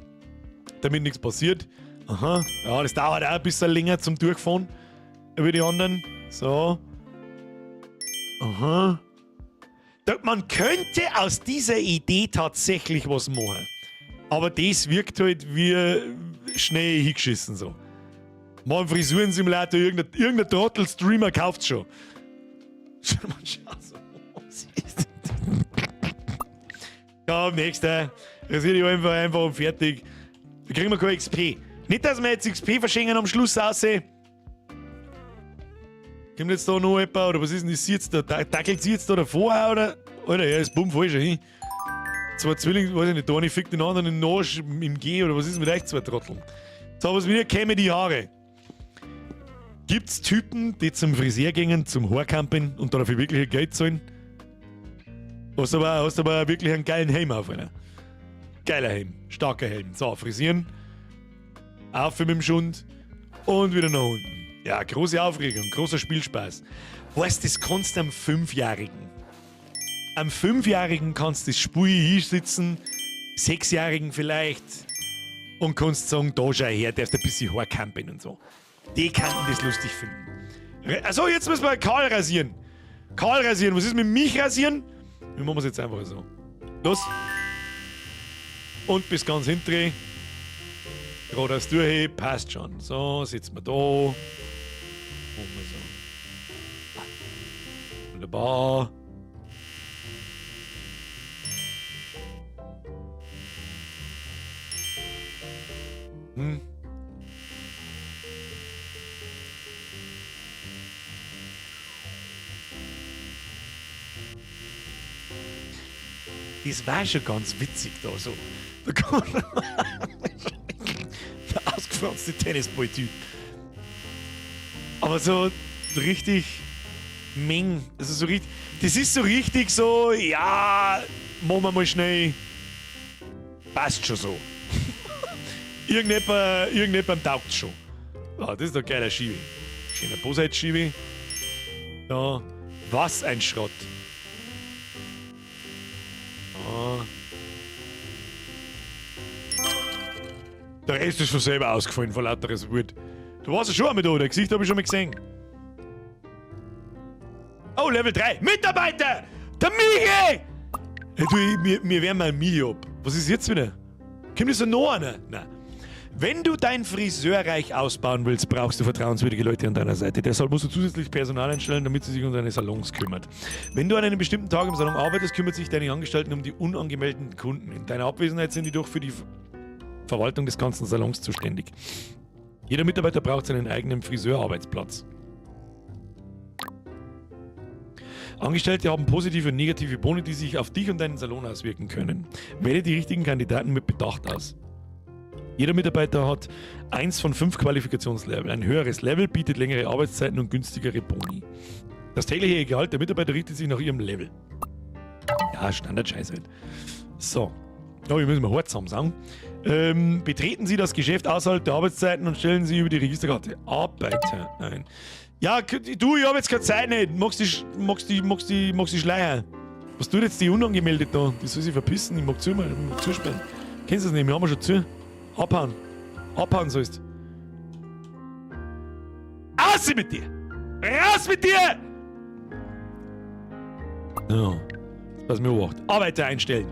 damit nichts passiert. Aha, ja, das dauert auch ein bisschen länger zum Durchfahren über die anderen. So. Aha. Da, man könnte aus dieser Idee tatsächlich was machen. Aber das wirkt halt wie schnell hingeschissen so. Mal einen Frisurensimulator, irgendein Trottel-Streamer kauft's schon. Schau mal, schau so. Was ist das? Komm, nächster. Rasier dich einfach und fertig. Da kriegen wir kein XP. Nicht, dass wir jetzt XP verschenken am Schluss aussehen. Kommt jetzt da noch jemand, oder was ist denn das jetzt da? Tackelt sie jetzt da davor, oder? Alter, er ist bumm voll schon hin. Zwei Zwillinge, weiß ich nicht, der eine fickt den anderen in den Arsch im G, oder was ist mit euch zwei Trotteln? So, was mir käme die Haare. Gibt's Typen, die zum Friseur gehen, zum Haarkampen und dafür wirklich Geld zahlen? Hast aber wirklich einen geilen Helm auf, Alter. Geiler Helm, starker Helm. So, frisieren. Auf mit dem Schund und wieder nach unten. Ja, große Aufregung, großer Spielspaß. Weißt du, das kannst du am 5-Jährigen. Am 5-Jährigen kannst du das Spiel hinsitzen, 6-Jährigen vielleicht, und kannst sagen, da schau her, darfst ein bisschen Haarkampen und so. Die könnten das lustig finden. Achso, jetzt müssen wir kahl rasieren. Kahl rasieren, was ist mit mich rasieren? Wir machen es jetzt einfach so. Los. Und bis ganz hinten. Geradeaus durch, passt schon. So, sitzen wir da. Machen wir so. Wunderbar. Das war schon ganz witzig da so. Da kommt der ausgefranste Tennisball-Typ. Aber so richtig Meng. Also so richtig, das ist so richtig so, ja, machen wir mal schnell. Passt schon so. Irgendjemand taugt schon. Ah, das ist doch geiler Schiebe. Schöner Bosheit-Schiebe. Ja, was ein Schrott. Ah. Der Rest ist schon selber ausgefallen vor lauter Wut. Du warst ja schon einmal da, dein Gesicht hab ich schon mal gesehen. Oh, Level 3. Mitarbeiter! Der Michi! Hey, du, mir wärmen mal Michi ab. Was ist jetzt wieder? Kommt jetzt noch einer? Nein. Wenn du dein Friseurreich ausbauen willst, brauchst du vertrauenswürdige Leute an deiner Seite. Deshalb musst du zusätzlich Personal einstellen, damit sie sich um deine Salons kümmert. Wenn du an einem bestimmten Tag im Salon arbeitest, kümmert sich deine Angestellten um die unangemeldeten Kunden. In deiner Abwesenheit sind die doch für die Verwaltung des ganzen Salons zuständig. Jeder Mitarbeiter braucht seinen eigenen Friseurarbeitsplatz. Angestellte haben positive und negative Boni, die sich auf dich und deinen Salon auswirken können. Wähle die richtigen Kandidaten mit Bedacht aus. Jeder Mitarbeiter hat 1 von 5 Qualifikationslevel. Ein höheres Level bietet längere Arbeitszeiten und günstigere Boni. Das tägliche Gehalt der Mitarbeiter richtet sich nach ihrem Level. Ja, Standard-Scheiß halt. So. Oh, wir müssen mal hart zusammen sagen. Betreten Sie das Geschäft außerhalb der Arbeitszeiten und stellen Sie über die Registerkarte Arbeiter ein. Ja, du, ich hab jetzt keine Zeit nicht. Magst du schleiern? Was tut jetzt die unangemeldet da? Die soll sich verpissen. Ich mag zu, ich mag zusperren. Kennst du das nicht? Wir haben ja schon zu. Abhauen. Abhauen sollst. Aus mit dir! Raus mit dir! Ja. Jetzt pass mir auf. Arbeiter einstellen.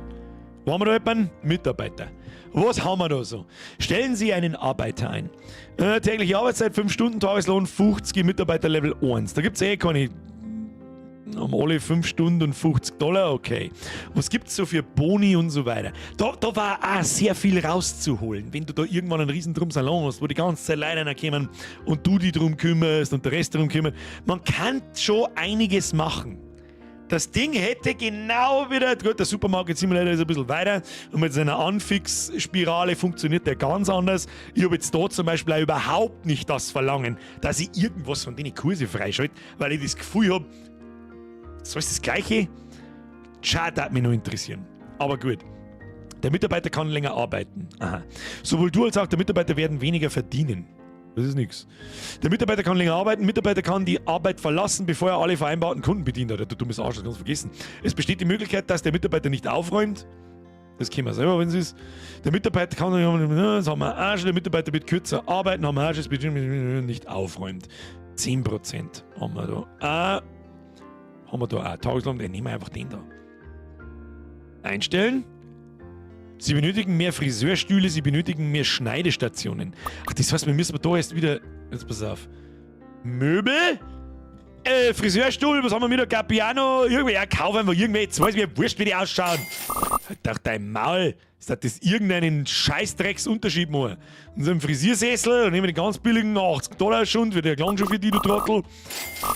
Wo haben wir da jemanden? Mitarbeiter. Was haben wir da so? Stellen Sie einen Arbeiter ein. Tägliche Arbeitszeit 5 Stunden, Tageslohn 50, Mitarbeiter Level 1. Da gibt's eh keine. Um alle 5 Stunden und 50 Dollar, okay. Was gibt's so für Boni und so weiter? Da war auch sehr viel rauszuholen, wenn du da irgendwann einen riesen drum Salon hast, wo die ganze Zeit Leute reinkommen und du dich drum kümmerst und der Rest drum kümmert. Man kann schon einiges machen. Das Ding hätte genau wieder, gut, der Supermarket Simulator ist ein bisschen weiter und mit seiner Anfix-Spirale funktioniert der ganz anders. Ich habe jetzt da zum Beispiel auch überhaupt nicht das Verlangen, dass ich irgendwas von denen Kurse freischalte, weil ich das Gefühl hab, so ist das Gleiche. Schade, hat mich noch interessieren. Aber gut. Der Mitarbeiter kann länger arbeiten. Aha. Sowohl du als auch der Mitarbeiter werden weniger verdienen. Das ist nichts. Der Mitarbeiter kann länger arbeiten. Mitarbeiter kann die Arbeit verlassen, bevor er alle vereinbarten Kunden bedient hat. Du dummes Arsch, das kannst du vergessen. Es besteht die Möglichkeit, dass der Mitarbeiter nicht aufräumt. Das kennen wir selber, wenn es ist. Der Mitarbeiter kann, das haben wir auch schon. Der Mitarbeiter wird kürzer arbeiten, haben wir auch schon, nicht aufräumt. 10% haben wir da. Ah, haben wir da auch. Tageslohn, den nehmen wir einfach den da. Einstellen. Sie benötigen mehr Friseurstühle, sie benötigen mehr Schneidestationen. Ach, das heißt, wir müssen da erst wieder. Jetzt pass auf. Möbel? Friseurstuhl, was haben wir wieder? Gabiano? Irgendwie, ja, kauf einfach irgendwelche. Jetzt weiß ich mir wurscht, wie die ausschauen. Halt doch dein Maul. Ist das irgendeinen Scheißdrecksunterschied machen? Und so einen Frisiersessel, dann nehmen wir den ganz billigen 80 Dollar schon, wird der klang schon für die, du Trottel.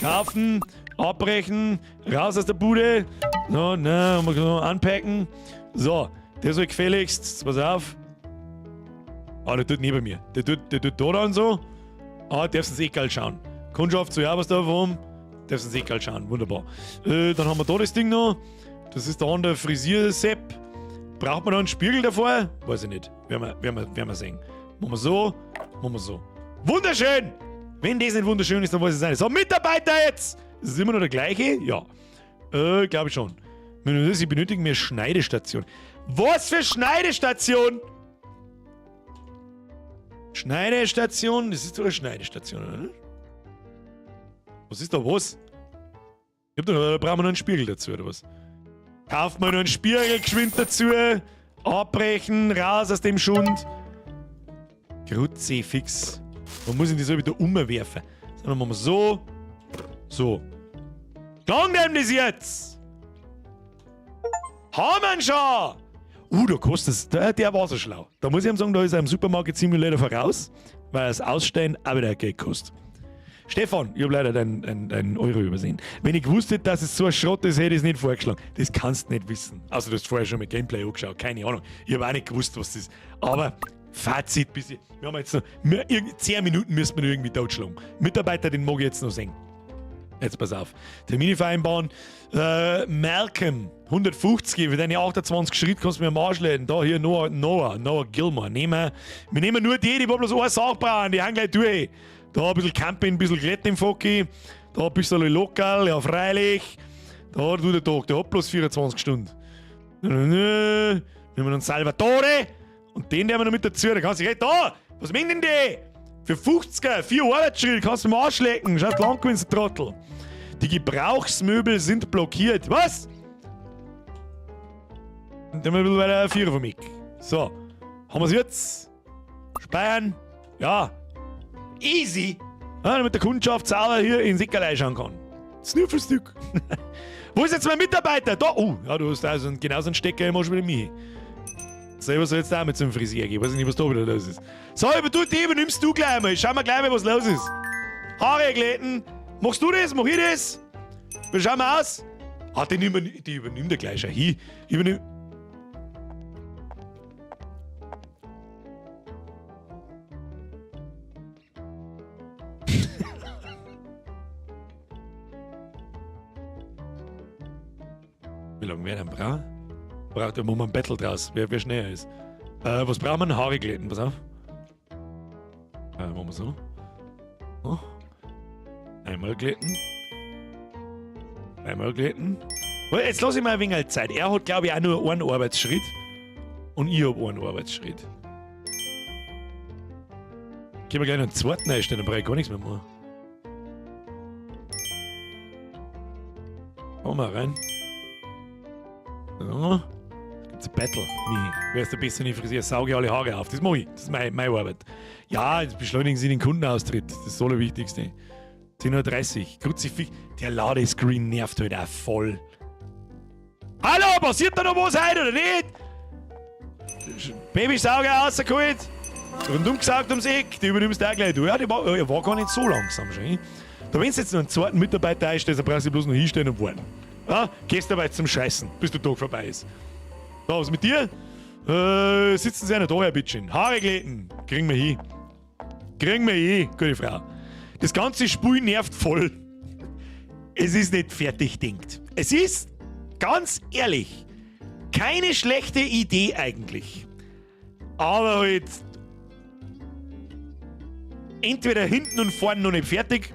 Kaufen, abbrechen, raus aus der Bude. So, na, anpacken. So, der soll gefälligst, jetzt pass auf. Ah, der tut neben mir. Der tut da dann so. Ah, darfst ins Eckerl schauen. Kundschaft, so ja, was da warum? Darfst ins Eckerl schauen, wunderbar. Dann haben wir da das Ding noch. Das ist der andere Frisiersepp. Braucht man da einen Spiegel davor? Weiß ich nicht. Werden wir sehen. Machen wir so, machen wir so. Wunderschön! Wenn das nicht wunderschön ist, dann weiß ich es nicht. So, Mitarbeiter jetzt! Ist es immer noch der gleiche? Ja. Glaube ich schon. Sie benötigen mehr Schneidestation. Was für Schneidestation? Schneidestation? Das ist doch eine Schneidestation, oder? Was ist da was? Ich hab da, da brauchen wir noch einen Spiegel dazu, oder was? Kauft mal noch einen Spiegel geschwind dazu. Abbrechen, raus aus dem Schund. Kruzifix. Man muss ihn die so wieder umwerfen. So, dann machen wir so. So. Klang dem das jetzt? Haben wir ihn schon! Da kostet es. Der war so schlau. Da muss ich ihm sagen, da ist er im Supermarket Simulator voraus, weil das Ausstellen auch wieder Geld kostet. Stefan, ich hab leider dein Euro übersehen. Wenn ich gewusst hätte, dass es so ein Schrott ist, hätte ich es nicht vorgeschlagen. Das kannst du nicht wissen. Also du hast vorher schon mit Gameplay angeschaut, keine Ahnung. Ich hab auch nicht gewusst, was das ist. Aber Fazit, bis ich, wir haben jetzt noch, wir, irgend, 10 Minuten müssen wir noch irgendwie totschlagen. Mitarbeiter, den mag ich jetzt noch sehen. Jetzt pass auf. Termine vereinbaren. Malcolm, 150, für deine 28 Schritte kannst du mir am Arsch leiten. Da hier Noah Gilmore. Wir nehmen nur die, die bloß eine Sache brauchen, die haben gleich durch. Da ein bisschen Camping, ein bisschen Glätten im Focki. Da ein bisschen lokal, ja freilich. Da tut der Tag, der hat bloß 24 Stunden. Nehmen wir einen Salvatore und den nehmen wir noch mit dazu. Da kannst du gleich, da, was meinen denn die? Für 50er, 4 Arbeitsschritte kannst du mir Arsch lecken. Schaut lang gewesen, Trottel. Die Gebrauchsmöbel sind blockiert. Was? Und dann haben wir ein bisschen weiter 4 von mich. So. Haben wir's jetzt? Speiern. Ja. Easy. Ja, damit der Kundschaft sauber hier in Sickerlei schauen kann. Snüffelstück. Wo ist jetzt mein Mitarbeiter? Da. Oh, ja, du hast also genauso einen Stecker immer schon wieder mich. Selber soll jetzt auch mit zum Frisier gehen. Weiß ich nicht, was da wieder los ist. So, aber du, die übernimmst du gleich mal. Schau mal gleich mal, was los ist. Haare glätten. Machst du das? Mach ich das? Wie schauen wir aus? Ah, die übernimmt er gleich schon. Hi, übernimm. Wie lange wäre denn brauchen? Braucht der Moment ein Battle draus, wer schneller ist. Was brauchen wir? Haare glätten, pass auf. Machen wir so. Oh. Einmal glätten. Einmal glätten. Well, jetzt lass ich mal ein wenig Zeit. Er hat, glaub ich, auch nur einen Arbeitsschritt. Und ich hab einen Arbeitsschritt. Können wir gleich noch einen zweiten einstellen, dann brauche ich gar nichts mehr machen. Komm mal rein. So. Gibt's ein Battle. Michi. Wer ist der Beste in Frisier? Sauge alle Haare auf. Das mach ich. Das ist meine Arbeit. Ja, jetzt beschleunigen Sie den Kundenaustritt. Das ist das Allerwichtigste. 10:30 Uhr. Kruzifix. Der Ladescreen nervt halt auch voll. Hallo, passiert da noch was heute oder nicht? Babysauger rausgeholt. Rundum gesaugt ums Eck. Die übernimmst du auch gleich. Du, ja, die war gar nicht so langsam schon. Da, wenn du jetzt noch einen zweiten Mitarbeiter einstellst, dann brauchst du bloß noch hinstellen und warten. Ja, gehst dabei zum Scheißen, bis der Tag vorbei ist. So, was mit dir? Sitzen Sie ja noch da, Herr Bitschin. Haare glätten. Kriegen wir hin. Kriegen wir hin, gute Frau. Das ganze Spiel nervt voll. Es ist nicht fertig denkt. Es ist, ganz ehrlich, Keine schlechte Idee eigentlich. Aber halt entweder hinten und vorne noch nicht fertig,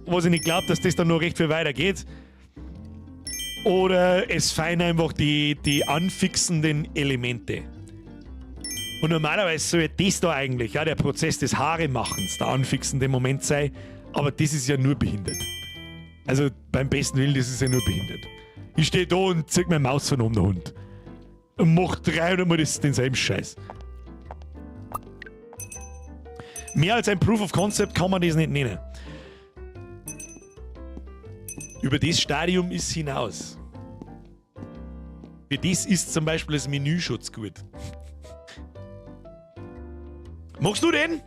was ich nicht glaube, dass das dann noch recht viel weitergeht. Oder es fehlen einfach die anfixenden Elemente. Und normalerweise soll das da eigentlich, ja, der Prozess des Haaremachens, der anfixende Moment sein, aber das ist ja nur behindert. Also beim besten Willen, das ist ja nur behindert. Ich stehe da und zieh meine Maus von oben der Hund. Und mach 300 Mal denselben Scheiß. Mehr als ein Proof of Concept kann man das nicht nennen. Über das Stadium ist hinaus. Für das ist zum Beispiel das Menüschutz gut. Machst du den?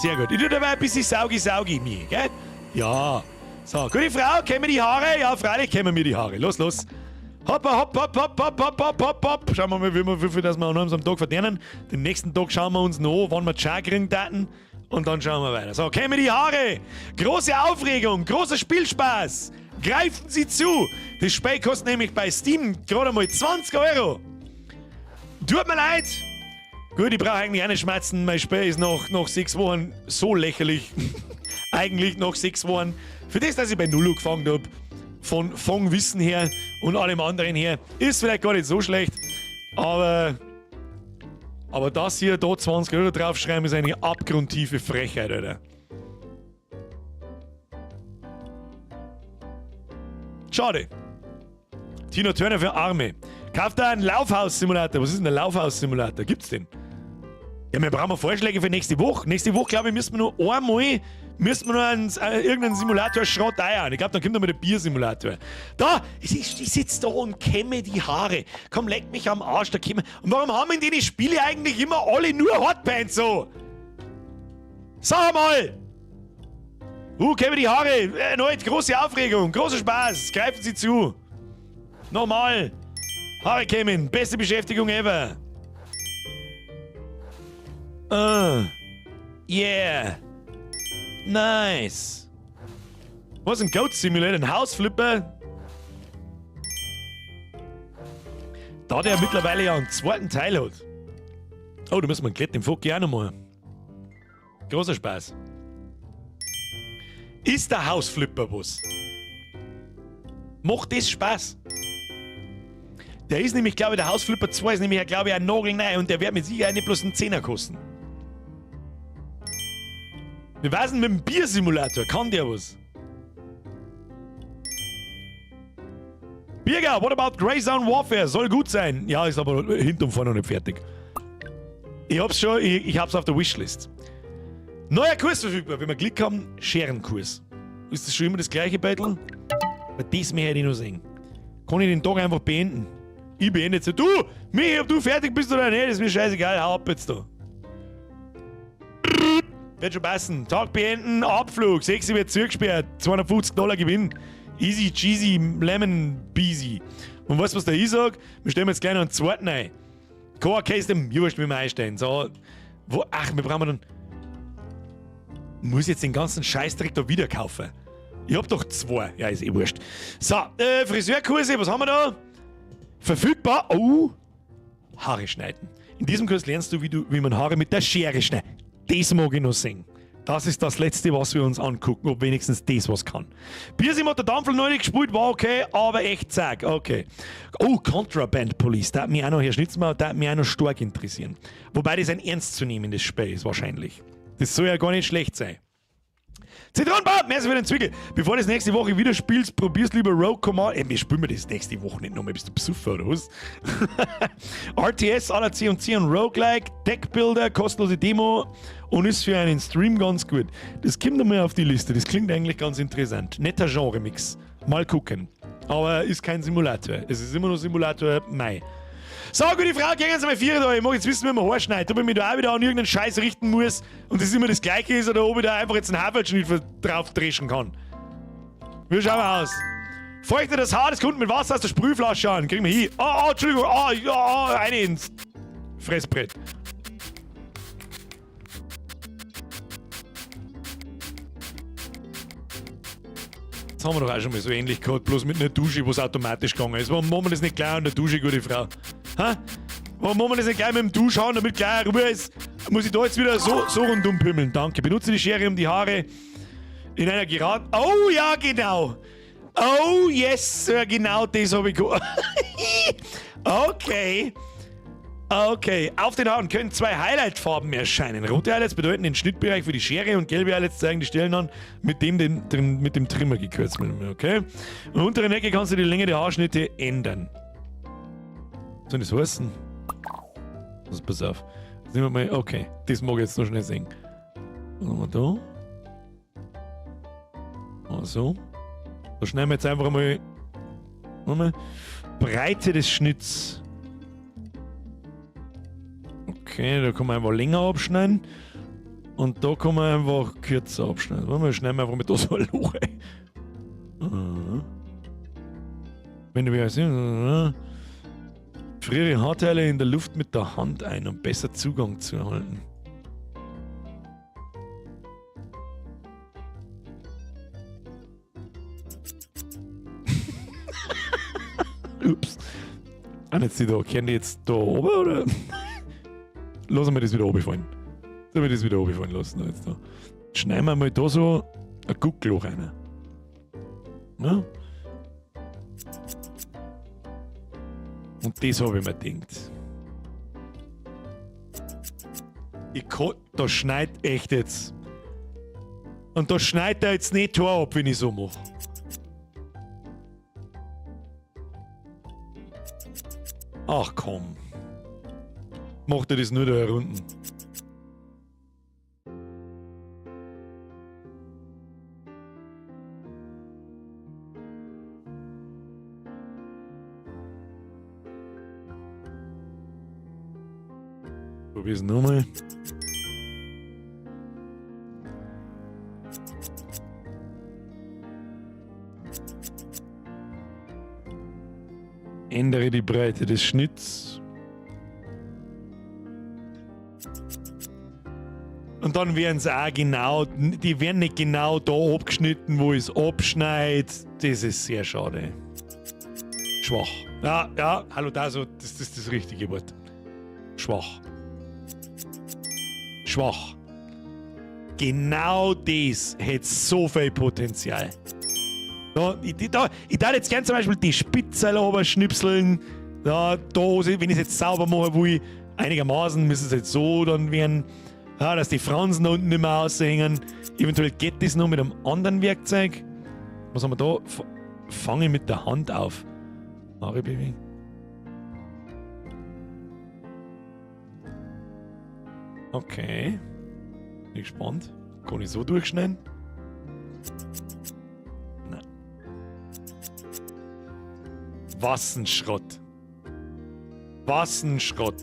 Sehr gut. Ich tue dabei ein bisschen Saugi-Saugi mir, gell? Ja. So, gute Frau, kämmen wir die Haare? Ja, freilich kämmen wir die Haare. Los, los. Hopp, hopp, hopp, hopp, hopp, hopp, hopp, hopp, hopp. Schauen wir mal, wie viel das wir an einem Tag verdienen. Den nächsten Tag schauen wir uns noch an, wann wir Char kriegen daten. Und dann schauen wir weiter. So, kämmen die Haare. Große Aufregung, großer Spielspaß. Greifen Sie zu. Das Spiel kostet nämlich bei Steam gerade mal 20 Euro. Tut mir leid. Gut, ich brauche eigentlich auch nicht schmerzen. Mein Spiel ist nach 6 Wochen so lächerlich. Eigentlich nach 6 Wochen. Für das, dass ich bei Null angefangen hab, von Wissen her und allem anderen her, ist vielleicht gar nicht so schlecht. Aber das hier, da 20 Euro draufschreiben, ist eine abgrundtiefe Frechheit, Alter. Schade. Tina Turner für Arme. Kauft da einen Laufhaus-Simulator. Was ist denn ein Laufhaus-Simulator? Gibt's den? Ja, wir brauchen Vorschläge für nächste Woche. Nächste Woche, glaube ich, müssen wir nur einmal müssen wir nur irgendeinen Simulator-Schrott eiern. Ich glaub, dann kommt noch mal der Biersimulator. Da, ich sitz da und kämme die Haare. Komm, leck mich am Arsch, da kämme. Und warum haben denn die Spiele eigentlich immer alle nur Hotpants so? Sag mal! Kämme die Haare. Erneut, große Aufregung, großer Spaß. Greifen Sie zu. Nochmal. Haare kämmen, beste Beschäftigung ever. Yeah. Nice. Was ein Goat Simulator? Ein Hausflipper? Da der mittlerweile ja einen zweiten Teil hat. Oh, da müssen wir einen Klett im Fock auch nochmal. Großer Spaß. Ist der Hausflipper was? Macht das Spaß? Der ist nämlich, glaube ich, der Hausflipper 2 ist nämlich, glaube ich, ein nagelneu und der wird mit Sicherheit nicht bloß einen Zehner kosten. Wir war's denn mit dem Biersimulator? Kann der was? Birger, what about Grey Zone Warfare? Soll gut sein. Ja, ist aber hinten und vorne noch nicht fertig. Ich hab's schon, ich hab's auf der Wishlist. Neuer Kurs verfügbar. Wenn wir Glück haben, Scherenkurs. Ist das schon immer das gleiche, Battle? Aber das möchte ich noch sehen. Kann ich den Tag einfach beenden? Ich beende jetzt. Du, Michi, ob du fertig bist oder nicht, ist mir scheißegal. Hau ab jetzt da. Wird schon passen. Tag beenden, Abflug, 6 wird zugesperrt, zweihundertfünfzig Dollar Gewinn. Easy cheesy, lemon peasy. Und weißt du, was der ich sag? Wir stellen jetzt gleich noch einen zweiten ein. Kein Case, dem Wurscht, wie wir einstellen. So, wo, ach, wir brauchen dann. Muss jetzt den ganzen Scheißdreck da wieder kaufen. Ich hab doch 2. Ja, ist eh wurscht. So, Friseurkurse, was haben wir da? Verfügbar. Oh, Haare schneiden. In diesem Kurs lernst du, wie man Haare mit der Schere schneidet. Das mag ich noch sehen. Das ist das Letzte, was wir uns angucken, ob wenigstens das was kann. Biersim hat der Dampfel neulich gespielt, war okay, aber echt zack, okay. Oh, Contraband Police, da hat mich auch noch, Herr Schnitzmauer, da hat mich auch noch stark interessieren. Wobei das ein ernstzunehmendes Spiel ist, wahrscheinlich. Das soll ja gar nicht schlecht sein. Zitronenbart, merci für den Zwickel. Bevor du das nächste Woche wieder spielst, probierst lieber Rogue Command. Ey, wir spielen wir das nächste Woche nicht nochmal. Bist du Besucher oder was? RTS, à la C und C und Roguelike, Deckbuilder, kostenlose Demo und ist für einen Stream ganz gut. Das kommt einmal auf die Liste. Das klingt eigentlich ganz interessant. Netter Genre-Mix. Mal gucken. Aber ist kein Simulator. Es ist immer noch Simulator Mai. So, gute Frau, gehen Sie mal 4 da. Ich mag jetzt wissen, wie man Haar schneidet. Ob ich mich da auch wieder an irgendeinen Scheiß richten muss und das immer das Gleiche ist oder ob ich da einfach jetzt einen Haferlschnitt drauf dreschen kann. Wie schauen wir aus? Feuchte das Haar, das kommt mit Wasser aus der Sprühflasche an. Kriegen wir hin. Oh, oh, Entschuldigung. Oh, ja, oh, eine ins Fressbrett. Das haben wir doch auch schon mal so ähnlich gehabt, bloß mit einer Dusche, wo es automatisch gegangen ist. Warum machen wir das nicht gleich an der Dusche, gute Frau? Ha? Warum machen wir das nicht gleich mit dem Duschhahn, damit gleich Ruhe ist? Muss ich da jetzt wieder so rundum pümmeln? Danke. Benutze die Schere, um die Haare in einer geraden... Oh ja, genau! Oh yes, Sir, genau das habe ich Okay. Okay, auf den Haaren können zwei Highlight-Farben erscheinen. Rote Highlights bedeuten den Schnittbereich für die Schere und gelbe Highlights zeigen die Stellen an, mit dem Trimmer gekürzt wird. Okay? Und unter der Ecke kannst du die Länge der Haarschnitte ändern. Was soll das heißen? Also, pass auf. Jetzt nehmen wir mal, okay, das mag ich jetzt noch schnell sehen. Was haben wir da? Also. Da schneiden wir jetzt einfach mal. Warte mal. Breite des Schnitts. Okay, da kann man einfach länger abschneiden. Und da kann man einfach kürzer abschneiden. Warte mal, schneiden wir einfach mit da so ein Loch rein. Aha. Wenn du wieder siehst, friere Haarteile in der Luft mit der Hand ein, um besser Zugang zu erhalten. Ups. Ah, jetzt die da. Kennen die jetzt da oben oder? Lassen wir das wieder runterfallen. Sollen wir das wieder runterfallen lassen? Jetzt da. Schneiden wir mal da so ein Guckloch rein. Ja? Und das habe ich mir gedacht. Ich kann, da schneit echt jetzt. Und da schneit er jetzt nicht Tor ab, wenn ich so mache. Ach komm. Macht er das nur da herunten? Probier's nochmal. Ändere die Breite des Schnitts. Und dann werden sie auch genau, die werden nicht genau da abgeschnitten, wo ich's abschneid. Das ist sehr schade. Schwach. Ja, ja, hallo da so, das ist das richtige Wort. Schwach. Schwach. Genau das hätte so viel Potenzial. Da, ich, da, ich darf jetzt gern zum Beispiel die Spitze oben schnipseln. Da, da, wenn ich es jetzt sauber machen will, einigermaßen müssen es jetzt so dann werden. Ja, dass die Fransen da unten nicht mehr raushängen. Eventuell geht das noch mit einem anderen Werkzeug. Was haben wir da? Fange mit der Hand auf. Haare bewegen. Okay. Bin gespannt. Kann ich so durchschneiden? Nein. Was ein Schrott. Was ein Schrott.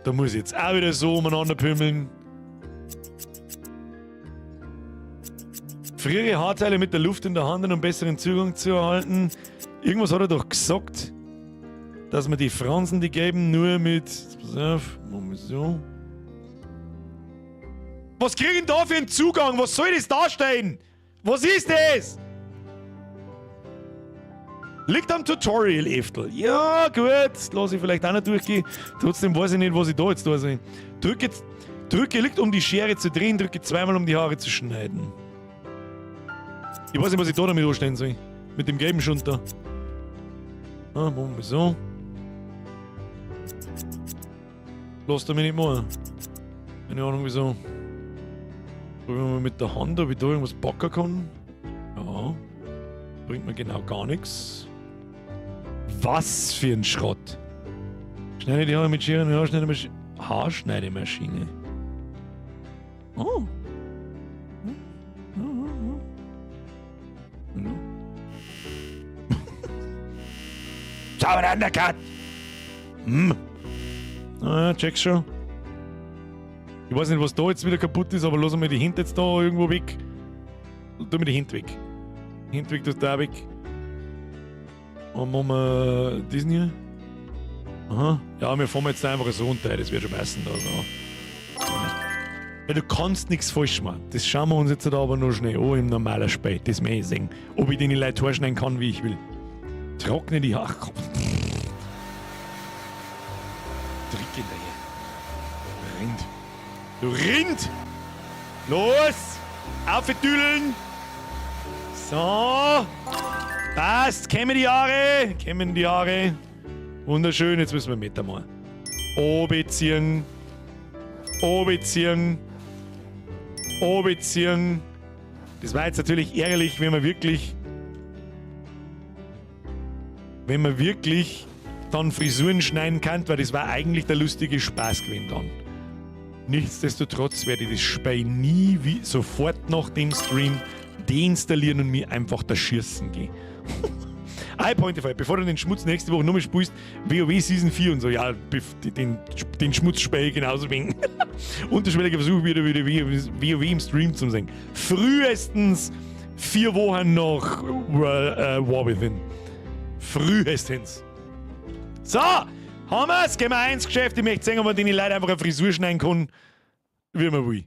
Da muss ich jetzt auch wieder so umeinander pümmeln. Friere Haarteile mit der Luft in der Hand, um besseren Zugang zu erhalten. Irgendwas hat er doch gesagt, dass wir die Fransen, die geben, nur mit... Pass auf, machen wir so. Was krieg ich denn da für einen Zugang? Was soll das darstellen? Was ist das? Liegt am Tutorial, Eftel. Ja, gut. Lass ich vielleicht auch noch durchgehen. Trotzdem weiß ich nicht, was ich da jetzt da soll. Drücke liegt, um die Schere zu drehen. Drücke zweimal, um die Haare zu schneiden. Ich weiß nicht, was ich da damit anstellen soll. Mit dem gelben Schund da. Ah, machen wir so. Lass da mich nicht machen. Keine Ahnung wieso. Probieren wir mal mit der Hand, ob ich da irgendwas backen kann. Ja. Bringt mir genau gar nichts. Was für ein Schrott. Schneide die Haare mit Schere, Haarschneidemaschine. Haarschneidemaschine. Oh. Sauber Undercut! Hm. Ah, check's schon. Ich weiß nicht, was da jetzt wieder kaputt ist, aber lass mal die Hände jetzt da irgendwo weg. Tu mir die Hände weg. Hände weg, das da weg. Und machen wir diesen hier. Aha. Ja, wir fahren jetzt einfach so runter, das wird schon passen da. So. Ja, du kannst nichts falsch machen. Das schauen wir uns jetzt aber noch schnell an im normalen Spiel. Das möchte ich sehen. Ob ich den Leute schneiden kann, wie ich will. Trockne die Haare. Komm. Dreck hinterher. Rind. Du Rind! Los! Auf die Düdeln! So! Passt! Kämen die Haare! Kämen die Haare! Wunderschön, jetzt müssen wir Meter machen. Obeziehen. Obeziehen. Obeziehen. Das war jetzt natürlich ärgerlich, wenn man wirklich. Wenn man wirklich dann Frisuren schneiden kann, weil das war eigentlich der lustige Spaß gewesen dann. Nichtsdestotrotz werde ich das Spiel nie wie sofort nach dem Stream deinstallieren und mir einfach da schießen gehen. iPointify, bevor du den Schmutz nächste Woche nochmal spielst, WoW Season 4 und so, ja, den, den Schmutz spiele ich genauso wenig. Unterschwelliger Versuch, wieder WoW im Stream zu sehen. Frühestens 4 Wochen nach War Within. Frühestens. So, haben wir's? Gehen wir ins Geschäft. Ich möchte sehen, ob man den Leute einfach eine Frisur schneiden kann, wie man will.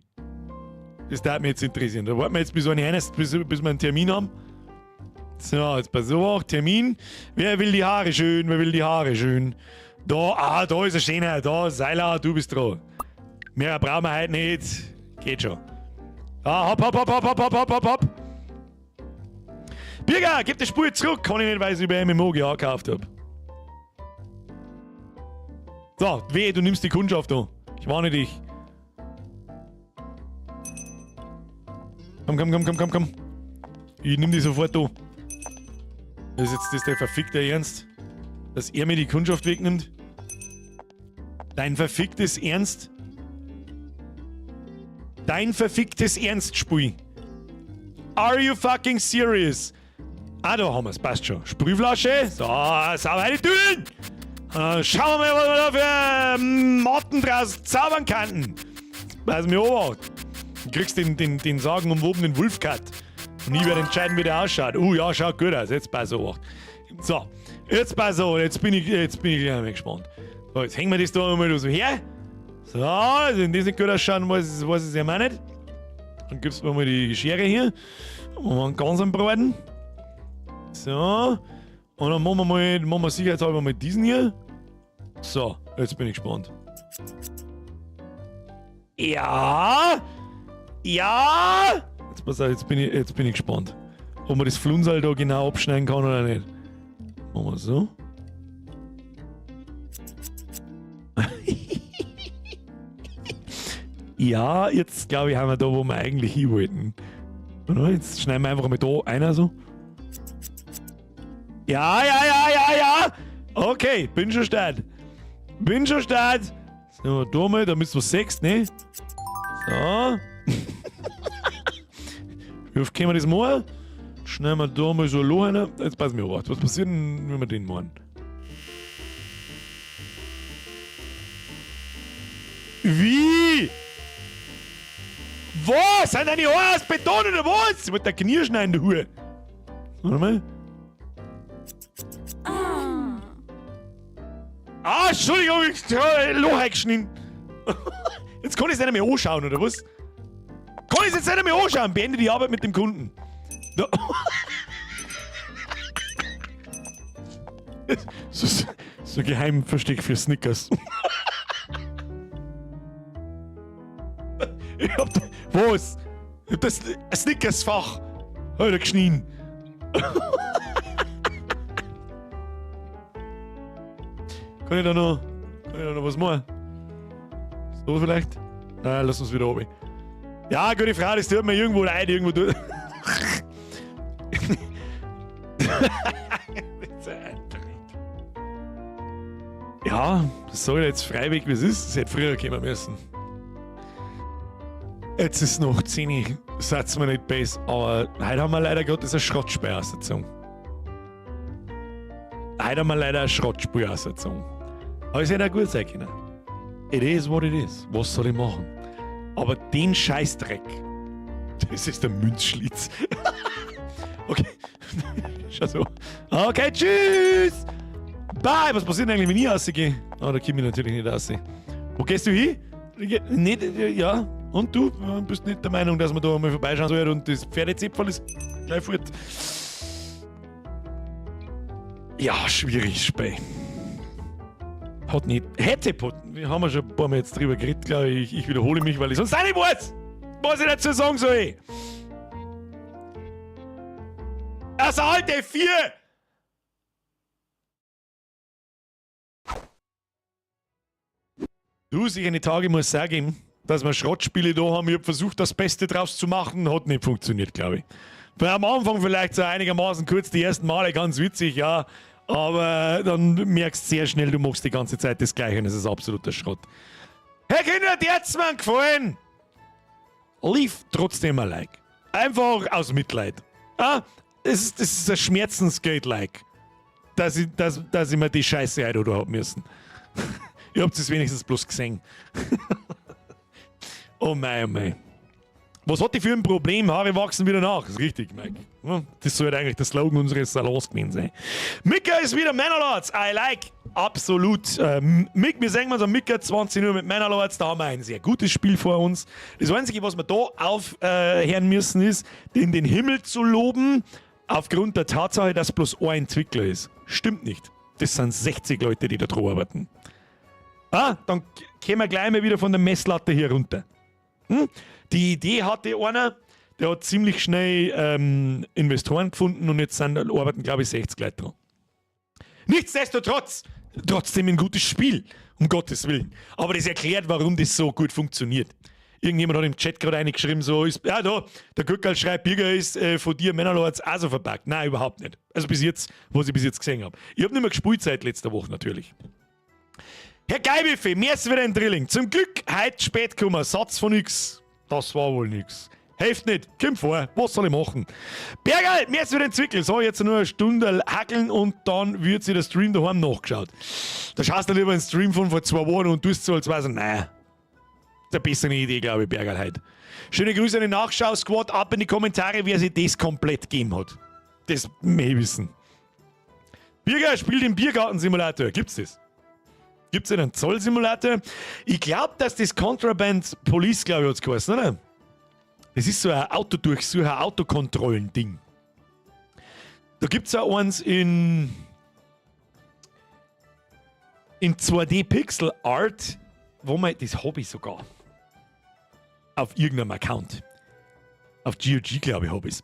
Das darf mich jetzt interessieren. Da warten wir jetzt bis, eine bis, bis wir einen Termin haben. So, jetzt pass auf, Termin. Wer will die Haare schön? Wer will die Haare schön? Da, ah, da ist er schöner. Da, Seiler, du bist dran. Mehr brauchen wir heute nicht. Geht schon. Ah, hopp, hopp, hopp, hopp, hopp, hopp, hopp, hopp, hopp. Birger, gib das Spiel zurück. Kann ich nicht, weil ich es über MMO gekauft habe. So, wehe, du nimmst die Kundschaft da. Ich warne dich. Komm, komm, komm, komm, komm, komm. Ich nimm die sofort da. Das ist jetzt das der verfickte Ernst, dass er mir die Kundschaft wegnimmt? Dein verficktes Ernst? Dein verficktes Ernst, Spiel. Are you fucking serious? Ah, da haben wir's, passt schon. Sprühflasche. So, sauber die Dünen. Schauen wir mal, was wir da für Matten draus zaubern könnten. Pass mir Obacht. Du kriegst den sagenumwobenen Wolfcut. Und ich werde entscheiden, wie der ausschaut. Ja, schaut gut aus. Jetzt pass auf. So, jetzt pass auf. Jetzt bin ich gleich mal gespannt. So, jetzt hängen wir das da mal so her. So, wenn das nicht gut ausschauen, weiß ich es ja auch nicht. Dann gibst du mir mal die Schere hier. Und wir einen ganz einen Braten. So. Und dann machen wir sicherheitshalber mal diesen hier. So, jetzt bin ich gespannt. Ja! Ja! Jetzt pass auf, jetzt bin ich gespannt. Ob man das Flunsal da genau abschneiden kann oder nicht. Machen wir so. Ja, jetzt glaube ich, haben wir da, wo wir eigentlich hin wollten. Oder? Jetzt schneiden wir einfach mal da einer so. Ja. Okay, bin schon start. Bin schon start. So, da mal, da müssen wir sechs, ne? So. Wie oft können wir das machen? Schneiden wir da mal so ein Loch rein. Jetzt pass mir auf. Was passiert denn, wenn wir den machen? Wie? Was? Sind deine Haare aus Beton oder was? Ich wollte der Knie schneiden, du Hure. Warte mal. Ah, Entschuldigung, ich hab ein Loch eingeschnitten. Jetzt kann ich es nicht mehr anschauen, oder was? Kann ich es jetzt nicht mehr anschauen? Beende die Arbeit mit dem Kunden. Da. So, so ein Geheimversteck für Snickers. Ich hab. Was? Ich hab das Snickers-Fach. Hab ich da geschnien. Kann ich da noch was machen? So vielleicht? Nein, lass uns wieder runter. Ja, gute Frage, das tut mir irgendwo leid, irgendwo tut. Das ist ein Dreck. Ja, das sag ich jetzt freiwillig, wie es ist. Das hätte früher kommen müssen. Jetzt ist noch 10 Satz mir nicht besser, aber heute haben wir leider Gottes ein Schrottspiel ausgezogen. Heute haben wir leider ein Schrottspiel ausgezogen. Aber es hätte auch gut sein können. It is what it is. Was soll ich machen? Aber den Scheißdreck, das ist der Münzschlitz. Okay. Schau so. Okay, tschüss! Bye! Was passiert denn eigentlich, wenn ich rausgehe? Oh, da komme ich natürlich nicht raus. Wo gehst du hin? Nicht, ja. Und du bist nicht der Meinung, dass man da mal vorbeischauen soll und das Pferdezipfel ist gleich fort. Ja, schwierig, Spiel. Hat nicht. Hätte, wir haben ja schon ein paar Mal jetzt drüber geredet, glaube ich. Ich wiederhole mich, weil ich sonst auch nicht weiß, was ich dazu sagen soll. Das alte 4! Du, sich eine Tage muss sagen, dass wir Schrottspiele da haben. Ich hab versucht, das Beste draus zu machen. Hat nicht funktioniert, glaube ich. War am Anfang vielleicht so einigermaßen kurz, die ersten Male ganz witzig, ja. Aber dann merkst du sehr schnell, du machst die ganze Zeit das Gleiche und es ist absoluter Schrott. Herr Kinder, die hat's mir gefallen. Lief trotzdem ein Like. Einfach aus Mitleid. Ah, das ist ein Schmerzensgeld-Like. Dass ich mir die Scheiße heute oder hab müssen. Ihr habt es wenigstens bloß gesehen. Oh mei, oh mei. Was hat die für ein Problem? Haare wachsen wieder nach. Das ist richtig, Mike. Ja, das sollte eigentlich der Slogan unseres Salons gewesen sein. Mika ist wieder Manor Lords. I like. Absolut. Mick, wir sehen uns am Mika 20 Uhr mit Manor Lords. Da haben wir ein sehr gutes Spiel vor uns. Das Einzige, was wir da aufhören müssen, ist, den Himmel zu loben, aufgrund der Tatsache, dass bloß ein Entwickler ist. Stimmt nicht. Das sind 60 Leute, die da dran arbeiten. Ah, dann kämen wir gleich mal wieder von der Messlatte hier runter. Die Idee hatte einer, der hat ziemlich schnell Investoren gefunden und jetzt arbeiten, glaube ich, 60 Leute dran. Nichtsdestotrotz, trotzdem ein gutes Spiel, um Gottes Willen. Aber das erklärt, warum das so gut funktioniert. Irgendjemand hat im Chat gerade reingeschrieben, so ist, ja da, der Gückerl schreibt, Birger ist von dir Manor Lords auch so verpackt. Nein, überhaupt nicht. Also bis jetzt, was ich bis jetzt gesehen hab. Ich hab nicht mehr gespielt seit letzter Woche natürlich. Herr Geibiffe, mehr ist wieder ein Drilling. Zum Glück, heute spät gekommen, Satz von nix. Das war wohl nix. Hilft nicht, komm vor, was soll ich machen? Bergerl, mir ist wieder ein Zwickel. So, jetzt nur eine Stunde hackeln und dann wird sich der Stream daheim nachgeschaut. Da schaust du lieber einen Stream von vor 2 Wochen und tust so, als wär's, nein. Das ist eine bessere Idee, glaube ich, Bergerl heute. Schöne Grüße an den Nachschau-Squad, ab in die Kommentare, wer sich das komplett gegeben hat. Das möchte ich wissen. Birger spielt im Biergarten-Simulator. Gibt's das? Gibt's denn einen Zollsimulator? Ich glaub, dass das Contraband Police, glaub ich, hat's geheißen, oder? Das ist so ein Autodurchsucher, Autokontrollen-Ding. Da gibt's auch eins in 2D Pixel Art, wo man, das hab ich sogar. Auf irgendeinem Account. Auf GOG, glaub ich, hab ich's.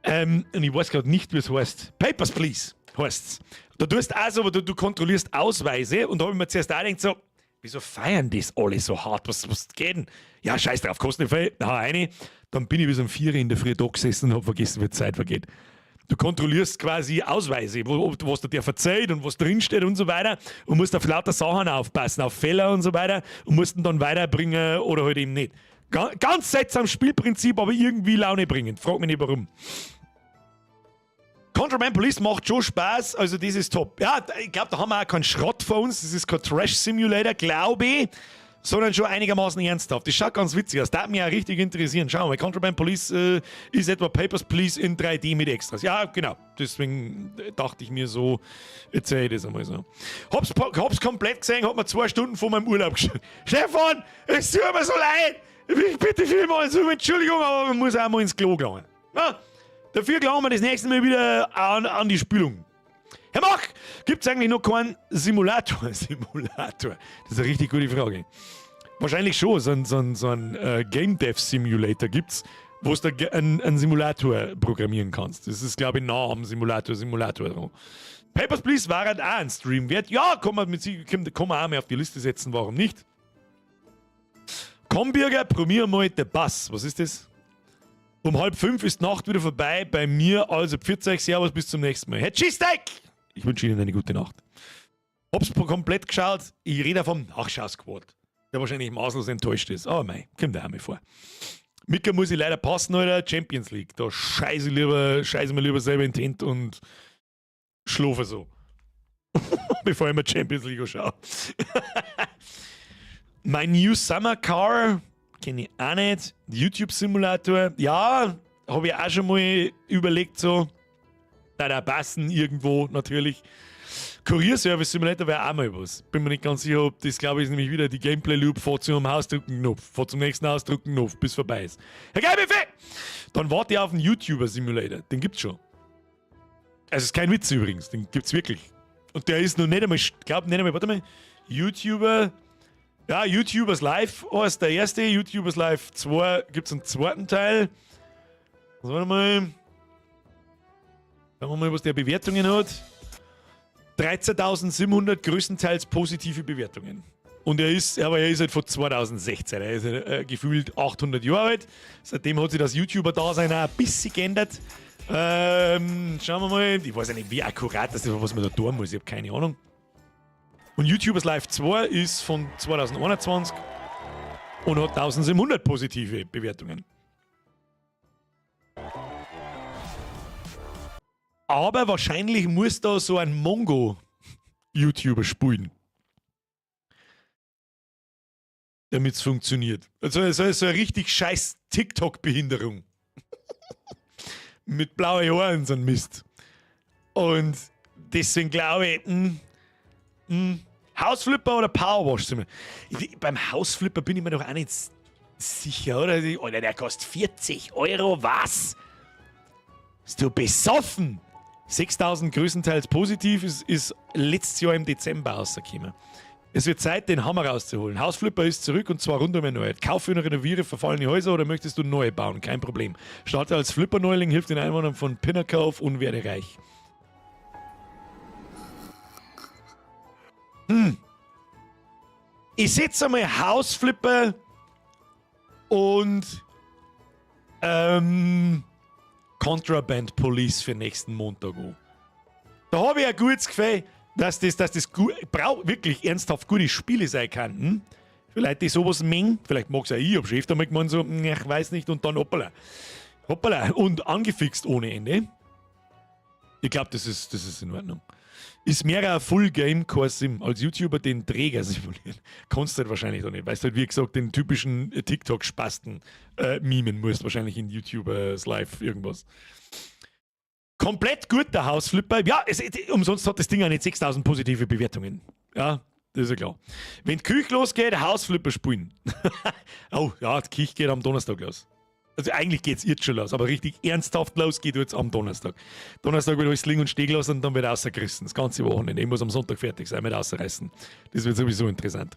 Und ich weiß grad nicht, wie es heißt. Papers, Please heißt's. Da tust also, aber du kontrollierst Ausweise und da hab ich mir zuerst auch gedacht, so, wieso feiern das alle so hart? Was geht denn? Ja, scheiß drauf, kostet nicht viel. Hau rein. Dann bin ich bis um 4 Uhr in der Früh da gesessen und hab vergessen, wie die Zeit vergeht. Du kontrollierst quasi Ausweise, was dir der verzeiht und was drinsteht und so weiter und musst auf lauter Sachen aufpassen, auf Fehler und so weiter und musst ihn dann weiterbringen oder halt eben nicht. Ganz seltsam Spielprinzip, aber irgendwie Laune bringend. Frag mich nicht warum. Contraband Police macht schon Spaß, also das ist top. Ja, ich glaub, da haben wir auch keinen Schrott vor uns, das ist kein Trash-Simulator, glaub ich, sondern schon einigermaßen ernsthaft. Das schaut ganz witzig aus, das würde mich auch richtig interessieren. Schauen wir mal, Contraband Police ist etwa Papers, Please in 3D mit Extras. Ja, genau, deswegen dachte ich mir so, erzähl ich das einmal so. Hab's komplett gesehen, hab mir 2 Stunden vor meinem Urlaub geschaut. Stefan, es tut mir so leid, ich bitte vielmals um Entschuldigung, aber man muss auch mal ins Klo gelangen. Ja? Dafür gelangen wir das nächste Mal wieder an die Spülung. Herr Mach, gibt's eigentlich noch keinen Simulator? Simulator? Das ist eine richtig gute Frage. Wahrscheinlich schon, so ein Game Dev Simulator gibt's, wo du einen Simulator programmieren kannst. Das ist, glaub ich, nah am Simulator dran. Papers, Please war halt auch ein Stream wert. Ja, kann man, mit, kann, kann man auch mal auf die Liste setzen, warum nicht? Komm, Birger, probier mal den Bass. Was ist das? Um halb fünf ist die Nacht wieder vorbei bei mir, also pfiat euch, servus, bis zum nächsten Mal. Herr Cheesesteak! Ich wünsche Ihnen eine gute Nacht. Hab's komplett geschaut, ich rede vom Nachschau-Squad, der wahrscheinlich maßlos enttäuscht ist. Aber mei, kommt auch mal vor. Mika muss ich leider passen, Alter, Champions League. Da scheiße ich lieber, scheiße mir lieber selber in die Hände und schlafe so. Bevor ich mir Champions League anschaue. My New Summer Car kenne ich auch nicht. YouTube-Simulator, ja, hab ich auch schon mal überlegt so. Da da passen irgendwo natürlich. Kurierservice Simulator wäre auch mal was. Bin mir nicht ganz sicher, ob das, glaube ich, ist nämlich wieder die Gameplay-Loop. Fahr zu einem Haus, drücken Knopf. Fahr zum nächsten Haus, drücken Knopf, bis vorbei ist. Herr Geilbuffet! Dann warte ich auf den YouTuber Simulator. Den gibt's schon. Also ist kein Witz übrigens, den gibt's wirklich. Und der ist noch nicht einmal, ich glaube nicht einmal, warte mal, YouTuber, ja, YouTubers Live ist der erste, YouTubers Live 2 gibt's einen zweiten Teil. Also, warte mal. Schauen wir mal, was der Bewertungen hat. 13.700 größtenteils positive Bewertungen. Und er ist, aber er ist halt von 2016, er ist gefühlt 800 Jahre alt. Seitdem hat sich das YouTuber-Dasein auch ein bisschen geändert. Schauen wir mal. Ich weiß ja nicht, wie akkurat das ist, was man da tun muss. Ich habe keine Ahnung. Und YouTubers Live 2 ist von 2021 und hat 1700 positive Bewertungen. Aber wahrscheinlich muss da so ein Mongo-YouTuber spielen, damit es funktioniert. Also so eine richtig scheiß TikTok-Behinderung. Mit blauen Ohren so ein Mist. Und deswegen glaube ich, Hausflipper oder Powerwash? Beim Hausflipper bin ich mir doch auch nicht sicher, oder? Alter, der kostet 40 Euro, was? Bist du besoffen? 6000 größtenteils positiv ist letztes Jahr im Dezember rausgekommen. Es wird Zeit, den Hammer rauszuholen. Hausflipper ist zurück und zwar rundum erneuert. Kaufe und renoviere verfallene Häuser oder möchtest du neue bauen? Kein Problem. Starte als Flipper-Neuling, hilf den Einwohnern von Pinnacove und werde reich. Ich setze einmal Hausflipper und Contraband Police für nächsten Montag an. Da habe ich ein gutes Gefühl, dass das wirklich ernsthaft gute Spiele sein kann. Hm? Vielleicht die sowas mengen, vielleicht mag's auch ich, hab schon öfter mal gemeint, so, ich weiß nicht, und dann hoppala. Hoppala, und angefixt ohne Ende. Ich glaub, das ist in Ordnung. Ist mehr ein Full-Game-Kurs als YouTuber den Träger simulieren. Kannst du halt wahrscheinlich doch nicht. Weißt du halt, wie gesagt, den typischen TikTok-Spasten mimen musst, wahrscheinlich in YouTubers Live irgendwas. Komplett gut, der Hausflipper. Ja, umsonst hat das Ding auch nicht 6000 positive Bewertungen. Ja, das ist ja klar. Wenn die Küche losgeht, Hausflipper spielen. Oh, ja, die Küche geht am Donnerstag los. Also eigentlich geht's jetzt schon los, aber richtig ernsthaft los geht jetzt am Donnerstag. Donnerstag wird alles liegen und stehen gelassen und dann wird rausgerissen. Das ganze Wochenende. Ich muss am Sonntag fertig sein mit rausreißen. Das wird sowieso interessant.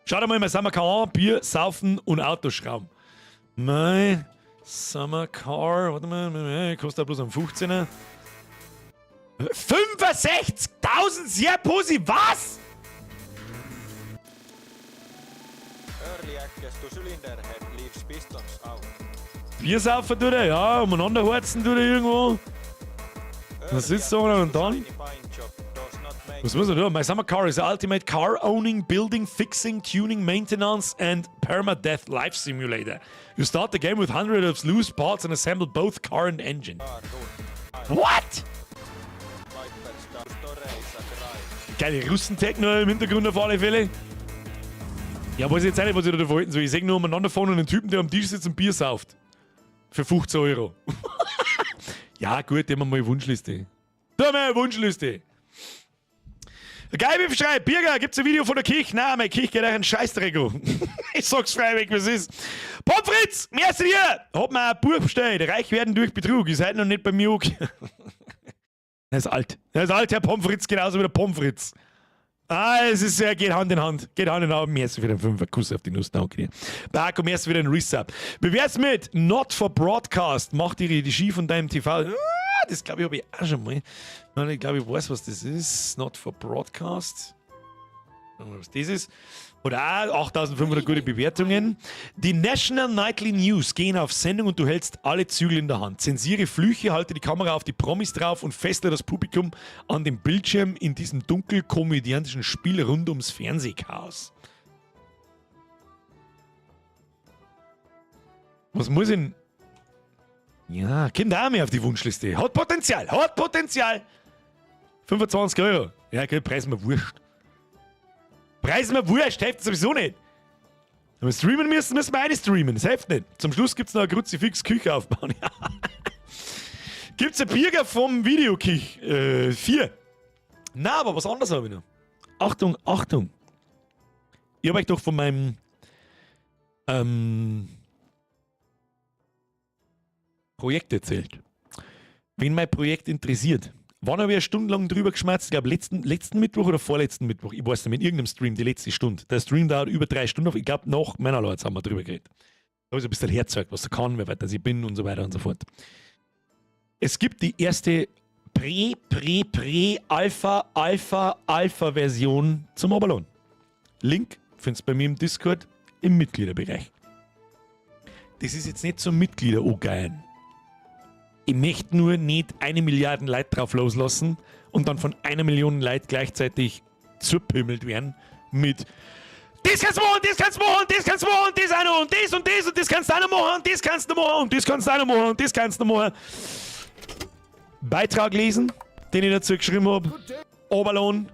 Schaut einmal, mein Summer Car an, Bier, Saufen und Autoschrauben. Mein Summer Car, warte mal, kostet ja bloß am 15er. 65.000 sehr positiv, was? Early access to cylinder head leaves pistons out. Biersaufen tut er, ja, umeinander heizen tut er irgendwo. Das ist so, und dann? Was muss er tun? My Summer Car is the ultimate car owning, building, fixing, tuning, maintenance and permadeath life simulator. You start the game with hundreds of loose parts and assemble both car and engine. What? Geile Russen-Techno im Hintergrund auf alle Fälle. Ja, weiß ich jetzt auch nicht, was ich da davon halten soll. Ich sehe nur umeinander fahren und einen Typen, der am Tisch sitzt und Bier sauft. Für 15 Euro. Ja, gut, nehmen wir mal eine Wunschliste. Da haben wir eine Wunschliste. Geil, wie schreibt, Birger, gibt's ein Video von der Kirche? Nein, meine Kirche geht euch einen Scheißdreck an. Ich sag's freiwillig, was ist. Pommes frites, merci dir! Hab mir ein Buch bestellt. Reich werden durch Betrug. Ist heute noch nicht bei mir okay. Er ist alt. Er ist alt, Herr Pommes frites, genauso wie der Pommes frites. Ah, es ist, geht Hand in Hand. Geht Hand in Hand. Merci für den 5er Kuss auf die Nuss. Danke dir. Barco, merci für den Resub. Wie wär's mit Not for Broadcast? Mach die Regie von deinem TV. Ah, das glaube ich, hab ich auch schon mal. Ich glaube, ich weiß, was das ist. Not for Broadcast. Was das ist. Oder auch 8500 gute Bewertungen. Die National Nightly News gehen auf Sendung und du hältst alle Zügel in der Hand. Zensiere Flüche, halte die Kamera auf die Promis drauf und fessle das Publikum an dem Bildschirm in diesem dunkel-komödiantischen Spiel rund ums Fernsehchaos. Was muss ich denn? Ja, kommt auch mehr auf die Wunschliste. Hat Potenzial, hat Potenzial. 25 Euro. Ja, okay, Preis mir wurscht. Preis mir wurscht, hilft sowieso nicht. Wenn wir streamen müssen, müssen wir eine streamen. Das hilft nicht. Zum Schluss gibt's noch eine Kruzifix-Küche aufbauen. Gibt's ein Birger vom Videokich? 4. Na, aber was anderes habe ich noch. Achtung, Achtung. Ich habe euch doch von meinem Projekt erzählt. Wen mein Projekt interessiert, wann habe ich eine Stunde lang drüber geschmatzt? Ich glaube, letzten Mittwoch oder vorletzten Mittwoch. Ich weiß nicht, in irgendeinem Stream, die letzte Stunde. Der Stream dauert über 3 Stunden. Ich glaube, nach meiner Leute haben wir drüber geredet. Da habe ich so ein bisschen herzeigt, was er kann, wer weit ich bin und so weiter und so fort. Es gibt die erste Prä, Prä, Prä, Alpha, Alpha, Alpha Version zum Oberlohn. Link findest du bei mir im Discord im Mitgliederbereich. Das ist jetzt nicht zum Mitglieder angeiern. Ich möchte nur nicht 1 Milliarde Leute drauf loslassen und dann von 1 Million Leuten gleichzeitig zupimmelt werden mit: Das kannst du machen, das kannst du machen, das kannst du machen, das auch noch und das und das und das kannst du auch noch machen und das kannst du machen und das kannst du auch noch machen und das kannst du machen. Beitrag lesen, den ich dazu geschrieben habe. Oberlohn.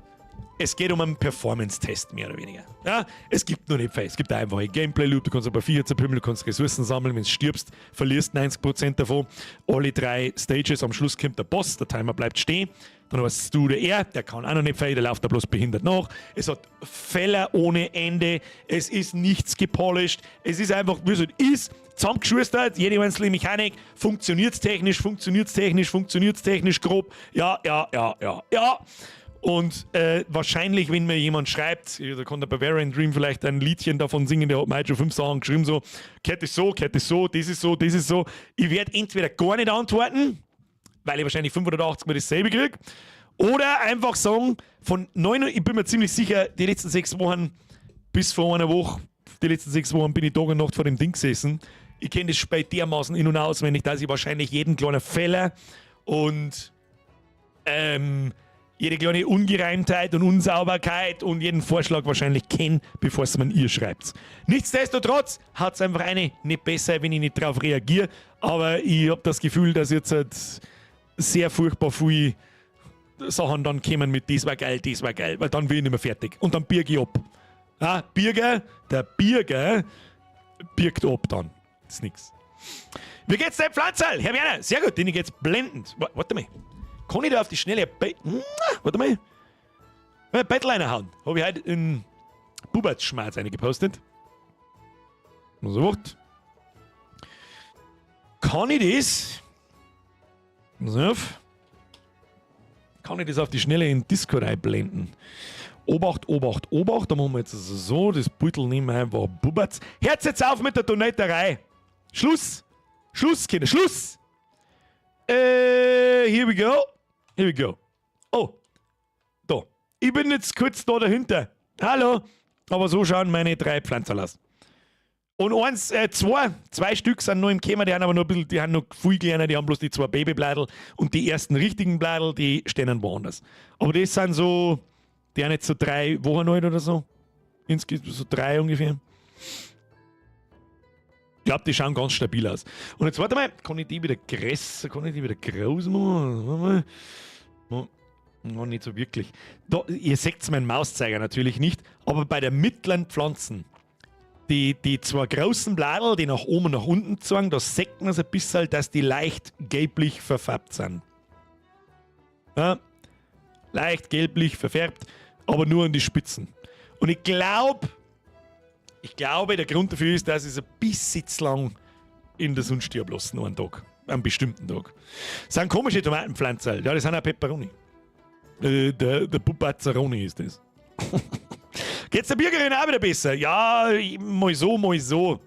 Es geht um einen Performance-Test, mehr oder weniger. Ja, es gibt noch nicht viel. Es gibt einfach einen Gameplay-Loop, du kannst ein paar Viecher zerpümmeln, du kannst Ressourcen sammeln. Wenn du stirbst, verlierst 90% davon. Alle drei Stages, am Schluss kommt der Boss, der Timer bleibt stehen. Dann hast du der er, der kann auch noch nicht viel, der läuft da bloß behindert nach. Es hat Fehler ohne Ende, es ist nichts gepolished, es ist einfach, wie es halt ist, zusammengeschustert, jede einzelne Mechanik, funktioniert technisch, funktioniert technisch, funktioniert technisch grob, ja. Und wahrscheinlich, wenn mir jemand schreibt, da kann der Bavarian Dream vielleicht ein Liedchen davon singen, der hat mir heute schon fünf Sachen geschrieben, so, gehört das so, gehört das so, das ist so, das ist so. Ich werde entweder gar nicht antworten, weil ich wahrscheinlich 580 Mal dasselbe kriege, oder einfach sagen, von neun, ich bin mir ziemlich sicher, die letzten 6 Wochen, bis vor einer Woche, die letzten 6 Wochen bin ich Tag und Nacht vor dem Ding gesessen. Ich kenne das Spiel dermaßen in- und auswendig, dass ich wahrscheinlich jeden kleinen Fehler und jede kleine Ungereimtheit und Unsauberkeit und jeden Vorschlag wahrscheinlich kenne, bevor es man ihr schreibt. Nichtsdestotrotz hat es einfach eine nicht besser, wenn ich nicht darauf reagiere, aber ich habe das Gefühl, dass jetzt halt sehr furchtbar viel Sachen dann kommen mit: Das war geil, das war geil, weil dann bin ich nicht mehr fertig und dann birge ich ab. Ah, Birger, der Birger birgt ab dann. Das ist nix. Wie geht's deinem Pflanzerl? Herr Werner, sehr gut, denen geht's blendend. Warte mal. Kann ich da auf die Schnelle Be warte mal. Ein Battle reinhauen? Habe ich heute in Bubertschmarz eine gepostet. So, warte. Kann ich das? Pass auf. Kann ich das auf die Schnelle in Discord einblenden? Obacht, Obacht, Obacht. Da machen wir jetzt also so. Das Beutel nehmen wir einfach Buberts. Hört jetzt auf mit der Donaterei. Schluss. Schluss, Kinder. Schluss. Here we go. Here we go. Oh. Da. Ich bin jetzt kurz da dahinter. Hallo. Aber so schauen meine drei Pflanzerl aus. Und eins, zwei Stück sind noch im Kämmer, die haben aber noch ein bisschen, die haben noch viel kleiner, die haben bloß die zwei Babybladel und die ersten richtigen Bladel, die stehen woanders. Aber das sind so, die haben jetzt so 3 Wochen alt oder so. Insgesamt so 3 ungefähr. Ich glaube, die schauen ganz stabil aus. Und jetzt warte mal, kann ich die wieder größer, kann ich die wieder groß machen? Warte mal. No, no, nicht so wirklich. Da, ihr seht meinen Mauszeiger natürlich nicht, aber bei der mittleren Pflanzen, die zwei großen Bladel, die nach oben und nach unten zeigen, da sieht man es ein bisschen, dass die leicht gelblich verfärbt sind. Ja, leicht gelblich verfärbt, aber nur an die Spitzen. Und ich glaube, der Grund dafür ist, dass es ein bisschen zu lang in der Sonne stehen lassen, nur einen Tag. Einen bestimmten Tag. Das sind komische Tomatenpflanzen. Ja, das sind auch Peperoni. Der Pupazzaroni ist das. Geht's der Bürgerin auch wieder besser? Ja, mal so, mal so.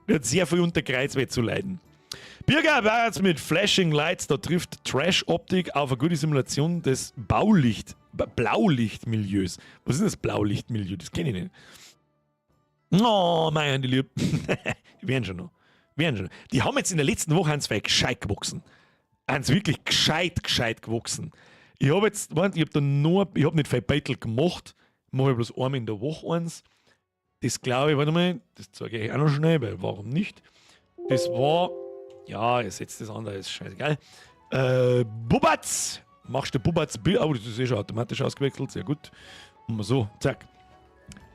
Wird sehr viel unter Kreuzweh zu leiden. Birger war jetzt mit Flashing Lights, da trifft Trash-Optik auf eine gute Simulation des Baulicht, Blaulichtmilieus. Was ist das Blaulichtmilieu? Das kenne ich nicht. Oh, mein die lieb. Werden schon noch. Werden schon noch. Die haben jetzt in der letzten Woche eins zwei gescheit gewachsen. Eins wirklich gescheit, gescheit gewachsen. Ich habe jetzt, warte, ich habe da nur, ich habe nicht viel Beitel gemacht, mache ich bloß einmal in der Woche eins. Das glaube ich, warte mal, das zeige ich euch auch noch schnell, weil warum nicht? Das war, ja, ihr setzt das an, da ist scheißegal. Bubatz! Machst du Bubatz, oh, das ist eh schon automatisch ausgewechselt, sehr gut. Und so, zack.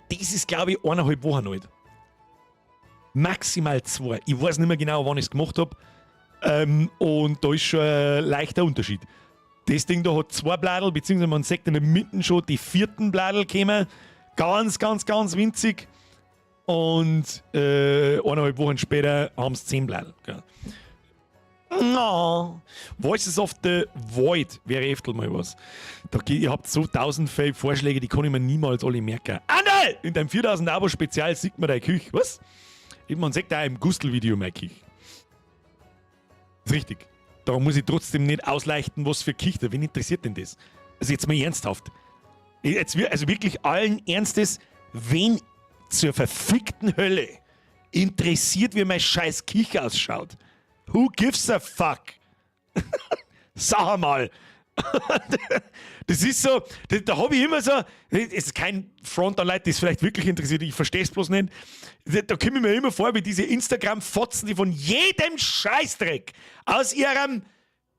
Das ist, glaube ich, 1,5 Wochen alt. Maximal 2. Ich weiß nicht mehr genau, wann ich es gemacht habe. Und da ist schon ein leichter Unterschied. Das Ding da hat zwei Bladel, beziehungsweise man sieht in der Mitte schon die vierten Bladel kommen. Ganz, ganz, ganz winzig. Und 1,5 Wochen später haben sie 10 Bladel. Gell. No. Voices of the Void wäre öfter mal was. Da, ihr habt so tausend Vorschläge, die kann ich mir niemals alle merken. Anderl! In deinem 4000 Abo Spezial sieht man deine Küche. Was? Man sieht da im Gustl-Video meine Küche. Ist richtig. Da muss ich trotzdem nicht ausleichten, was für Küche. Wen interessiert denn das? Also jetzt mal ernsthaft. Jetzt, also wirklich allen Ernstes, wen zur verfickten Hölle interessiert, wie mein scheiß Küche ausschaut? Who gives a fuck? Sag mal. Das ist so, da habe ich immer so, es ist kein Front an Leute, die es vielleicht wirklich interessiert, ich verstehe es bloß nicht. Da komme ich mir immer vor, wie diese Instagram-Fotzen, die von jedem Scheißdreck aus ihrem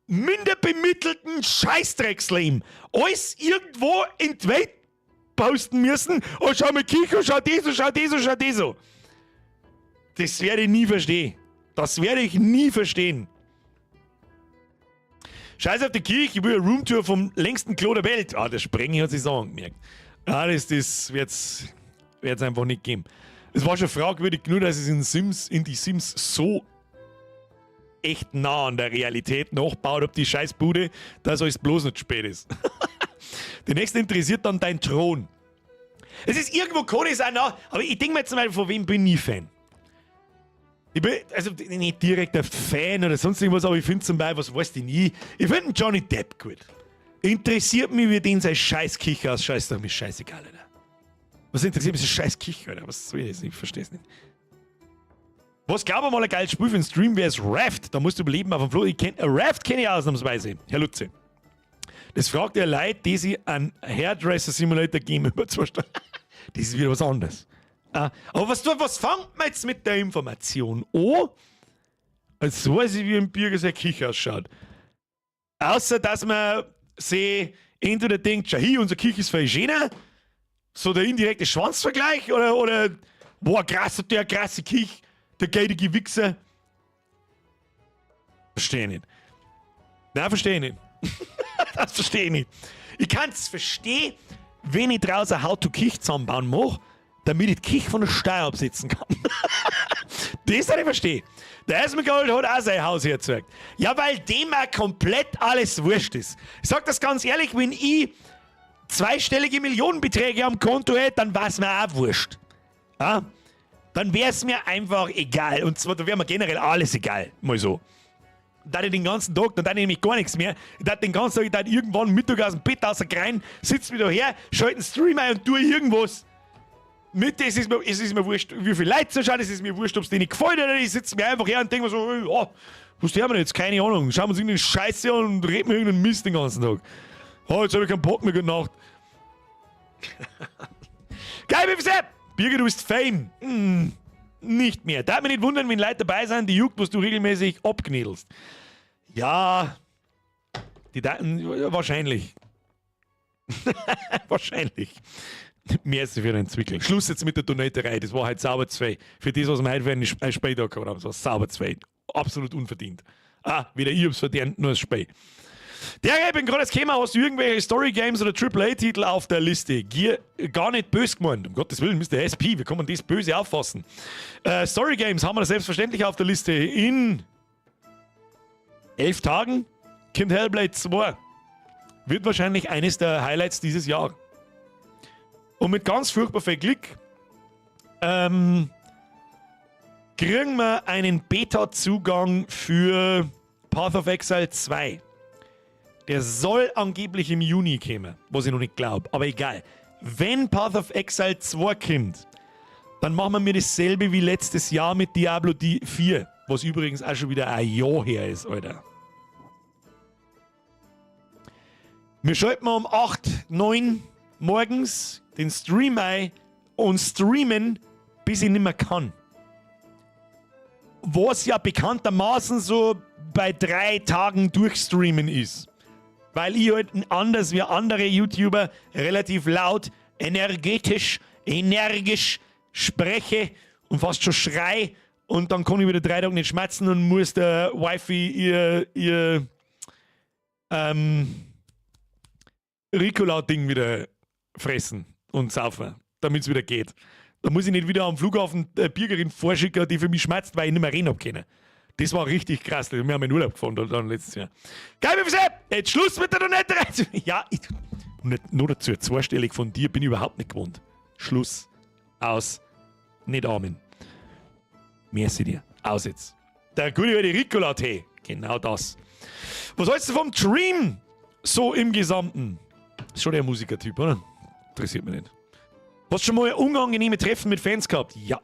minder bemittelten Scheißdrecksleben alles irgendwo in die Welt posten müssen. Oh, schau mal, Kicho, schau das so, schau das so, schau das so. Das werde ich nie verstehen. Das werde ich nie verstehen. Scheiß auf die Kirche, ich will eine Roomtour vom längsten Klo der Welt. Ah, der Sprengi hat sich so angemerkt. Ah, das wird's einfach nicht geben. Es war schon fragwürdig genug, dass es in die Sims so echt nah an der Realität nachbaut, ob die Scheißbude, dass alles bloß nicht spät ist. Den nächsten interessiert dann dein Thron. Es ist irgendwo, kann ich es auch nach, aber ich denke mir jetzt mal, von wem bin ich Fan? Ich bin also nicht direkt ein Fan oder sonst irgendwas, aber ich finde zum Beispiel, was weiß ich nie, ich finde Johnny Depp gut. Interessiert mich, wie den sein scheiß Kicher ausschaut, ist doch mir scheißegal, Alter. Was interessiert mich, sein scheiß Kicher, Alter? Was soll das? Ich verstehe es nicht. Was glaube ich mal ein geiles Spiel für den Stream wäre, ist Raft. Da musst du überleben auf dem Floß. Raft kenne ich ausnahmsweise, Herr Lutze. Das fragt ja Leute, die sich einen Hairdresser Simulator geben über 2 Stunden. Das ist wieder was anderes. Ah, aber was fängt man jetzt mit der Information an? Als weiß ich, wie ein Birger sein Küche ausschaut. Außer, dass man sich entweder denkt, schau hier, unser Küche ist viel schöner, so der indirekte Schwanzvergleich, oder boah, krass, hat der krasse Küche, der geilige Wichser. Verstehe ich nicht. Nein, verstehe ich nicht. Das verstehe ich nicht. Ich kann es verstehen, wenn ich draußen How-to-Küche zusammenbauen mache, damit ich die Küche von der Steuer absetzen kann. Das kann ich verstehen. Der Esmergold hat auch sein Haus hergezeigt. Ja, weil dem auch komplett alles wurscht ist. Ich sag das ganz ehrlich, wenn ich zweistellige Millionenbeträge am Konto hätte, dann war's mir auch wurscht. Ja? Dann wär's mir einfach egal. Und zwar, da wäre mir generell alles egal. Mal so. Da ich den ganzen Tag, dann ich nämlich gar nichts mehr. Ich darf den ganzen Tag, ich darf irgendwann Mittag aus dem Bett raus rein, sitz wieder her, schalte den Stream ein und tue irgendwas. Mit das ist mir, es ist mir wurscht, wie viele Leute zuschauen, es ist mir wurscht, ob es denen gefällt oder nicht. Ich sitze mir einfach her und denke mir so, ja, was tun wir jetzt? Keine Ahnung. Schauen wir uns irgendeine Scheiße an und reden wir irgendeinen Mist den ganzen Tag. Oh, jetzt habe ich keinen Bock mehr, gute Nacht. Geil, wie Sepp! Birger, du bist Fame. Nicht mehr. Darf mich nicht wundern, wenn Leute dabei sind, die juckt, was du regelmäßig abknädelst. Ja, die Daten, wahrscheinlich. Wahrscheinlich. Merci für den Zwickel. Schluss jetzt mit der Donaterei. Das war halt sauber zwei. Für das, was wir heute für einen Spiel da gehabt haben. Das war sauber zwei. Absolut unverdient. Ah, weder ich hab's verdient, nur das Spiel. Der, ich bin gerade das Thema, hast du irgendwelche Story Games oder AAA-Titel auf der Liste? Gier, gar nicht böse gemeint. Um Gottes Willen, Mr. SP, wie kann man das böse auffassen? Story Games haben wir selbstverständlich auf der Liste. In 11 Tagen kommt Hellblade 2. Wird wahrscheinlich eines der Highlights dieses Jahr. Und mit ganz furchtbar viel Glück kriegen wir einen Beta-Zugang für Path of Exile 2. Der soll angeblich im Juni kommen, was ich noch nicht glaube, aber egal. Wenn Path of Exile 2 kommt, dann machen wir mir dasselbe wie letztes Jahr mit Diablo 4, was übrigens auch schon wieder ein Jahr her ist, Alter. Wir schalten um 8, 9 morgens den Stream ein und streamen, bis ich nicht mehr kann. Was ja bekanntermaßen so bei 3 Tagen durchstreamen ist. Weil ich halt anders wie andere YouTuber relativ laut, energetisch, energisch spreche und fast schon schrei und dann kann ich wieder 3 Tage nicht schmatzen und muss der Wifey ihr Ricola-Ding wieder fressen und saufen, damit es wieder geht. Da muss ich nicht wieder am Flughafen Birgerin vorschicken, die für mich schmerzt, weil ich nicht mehr reden hab können. Das war richtig krass. Wir haben in Urlaub gefahren dann letztes Jahr. Geil, jetzt Schluss mit der Donate. Ja, ich, nicht, nur dazu, zweistellig von dir bin ich überhaupt nicht gewohnt. Schluss. Aus. Nicht Amen. Merci dir. Aus jetzt. Der gute alte Ricola-Tee. Genau das. Was hältst du vom Dream so im Gesamten? Ist schon der Musikertyp, oder? Interessiert mich nicht. Hast du schon mal unangenehme Treffen mit Fans gehabt? Ja.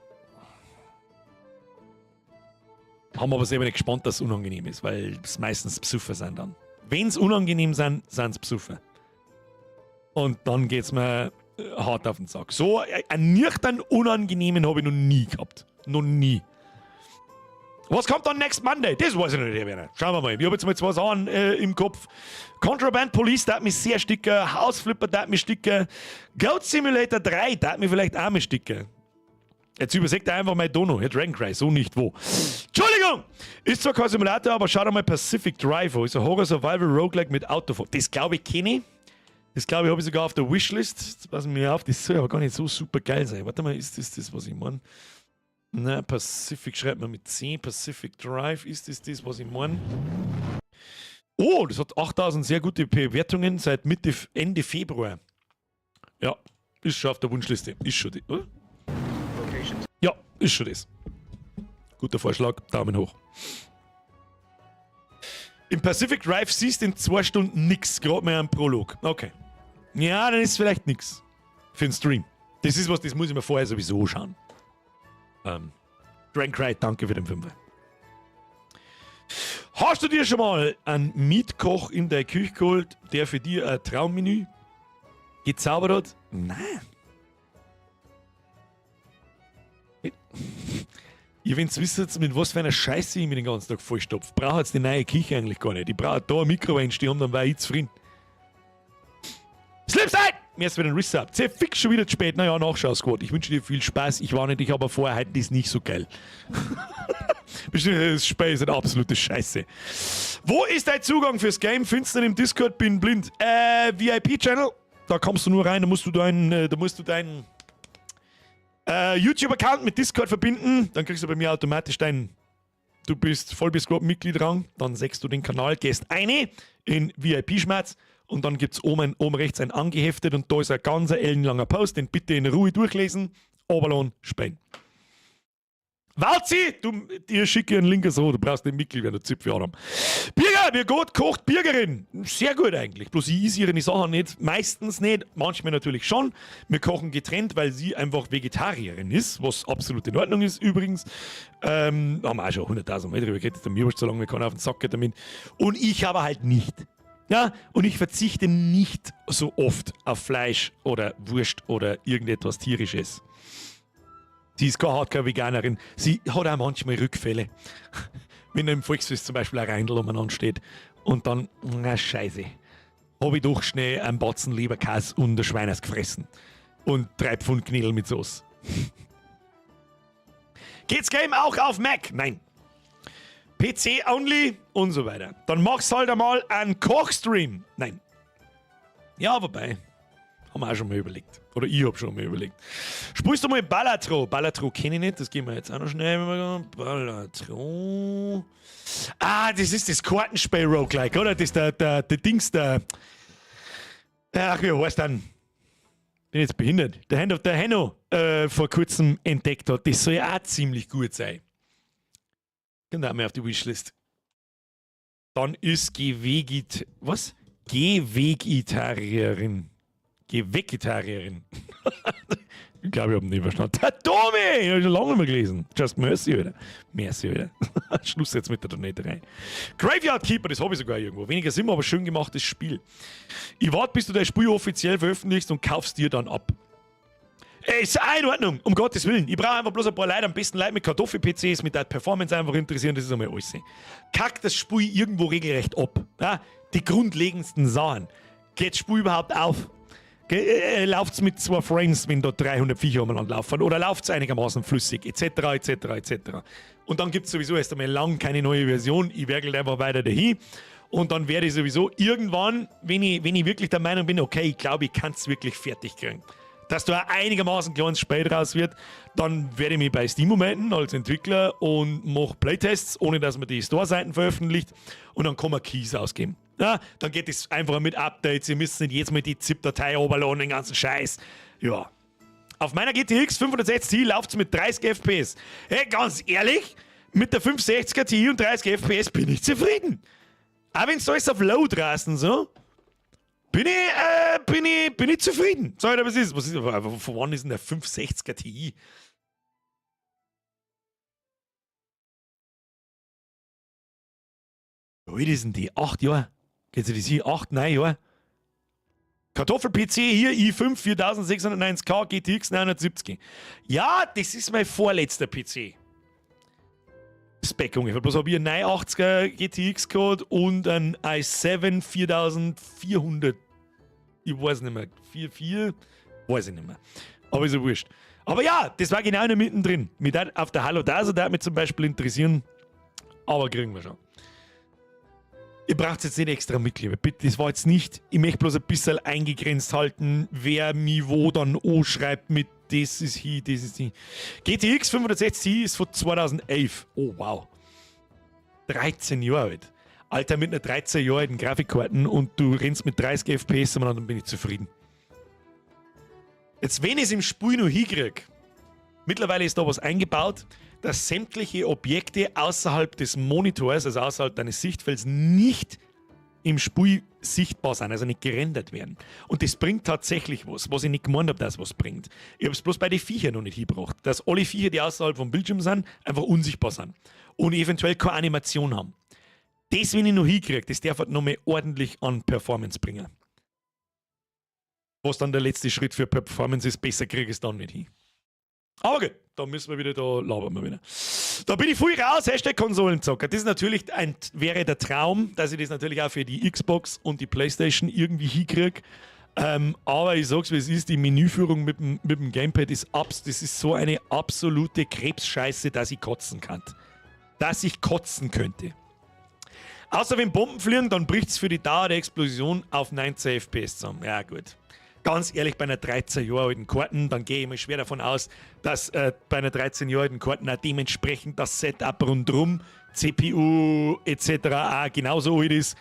Haben aber selber nicht gespannt, dass es unangenehm ist, weil es meistens Psuffer sind dann. Wenn es unangenehm sind, sind es Psuffer. Und dann geht es mir hart auf den Sack. So einen nüchtern unangenehmen habe ich noch nie gehabt. Noch nie. Was kommt dann next Monday? Das weiß ich noch nicht, Herr Werner. Schauen wir mal. Ich habe jetzt mal zwei Sachen im Kopf. Contraband Police tät mich sehr sticker. House Flipper tät mich sticker. Goat Simulator 3 tät mich vielleicht auch mich sticker. Jetzt übersägt er einfach mein Dono. Herr Dragon Cry, so nicht wo. Entschuldigung! Ist zwar kein Simulator, aber schau dir mal Pacific Drive an. Ist ein Horror Survival Roguelike mit Autofahren. Das glaube ich kenne ich. Das glaube ich habe ich sogar auf der Wishlist. Jetzt passen wir auf, das soll aber gar nicht so super geil sein. Warte mal, ist das das, was ich meine? Na, Pacific schreibt man mit C. Pacific Drive, ist das das, was ich meine? Oh, das hat 8000 sehr gute Bewertungen seit Mitte, Ende Februar. Ja, ist schon auf der Wunschliste. Ist schon die, oder? Ja, ist schon das. Guter Vorschlag, Daumen hoch. Im Pacific Drive siehst du in 2 Stunden nix, gerade mal einen Prolog. Okay. Ja, dann ist vielleicht nix. Für den Stream. Das ist was, das muss ich mir vorher sowieso schauen. Dragon Cry, danke für den Fünfer. Hast du dir schon mal einen Mietkoch in der Küche geholt, der für dich ein Traummenü gezaubert hat? Nein. Ihr wenn's wisst, mit was für einer Scheiße ich mich den ganzen Tag vollstopf, braucht jetzt die neue Küche eigentlich gar nicht. Ich brauche da eine Mikrowelle stehen, dann war ich zufrieden. Slipside! Mir ist wieder ein Resub. Sehr fix schon wieder zu spät. Naja, Nachschau-Squad. Ich wünsche dir viel Spaß. Ich warne dich aber vorher, heute ist nicht so geil. Bestimmt, das Spiel ist eine absolute Scheiße. Wo ist dein Zugang fürs Game? Findest du ihn im Discord? Bin blind. VIP-Channel. Da kommst du nur rein, da musst du deinen YouTube-Account mit Discord verbinden. Dann kriegst du bei mir automatisch deinen. Du bist Vollbier-Squad-Mitglied-Rang. Dann sechst du den Kanal, gehst eine in VIP-Schmerz und dann gibt es oben rechts ein angeheftet und da ist ein ganz ellenlanger Post, den bitte in Ruhe durchlesen. Oberlohn, Spein. Walzi, du, dir schicke einen Link so, du brauchst nicht Mitglied werden, du Zipfel haben. Birger, wie gut kocht Birgerin? Sehr gut eigentlich. Bloß ich esse ihre Sachen nicht, meistens nicht, manchmal natürlich schon. Wir kochen getrennt, weil sie einfach Vegetarierin ist, was absolut in Ordnung ist übrigens. Haben wir auch schon 100.000 Mal drüber geredet, mir wurscht, solange mir keiner auf den Sack geht damit. Und ich aber halt nicht. Ja, und ich verzichte nicht so oft auf Fleisch oder Wurst oder irgendetwas Tierisches. Sie ist keine Hardcore-Veganerin. Sie hat auch manchmal Rückfälle. Wenn im Volksfest zum Beispiel ein Reindl umeinander steht und dann, na Scheiße, habe ich doch schnell einen Batzen Leberkäse und ein Schweiners gefressen. Und 3 Pfund Knödel mit Sauce. Geht's Game auch auf Mac? Nein. PC only und so weiter. Dann machst halt einmal einen Kochstream. Nein. Ja, wobei. Haben wir auch schon mal überlegt. Oder ich hab schon mal überlegt. Spielst du mal Balatro? Balatro kenne ich nicht, das gehen wir jetzt auch noch schnell. Balatro. Ah, das ist das Kartenspiel-Roguelike, oder? Das ist der Dings, der. Ach, wie heißt denn? Bin jetzt behindert. Der Hand of der Henno vor kurzem entdeckt hat. Das soll ja auch ziemlich gut sein. Kommt auch mal auf die Wishlist. Dann ist Gewegit. Was? Gewegitarierin. Gewegetarierin. Ich glaube, ich habe ihn nicht verstanden. Der Tommy! Ich habe schon lange nicht mehr gelesen. Just merci, wieder. Merci, wieder. Schluss jetzt mit der Donaterei. Graveyard Keeper, das habe ich sogar irgendwo. Weniger Sim, aber schön gemachtes Spiel. Ich warte, bis du dein Spiel offiziell veröffentlichst und kaufst dir dann ab. Ey, ist auch in Ordnung, um Gottes Willen. Ich brauche einfach bloß ein paar Leute, am besten Leute mit Kartoffel-PCs, mit der Performance einfach interessieren, das ist einmal alles. Kackt das Spiel irgendwo regelrecht ab. Ja? Die grundlegendsten Sachen. Geht das Spiel überhaupt auf? Läuft es mit zwei Frames, wenn da 300 Viecher umeinander laufen? Oder läuft es einigermaßen flüssig? Etc., etc., etc. Und dann gibt es sowieso erst einmal lang keine neue Version. Ich werkel einfach weiter dahin. Und dann werde ich sowieso irgendwann, wenn ich wirklich der Meinung bin, okay, ich glaube, ich kann es wirklich fertig kriegen, dass da ein einigermaßen kleines Spiel draus wird, dann werde ich mich bei Steam melden als Entwickler und mache Playtests, ohne dass man die Store-Seiten veröffentlicht, und dann kann man Keys ausgeben. Ja, dann geht es einfach mit Updates, ihr müsst nicht jedes Mal die ZIP-Datei runterladen, den ganzen Scheiß. Ja. Auf meiner GTX 560 Ti läuft es mit 30 FPS. Hey, ganz ehrlich, mit der 560er Ti und 30 FPS bin ich zufrieden. Auch wenn es alles auf Low draußen so, bin ich zufrieden. Sag ich dir, was ist? Was ist, von wann ist denn der 560er Ti? Wie alt ist denn die? 8 Jahre? Geht sie die 8, 9 Jahre? Kartoffel-PC hier, i5 4690K, GTX 970. Ja, das ist mein vorletzter PC. Spec ungefähr. Bloß habe ich einen 980er GTX gehabt und ein i7 4400. Ich weiß nicht mehr. 4,4? Weiß ich nicht mehr. Aber ist ja wurscht. Aber ja, das war genau in der mittendrin. Mit auf der Hallo da, so da mich zum Beispiel interessieren. Aber kriegen wir schon. Ihr braucht jetzt nicht extra Mitglieder. Bitte, das war jetzt nicht, ich möchte bloß ein bisschen eingegrenzt halten, wer mi wo dann O schreibt mit das ist hier, das ist hier. GTX 560 Ti ist von 2011. Oh wow. 13 Jahre alt. Alter, mit einer 13 Jahre alten Grafikkarten und du rennst mit 30 FPS umeinander, dann bin ich zufrieden. Jetzt, wenn ich es im Spiel noch hinkriege, mittlerweile ist da was eingebaut, dass sämtliche Objekte außerhalb des Monitors, also außerhalb deines Sichtfelds, nicht im Spiel sichtbar sind, also nicht gerendert werden. Und das bringt tatsächlich was, was ich nicht gemeint habe, dass was bringt. Ich habe es bloß bei den Viechern noch nicht hingebracht, dass alle Viecher, die außerhalb vom Bildschirm sind, einfach unsichtbar sind und eventuell keine Animation haben. Das, wenn ich noch hinkriege, das darf halt noch mal ordentlich an Performance bringen. Was dann der letzte Schritt für Performance ist, besser kriege ich es dann nicht hin. Aber gut, da müssen wir wieder, da labern wir wieder. Da bin ich voll raus, #Konsolenzocker. Das ist natürlich wäre der Traum, dass ich das natürlich auch für die Xbox und die Playstation irgendwie hinkriege. Aber ich sag's, wie es ist, die Menüführung mit dem Gamepad das ist so eine absolute Krebsscheiße, dass ich kotzen kann. Dass ich kotzen könnte. Außer wenn Bomben fliegen, dann bricht's für die Dauer der Explosion auf 19 FPS zusammen. Ja, gut. Ganz ehrlich, bei einer 13 Jahre alten Karten, dann gehe ich mal schwer davon aus, dass bei einer 13 Jahre alten Karten auch dementsprechend das Setup rundrum, CPU etc. auch genauso alt ist.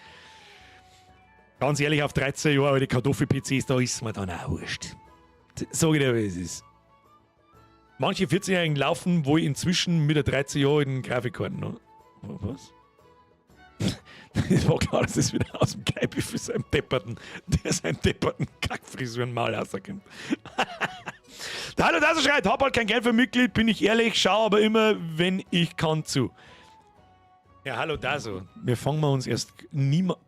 Ganz ehrlich, auf 13 Jahre alte Kartoffel-PCs, da ist mir dann auch wurscht. Sag ich dir, wie es ist. Manche 14-Jährigen laufen wohl inzwischen mit der 13 Jahre alten Grafikkarte noch. Was? Es war klar, dass es wieder aus dem Keipi für seinen depperten, der seinen depperten Kackfrisuren-Maul rauskommt. Der Hallo, das schreit, hab halt kein Geld für Mitglied, bin ich ehrlich, schau aber immer, wenn ich kann, zu. Ja, hallo Daso. Wir fangen wir uns erst niemand.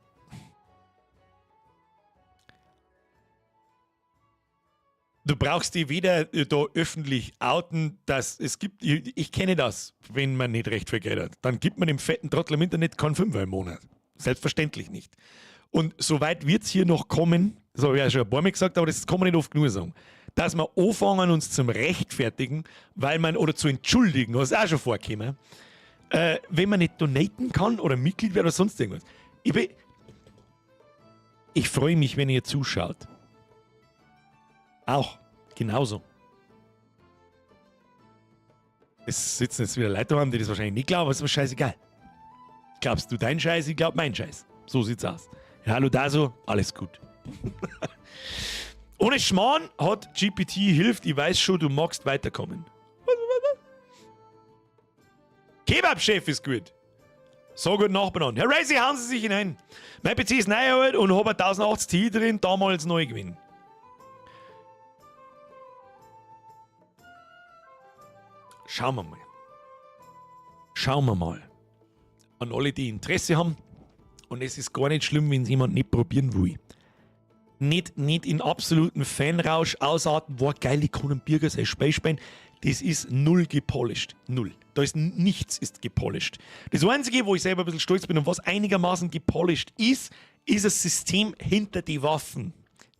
Du brauchst dich weder da öffentlich outen, dass es gibt, ich kenne das, wenn man nicht recht viel Geld hat. Dann gibt man dem fetten Trottel im Internet keinen Fünfer im Monat. Selbstverständlich nicht. Und soweit wird es hier noch kommen, das habe ich ja schon ein paar Mal gesagt, aber das kann man nicht oft genug sagen, dass wir anfangen, uns zum Rechtfertigen, weil man, oder zu entschuldigen, was auch schon vorgekommen, wenn man nicht donaten kann oder Mitglied wird oder sonst irgendwas. Ich freue mich, wenn ihr zuschaut. Auch, genauso. Es sitzen jetzt wieder Leute daheim, die das wahrscheinlich nicht glauben, aber ist mir scheißegal. Glaubst du deinen Scheiß, ich glaub meinen Scheiß. So sieht's aus. Ja, hallo Daso, alles gut. Ohne Schmarrn hat GPT hilft, ich weiß schon, du magst weiterkommen. Kebab-Chef ist gut. So gut Nachbarn. Herr Racy, hauen Sie sich hinein. Mein PC ist neu alt und habe 1080 Ti drin, damals neu gewesen. Schauen wir mal. Schauen wir mal. An alle, die Interesse haben. Und es ist gar nicht schlimm, wenn es jemand nicht probieren will. Nicht in absoluten Fanrausch ausarten, war geil, ich kann einen Birger sein Spiel spielen. Das ist null gepolished. Null. Da ist nichts ist gepolished. Das Einzige, wo ich selber ein bisschen stolz bin und was einigermaßen gepolished ist, ist das System hinter die Waffen.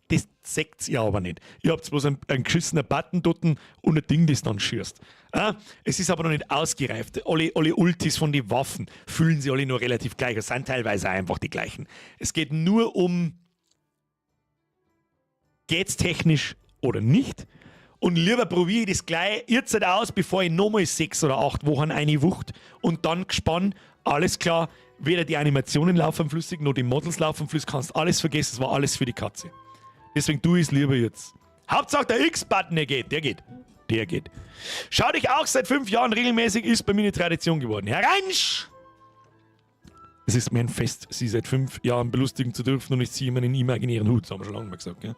Das seht ihr aber nicht. Ihr habt bloß einen geschissenen Button dort und ein Ding, das dann schießt. Ah, es ist aber noch nicht ausgereift. Alle Ultis von den Waffen fühlen sich alle nur relativ gleich. Es sind teilweise einfach die gleichen. Es geht nur um, geht's technisch oder nicht? Und lieber probiere ich das gleich jetzt aus, bevor ich nochmal 6 oder 8 Wochen eine Wucht und dann gespannt, alles klar, weder die Animationen laufen flüssig, noch die Models laufen flüssig, kannst alles vergessen, es war alles für die Katze. Deswegen tue ich es lieber jetzt. Hauptsache der X-Button, der geht, der geht. Der geht. Schau dich auch seit 5 Jahren regelmäßig, ist bei mir eine Tradition geworden. Herr Reinsch! Es ist mir ein Fest, Sie seit 5 Jahren belustigen zu dürfen, und ich ziehe meinen imaginären Hut. Das haben wir schon lange mal gesagt, gell?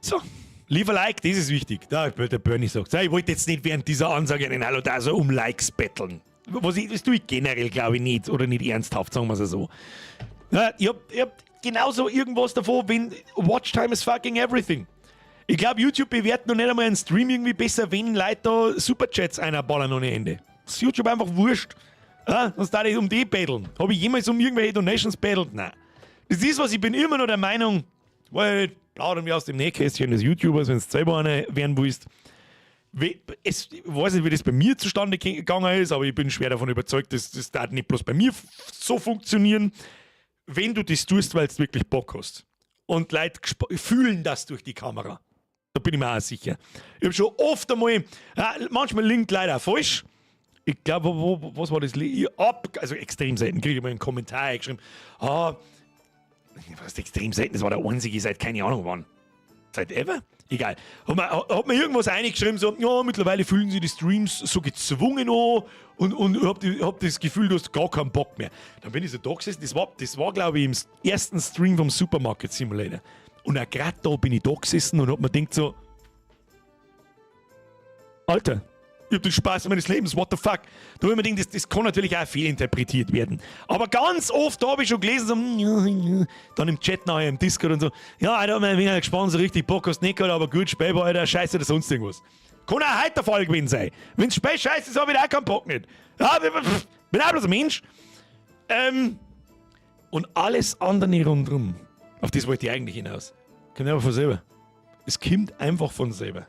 So, leave a like, das ist wichtig. Da, der Bernie sagt, ich wollte jetzt nicht während dieser Ansage einen Hallo da so um Likes betteln. Das tue ich generell, glaube ich, nicht. Oder nicht ernsthaft, sagen wir es so. Ja, ich hab genauso irgendwas davon, wenn Watch Time is fucking everything. Ich glaube, YouTube bewertet noch nicht einmal einen Stream irgendwie besser, wenn Leute da Superchats einballern ohne Ende. Das ist YouTube einfach wurscht. Ja, sonst darf ich um die betteln. Habe ich jemals um irgendwelche Donations bettelt? Nein. Das ist was, ich bin immer noch der Meinung, weil plaudern wir aus dem Nähkästchen des YouTubers, wenn es selber einer werden willst. Ich weiß nicht, wie das bei mir zustande gegangen ist, aber ich bin schwer davon überzeugt, dass das darf nicht bloß bei mir so funktionieren. Wenn du das tust, weil du wirklich Bock hast. Und Leute fühlen das durch die Kamera. Da bin ich mir auch sicher. Ich habe schon oft einmal, ja, manchmal liegt leider falsch. Ich glaube, was war das? Ich ab, also extrem selten kriege ich mal einen Kommentar geschrieben. Ah, was ist extrem selten? Das war der einzige seit keine Ahnung wann. Seit ever? Egal. Hat mir irgendwas eingeschrieben, so, ja, mittlerweile fühlen sich die Streams so gezwungen an und ich hab das Gefühl, du hast gar keinen Bock mehr. Dann bin ich so da gesessen, das war, glaube ich, im ersten Stream vom Supermarket Simulator. Und auch gerade da bin ich da gesessen und hab mir gedacht so, Alter, ich hab den Spaß meines Lebens, what the fuck. Da hab ich mir gedacht, das kann natürlich auch fehlinterpretiert werden. Aber ganz oft habe ich schon gelesen, so, dann im Chat nachher, im Discord und so, ja, Alter, ich bin gespannt, so richtig Bock hast du nicht gehabt, aber gut, Spiel war, Alter, scheiße oder sonst irgendwas. Kann auch heute der Fall gewesen sein. Wenn's Spiel scheiße ist, habe ich auch keinen Bock nicht. Ja, bin auch bloß ein Mensch. Und alles andere rundherum, auf das wollte ich eigentlich hinaus, kommt einfach von selber. Es kommt einfach von selber.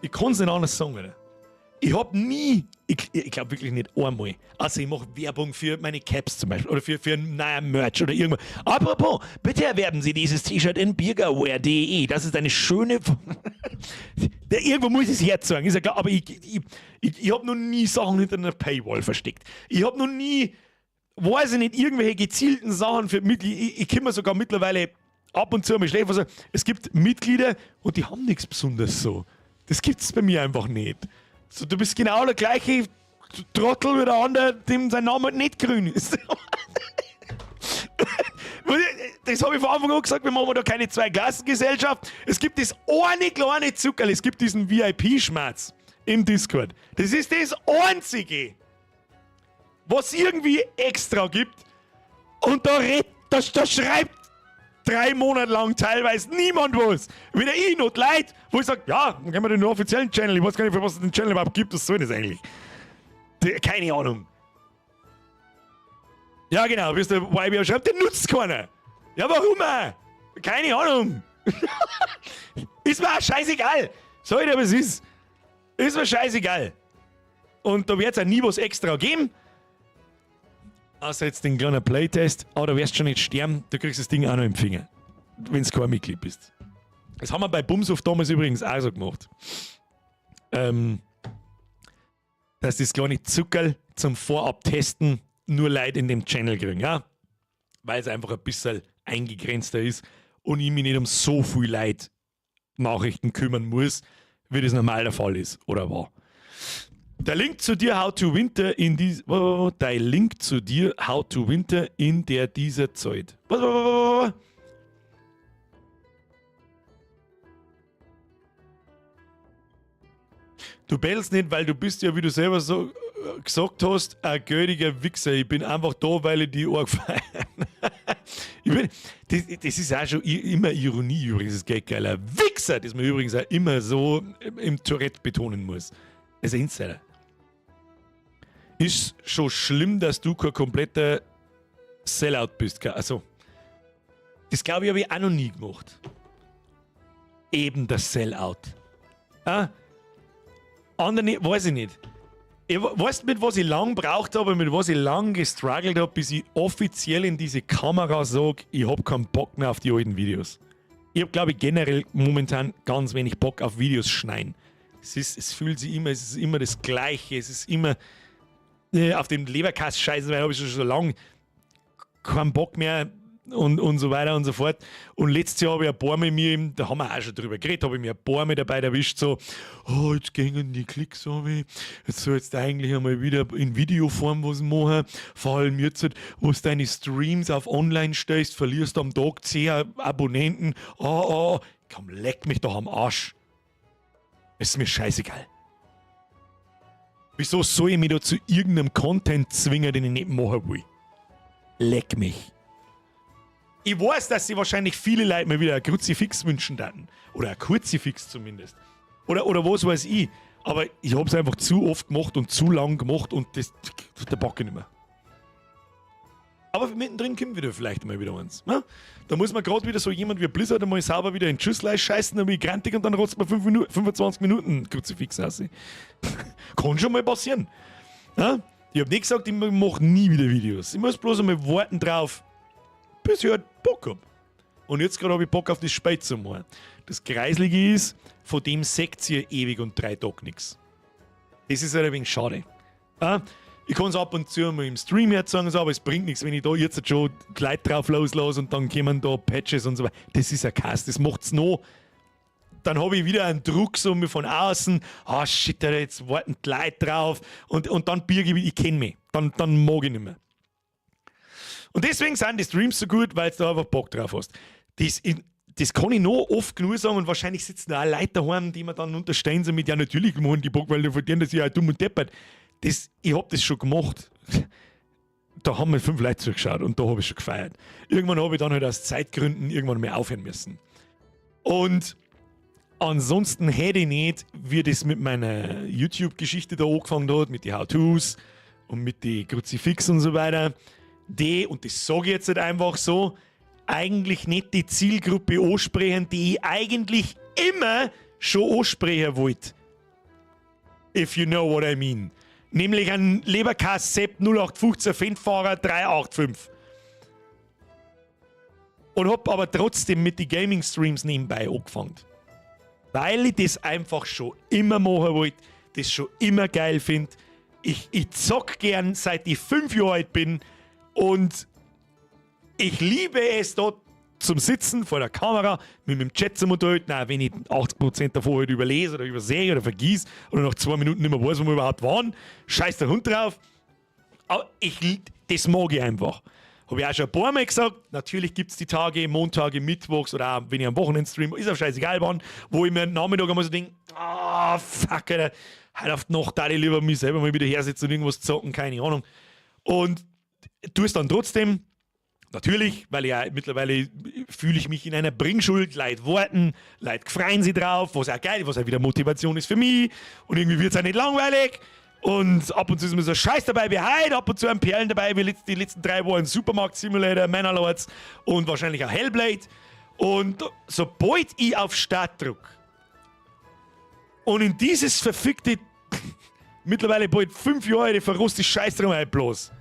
Ich kann es nicht anders sagen, Alter. Ich hab nie, ich glaube wirklich nicht einmal, also ich mache Werbung für meine Caps zum Beispiel oder für ein neuer Merch oder irgendwas. Apropos, bitte erwerben Sie dieses T-Shirt in birgerwear.de. Das ist eine schöne. Irgendwo muss ich es herzeigen, ist ja klar, aber ich habe noch nie Sachen hinter einer Paywall versteckt. Ich habe noch nie, weiß ich nicht, irgendwelche gezielten Sachen für Mitglieder. Ich komme sogar mittlerweile ab und zu mal schlecht. Also, es gibt Mitglieder und die haben nichts Besonderes so. Das gibt es bei mir einfach nicht. So, du bist genau der gleiche Trottel wie der andere, dem sein Name halt nicht grün ist. Das habe ich von Anfang an gesagt, wir machen da keine Zweiklassengesellschaft. Es gibt das eine kleine Zuckerl, es gibt diesen VIP-Schmerz im Discord. Das ist das Einzige, was irgendwie extra gibt. Und da schreibt 3 Monate lang teilweise niemand was. Weder ich noch die Leute, wo ich sage, ja, dann gehen wir den offiziellen Channel. Ich weiß gar nicht, für was es den Channel überhaupt gibt. Was soll das eigentlich? Keine Ahnung. Ja, genau, wie es der YBR schreibt, den nutzt keiner. Ja, warum auch? Keine Ahnung. Ist mir auch scheißegal. Sag ich dir, was es ist. Ist mir scheißegal. Und da wird es auch nie was extra geben. Außer jetzt den kleinen Playtest. Aber da wirst du schon nicht sterben, du kriegst das Ding auch noch im Finger. Wenn du kein Mitglied bist. Das haben wir bei Bumshof damals übrigens auch so gemacht. Dass das kleine Zuckerl zum Vorab-Testen nur Leute in dem Channel kriegen, ja? Weil es einfach ein bisschen eingegrenzter ist und ich mich nicht um so viel Leute Nachrichten kümmern muss, wie das normal der Fall ist oder war. Der Link zu dir, How to Winter in dies, dein Link zu dir, How to Winter in der dieser Zeit. Was, was, was, was? Du bellst nicht, weil du bist ja, wie du selber so gesagt hast, ein göldiger Wichser. Ich bin einfach da, weil ich die arg feiere. Das ist auch schon immer Ironie übrigens, das geht geiler Wichser, das man übrigens auch immer so im Tourette betonen muss. Das ist ein Insider. Ist schon schlimm, dass du kein kompletter Sellout bist. Also, das, glaube ich, habe ich auch noch nie gemacht. Eben das Sellout. Ah? Andere, weiß ich nicht. Ich weißt, mit was ich lang braucht habe, mit was ich lang gestruggelt habe, bis ich offiziell in diese Kamera sage, ich habe keinen Bock mehr auf die alten Videos? Ich habe, glaube ich, generell momentan ganz wenig Bock auf Videos schneiden. Es fühlt sich immer, es ist immer das Gleiche, es ist immer auf dem Leberkass-Scheißen, weil habe ich schon so lange keinen Bock mehr und so weiter und so fort. Und letztes Jahr habe ich ein paar Mal mir, da haben wir auch schon drüber geredet, habe ich mir ein paar Mal dabei erwischt, so, oh, jetzt gingen die Klicks runter, jetzt sollst du eigentlich einmal wieder in Videoform was machen. Vor allem jetzt, wo du deine Streams auf online stellst, verlierst am Tag 10 Abonnenten. Oh, oh, komm, leck mich doch am Arsch. Ist mir scheißegal. Wieso soll ich mich da zu irgendeinem Content zwingen, den ich nicht machen will? Leck mich. Ich weiß, dass sich wahrscheinlich viele Leute mir wieder ein Kruzifix wünschen würden. Oder ein Kurzifix zumindest. Oder was weiß ich. Aber ich habe es einfach zu oft gemacht und zu lang gemacht und das, da bock ich nicht mehr. Aber mittendrin kommt wieder vielleicht mal wieder eins. Ne? Da muss man gerade wieder so jemand wie Blizzard einmal sauber wieder in Schüssel scheißen, dann bin ich grantig und dann rotzt man 5 Minuten, 25 Minuten Kruzifix aus. Kann schon mal passieren. Ne? Ich habe nicht gesagt, ich mache nie wieder Videos. Ich muss bloß einmal warten drauf, bis ich halt Bock hab. Und jetzt gerade habe ich Bock, auf das Spiel zu machen. Das Kreislige ist, von dem seht ihr ewig und 3 Tage nichts. Das ist halt ein wenig schade. Ja? Ich kann es ab und zu mal im Stream jetzt sagen, so, aber es bringt nichts, wenn ich da jetzt schon die Leute drauf loslasse und dann kommen da Patches und so weiter. Das ist ein Kass, das macht's noch. Dann habe ich wieder einen Druck so von außen. Ah shit, Alter, jetzt warten die Leute drauf. Und dann birge ich, ich kenne mich. Dann mag ich nicht mehr. Und deswegen sind die Streams so gut, weil du da einfach Bock drauf hast. Das kann ich noch oft genug sagen und wahrscheinlich sitzen da auch Leute daheim, die mir dann unterstellen, so mit, ja, natürlich machen die Bock, weil die verdienen das ja dumm und deppert. Ich hab das schon gemacht. Da haben mir fünf Leute zugeschaut und da habe ich schon gefeiert. Irgendwann habe ich dann halt aus Zeitgründen irgendwann mal aufhören müssen. Und ansonsten hätte ich nicht, wie das mit meiner YouTube-Geschichte da angefangen hat, mit den How-Tos und mit den Kruzifix und so weiter, die, und das sage ich jetzt halt einfach so, eigentlich nicht die Zielgruppe ansprechen, die ich eigentlich immer schon ansprechen wollte. If you know what I mean. Nämlich ein Leberkass Sepp 0815 Fendt-Fahrer 385. Und hab aber trotzdem mit den Gaming-Streams nebenbei angefangen. Weil ich das einfach schon immer machen wollte, das schon immer geil finde. Ich zock gern, seit ich 5 Jahre alt bin, und ich liebe es, dort zum Sitzen vor der Kamera, mit dem Chat zu unterhalten, auch wenn ich 80% davon halt überlese oder übersehe oder vergiss oder nach 2 Minuten nicht mehr weiß, wo wir überhaupt waren. Scheiß der Hund drauf. Aber das mag ich einfach. Habe ich auch schon ein paar Mal gesagt. Natürlich gibt es die Tage, Montage, Mittwochs oder auch wenn ich am Wochenende stream, ist auch scheißegal wann, wo ich mir am Nachmittag einmal so denke, ah, fuck, Alter, heute auf die Nacht da ich lieber mich selber mal wieder hersetzen und irgendwas zocken, keine Ahnung. Und tu es dann trotzdem. Natürlich, weil ich ja mittlerweile fühle ich mich in einer Bringschuld, Leute warten, Leute freuen sich drauf, was auch geil, was auch wieder Motivation ist für mich, und irgendwie wird es auch nicht langweilig. Und ab und zu ist mir so Scheiß dabei wie heute, ab und zu ein Perlen dabei, wie die letzten 3 Wochen Supermarkt Simulator, Manor Lords und wahrscheinlich auch Hellblade. Und sobald ich auf Start drück und in dieses verfickte, mittlerweile bald 5 Jahre alte, verrostete Scheißdreck einblas,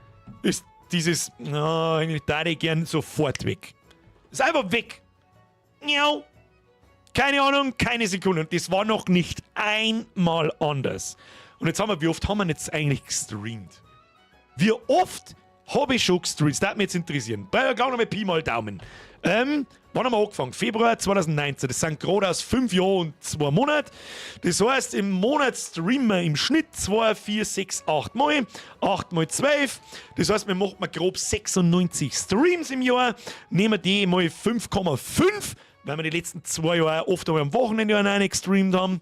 ist dieses, oh, eigentlich da ich gern sofort weg. Ist einfach weg. Miau. Keine Ahnung, keine Sekunde. Und das war noch nicht einmal anders. Und jetzt haben wir, wie oft haben wir jetzt eigentlich gestreamt? Wie oft habe ich schon gestreamt? Das würde mich jetzt interessieren. Bei der nochmal Pi mal Daumen. Wann haben wir angefangen? Februar 2019. Das sind gerade aus 5 Jahren und 2 Monaten. Das heißt, im Monat streamen wir im Schnitt 2, 4, 6, 8 Mal. 8 mal 12. Das heißt, wir machen grob 96 Streams im Jahr. Nehmen die mal 5,5, weil wir die letzten 2 Jahre oft einmal am Wochenende eine gestreamt haben.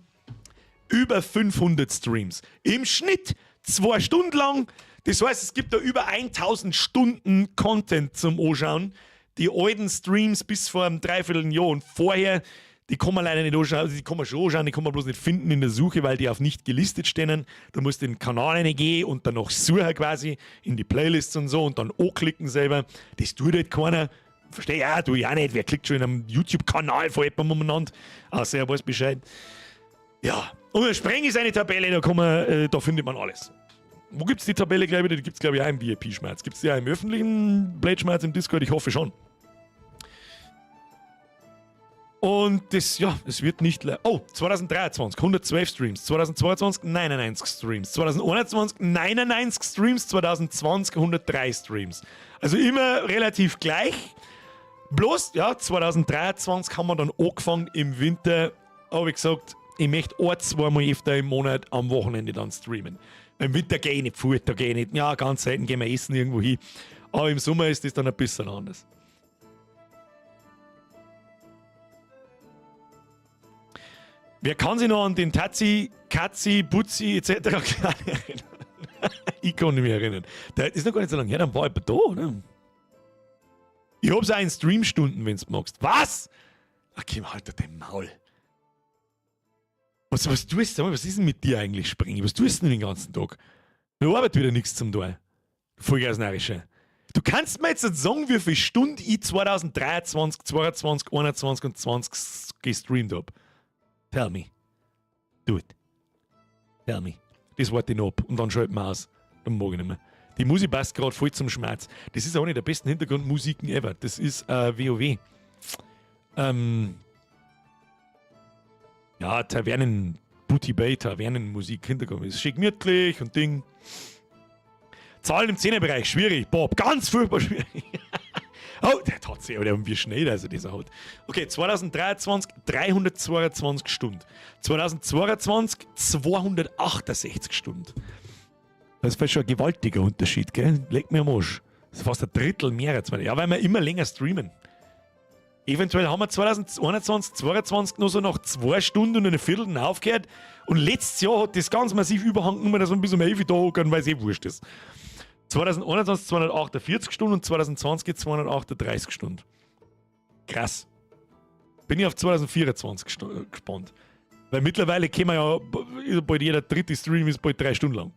Über 500 Streams. Im Schnitt 2 Stunden lang. Das heißt, es gibt da über 1000 Stunden Content zum Anschauen. Die alten Streams bis vor einem Dreivierteljahr und vorher, Die kann man leider nicht anschauen, also die kann man schon anschauen, die kann man bloß nicht finden in der Suche, weil die auf nicht gelistet stehen. Da musst du in den Kanal reingehen und dann noch suchen quasi in die Playlists und so und dann anklicken selber. Das tut halt keiner. Verstehe ich auch, tue ich auch nicht. Wer klickt schon in einem YouTube-Kanal von jemandem umeinander? Außer er weiß Bescheid. Ja, und der Sprengi seine Tabelle, da, kann man, da findet man alles. Wo gibt es die Tabelle, glaube ich? Die gibt es, glaube ich, auch im VIP-Schmerz. Gibt es die auch im öffentlichen Blade-Schmerz im Discord? Ich hoffe schon. Und das, ja, es wird nicht. Oh, 2023, 112 Streams. 2022, 99 Streams. 2021, 99 Streams. 2020, 103 Streams. Also immer relativ gleich. Bloß, ja, 2023 haben wir dann angefangen im Winter, habe ich gesagt, ich möchte ein, zweimal öfter im Monat am Wochenende dann streamen. Im Winter gehe ich nicht fort, da gehe ich nicht. Ja, ganz selten gehen wir essen irgendwo hin. Aber im Sommer ist das dann ein bisschen anders. Wer kann sich noch an den Tazi, Katzi, Butzi etc. erinnern? Ich kann mich erinnern. Der ist noch gar nicht so lange her, dann war ich da, oder? Ich hab's auch in Streamstunden, wenn's magst. Was? Ach, komm, halt dein Maul. Was tust du? Was ist denn mit dir eigentlich, Springi? Was tust du denn den ganzen Tag? Du arbeitet wieder nichts zum Tun. Vollgasnarische. Du kannst mir jetzt nicht sagen, wie viele Stunden ich 2023, 2022, 2021 und 20 gestreamt hab. Tell me. Do it. Tell me. Das warte ich noch ab und dann schalten wir aus. Dann mag ich nicht mehr. Die Musik passt gerade voll zum Schmerz. Das ist auch nicht der besten Hintergrundmusiken ever. Das ist WoW. Ja, Tavernen, Booty Bay, Tavernenmusik, Hintergrund. Ist schick gemütlich und Ding. Zahlen im 10er-Bereich, schwierig. Bob, ganz furchtbar schwierig. Oh, der hat sich, aber der wie schnell, also dieser hat. Okay, 2023 322 Stunden. 2022 268 Stunden. Das ist schon ein gewaltiger Unterschied, gell? Leg mir am Arsch. Das ist fast ein Drittel mehr als Ja, weil wir immer länger streamen. Eventuell haben wir 2021, 2022 noch so nach 2 Stunden und einer Viertel aufgehört. Und letztes Jahr hat das ganz massiv Überhang genommen, dass wir bis um 11 Uhr da hocken, weil es eh wurscht ist. 2021 248 Stunden und 2020 238 Stunden. Krass. Bin ich auf 2024 gespannt. Weil mittlerweile können wir ja, bald jeder dritte Stream ist bald 3 Stunden lang.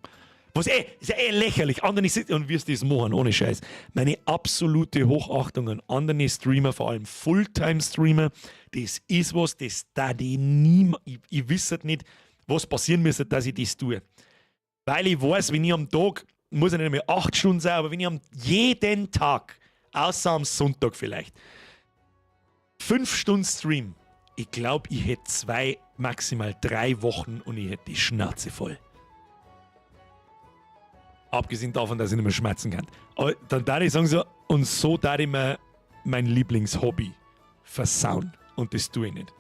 Was ist ja eh lächerlich. Andere sind, und wirst das machen, ohne Scheiß. Meine absolute Hochachtung an andere Streamer, vor allem Fulltime-Streamer, das ist was, das da die niemand, ich wüsste nicht, was passieren müsste, dass ich das tue. Weil ich weiß, wenn ich am Tag, muss ja nicht mehr 8 Stunden sein, aber wenn ich am jeden Tag, außer am Sonntag vielleicht, 5 Stunden stream, ich glaub, ich hätte 2, maximal 3 Wochen und ich hätte die Schnauze voll. Abgesehen davon, dass ich nicht mehr schmerzen kann. Aber dann darf ich sagen so, und so darf ich mir mein Lieblingshobby versauen. Und das tue ich nicht.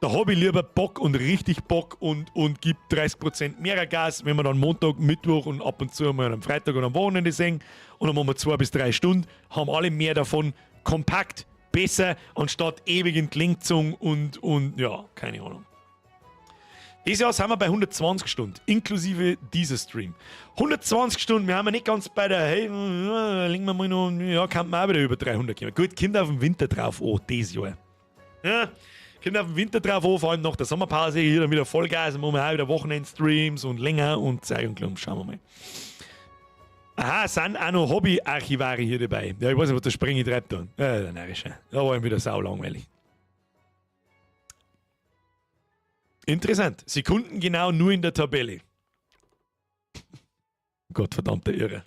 Da hab ich lieber Bock und richtig Bock und gib 30% mehr Gas, wenn wir dann Montag, Mittwoch und ab und zu mal am Freitag und am Wochenende sehen. Und dann machen wir 2 bis 3 Stunden, haben alle mehr davon, kompakt, besser, anstatt ewig in die Linkzung und ja, keine Ahnung. Dieses Jahr sind wir bei 120 Stunden, inklusive dieser Stream. 120 Stunden, wir haben ja nicht ganz bei der, hey, legen wir mal noch, ja, kann man auch wieder über 300 kommen. Gut, kommt auf den Winter drauf an, dieses Jahr. Ja, kommt auf den Winter drauf an, vor allem nach der Sommerpause, hier dann wieder Vollgas, dann machen wir auch wieder Wochenendstreams und länger und Zeug und Klump, schauen wir mal. Aha, sind auch noch Hobbyarchivare hier dabei. Ja, ich weiß nicht, was der Springi treibt da. Ja, der Närrische. Da war ihm wieder sau langweilig. Interessant. Sekunden genau nur in der Tabelle. Gottverdammter Irre.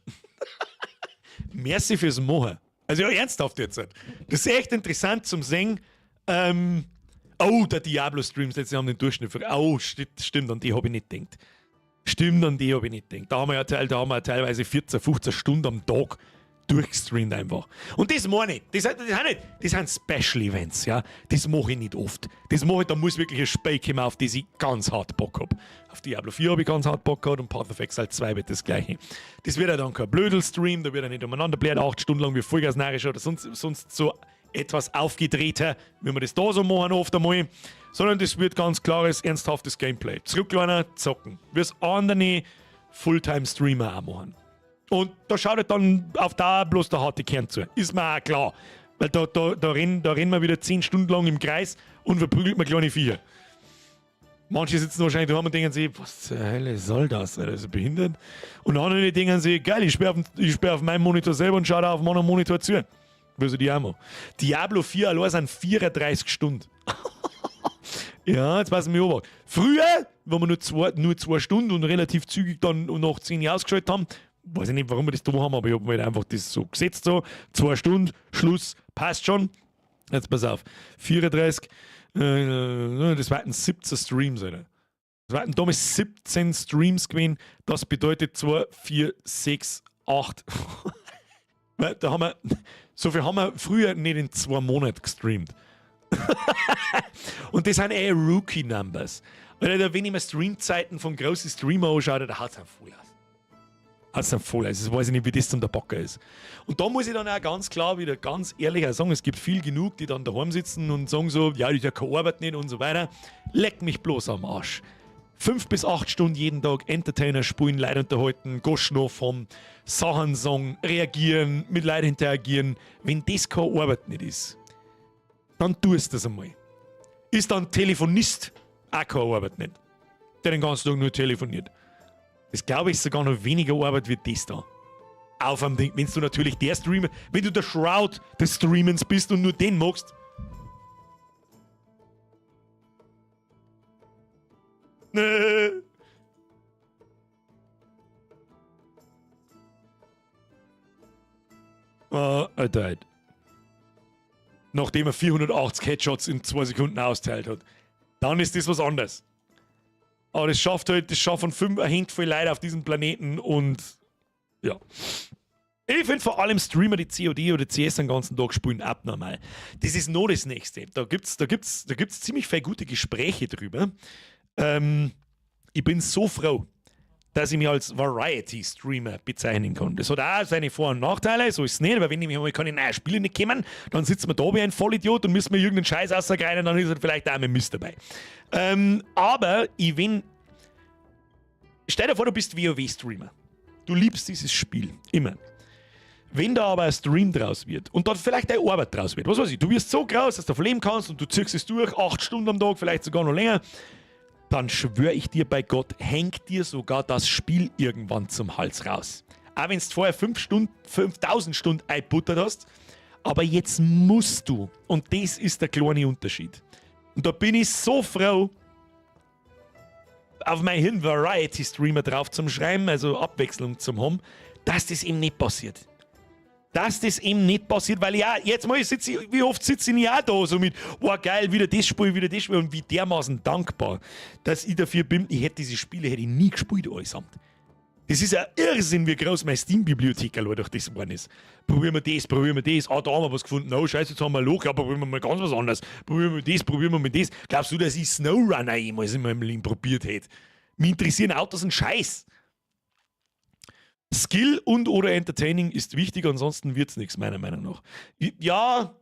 Merci fürs Machen. Also ja, ernsthaft jetzt. Das ist echt interessant zum Sehen. Oh, der Diablo-Streams, jetzt haben den Durchschnitt. Oh, stimmt, an die hab ich nicht gedacht. Stimmt, an die hab ich nicht gedacht. Da haben wir ja da haben wir teilweise 14, 15 Stunden am Tag durchgestreamt einfach. Und das meine ich. Das, das, sind nicht, das sind Special Events, ja. Das mache ich nicht oft. Das mache ich, da muss wirklich ein Spiel kommen, auf das ich ganz hart Bock hab. Auf Diablo 4 hab ich ganz hart Bock gehabt und Path of Exile 2 wird das Gleiche. Das wird ja dann kein Blödel-Stream, da wird ja nicht umeinander blärt, 8 Stunden lang wie Vollgas-närrisch oder sonst so etwas aufgedrehter, wie wir das da so machen oft einmal, sondern das wird ganz klares, ernsthaftes Gameplay. Zurücklehnen, zocken. Wie es andere Fulltime-Streamer auch machen. Und da schaut halt dann auf da bloß der harte Kern zu. Ist mir auch klar. Weil da, da, da, rennen, da rennen wir wieder 10 Stunden lang im Kreis und verprügelt man kleine Viecher. Manche sitzen wahrscheinlich daheim und denken sich, was zur Hölle soll das? Alter, ist er behindert? Und andere denken sich, geil, ich sperre auf, ich sperr auf meinem Monitor selber und schaue da auf meinem Monitor zu. Würde die auch mal. Diablo 4 allein sind 34 Stunden. Ja, jetzt passen wir auf. Früher, wo wir nur 2 Stunden und relativ zügig dann nach 10 Jahren ausgeschaltet haben, weiß ich nicht, warum wir das da haben, aber ich habe mir halt einfach das so gesetzt, so, 2 Stunden, Schluss, passt schon. Jetzt pass auf, 34, das waren 17 Streams, Alter. Das waren damals 17 Streams gewesen, das bedeutet 2, 4, 6, 8. Da haben wir, so viel haben wir früher nicht in 2 Monaten gestreamt. Und das sind eh Rookie-Numbers. Alter, wenn ich mir Streamzeiten von großen Streamer anschaue, da haut's einen voll aus. Haut's einen voll aus. Das weiß ich nicht, wie das zum der Bocker ist. Und da muss ich dann auch ganz klar wieder ganz ehrlich auch sagen, es gibt viel genug, die dann daheim sitzen und sagen so, ja, ich habe keine Arbeit nicht und so weiter. Leck mich bloß am Arsch. 5 bis 8 Stunden jeden Tag Entertainer spielen, Leute unterhalten, Goschno vom Sachen sagen, reagieren, mit Leuten interagieren. Wenn das keine Arbeit nicht ist, dann tust du das einmal. Ist dann Telefonist auch keine Arbeit nicht, der den ganzen Tag nur telefoniert. Das, glaube ich, ist sogar noch weniger Arbeit wie das da. Auf am Ding, wenn du natürlich der Streamer, wenn du der Shroud des Streamens bist und nur den magst. Nee. Oh, I died. Nachdem er 480 Headshots in 2 Sekunden austeilt hat. Dann ist das was anderes. Aber das schafft halt, das schaffen fünf, eine Handvoll Leute auf diesem Planeten und ja. Ich finde vor allem Streamer, die COD oder CS den ganzen Tag spielen, abnormal. Das ist noch das Nächste. Da gibt's ziemlich viele gute Gespräche drüber. Ich bin so froh, dass ich mich als Variety-Streamer bezeichnen kann. Das hat auch seine Vor- und Nachteile, so ist es nicht, weil wenn ich mich einmal keine neuen Spiele nicht kommen, dann sitzen wir da wie ein Vollidiot und müssen mir irgendeinen Scheiß rausgreifen, dann ist halt vielleicht auch mit Mist dabei. Aber ich bin. Stell dir vor, du bist WoW-Streamer. Du liebst dieses Spiel. Immer. Wenn da aber ein Stream draus wird und dann vielleicht eine Arbeit draus wird, was weiß ich, du wirst so groß, dass du davon leben kannst und du ziehst es durch, 8 Stunden am Tag, vielleicht sogar noch länger, dann schwöre ich dir bei Gott, hängt dir sogar das Spiel irgendwann zum Hals raus. Auch wenn du vorher 5 Stunden, 5000 Stunden einbuttert hast, aber jetzt musst du. Und das ist der kleine Unterschied. Und da bin ich so froh, auf mein Hirn Variety Streamer drauf zum Schreiben, also Abwechslung zum haben, dass das eben nicht passiert. Dass das eben nicht passiert, weil ja, jetzt mal sitze ich, wie oft sitze ich auch da so mit, oh geil, wieder das Spiel, wieder das Spiel und wie dermaßen dankbar, dass ich dafür bin, ich hätte diese Spiele hätte ich nie gespielt allesamt. Das ist ein Irrsinn, wie groß meine Steam-Bibliothek allein durch das geworden ist. Probieren wir das, probieren wir das. Ah, da haben wir was gefunden. Oh, scheiße, jetzt haben wir ein Loch. Ja, probieren wir mal ganz was anderes. Probieren wir das, probieren wir mal das. Glaubst du, dass ich SnowRunner jemals in meinem Leben probiert hätte? Mich interessieren Autos ein Scheiß. Skill und oder Entertaining ist wichtig, ansonsten wird es nichts, meiner Meinung nach. Ja,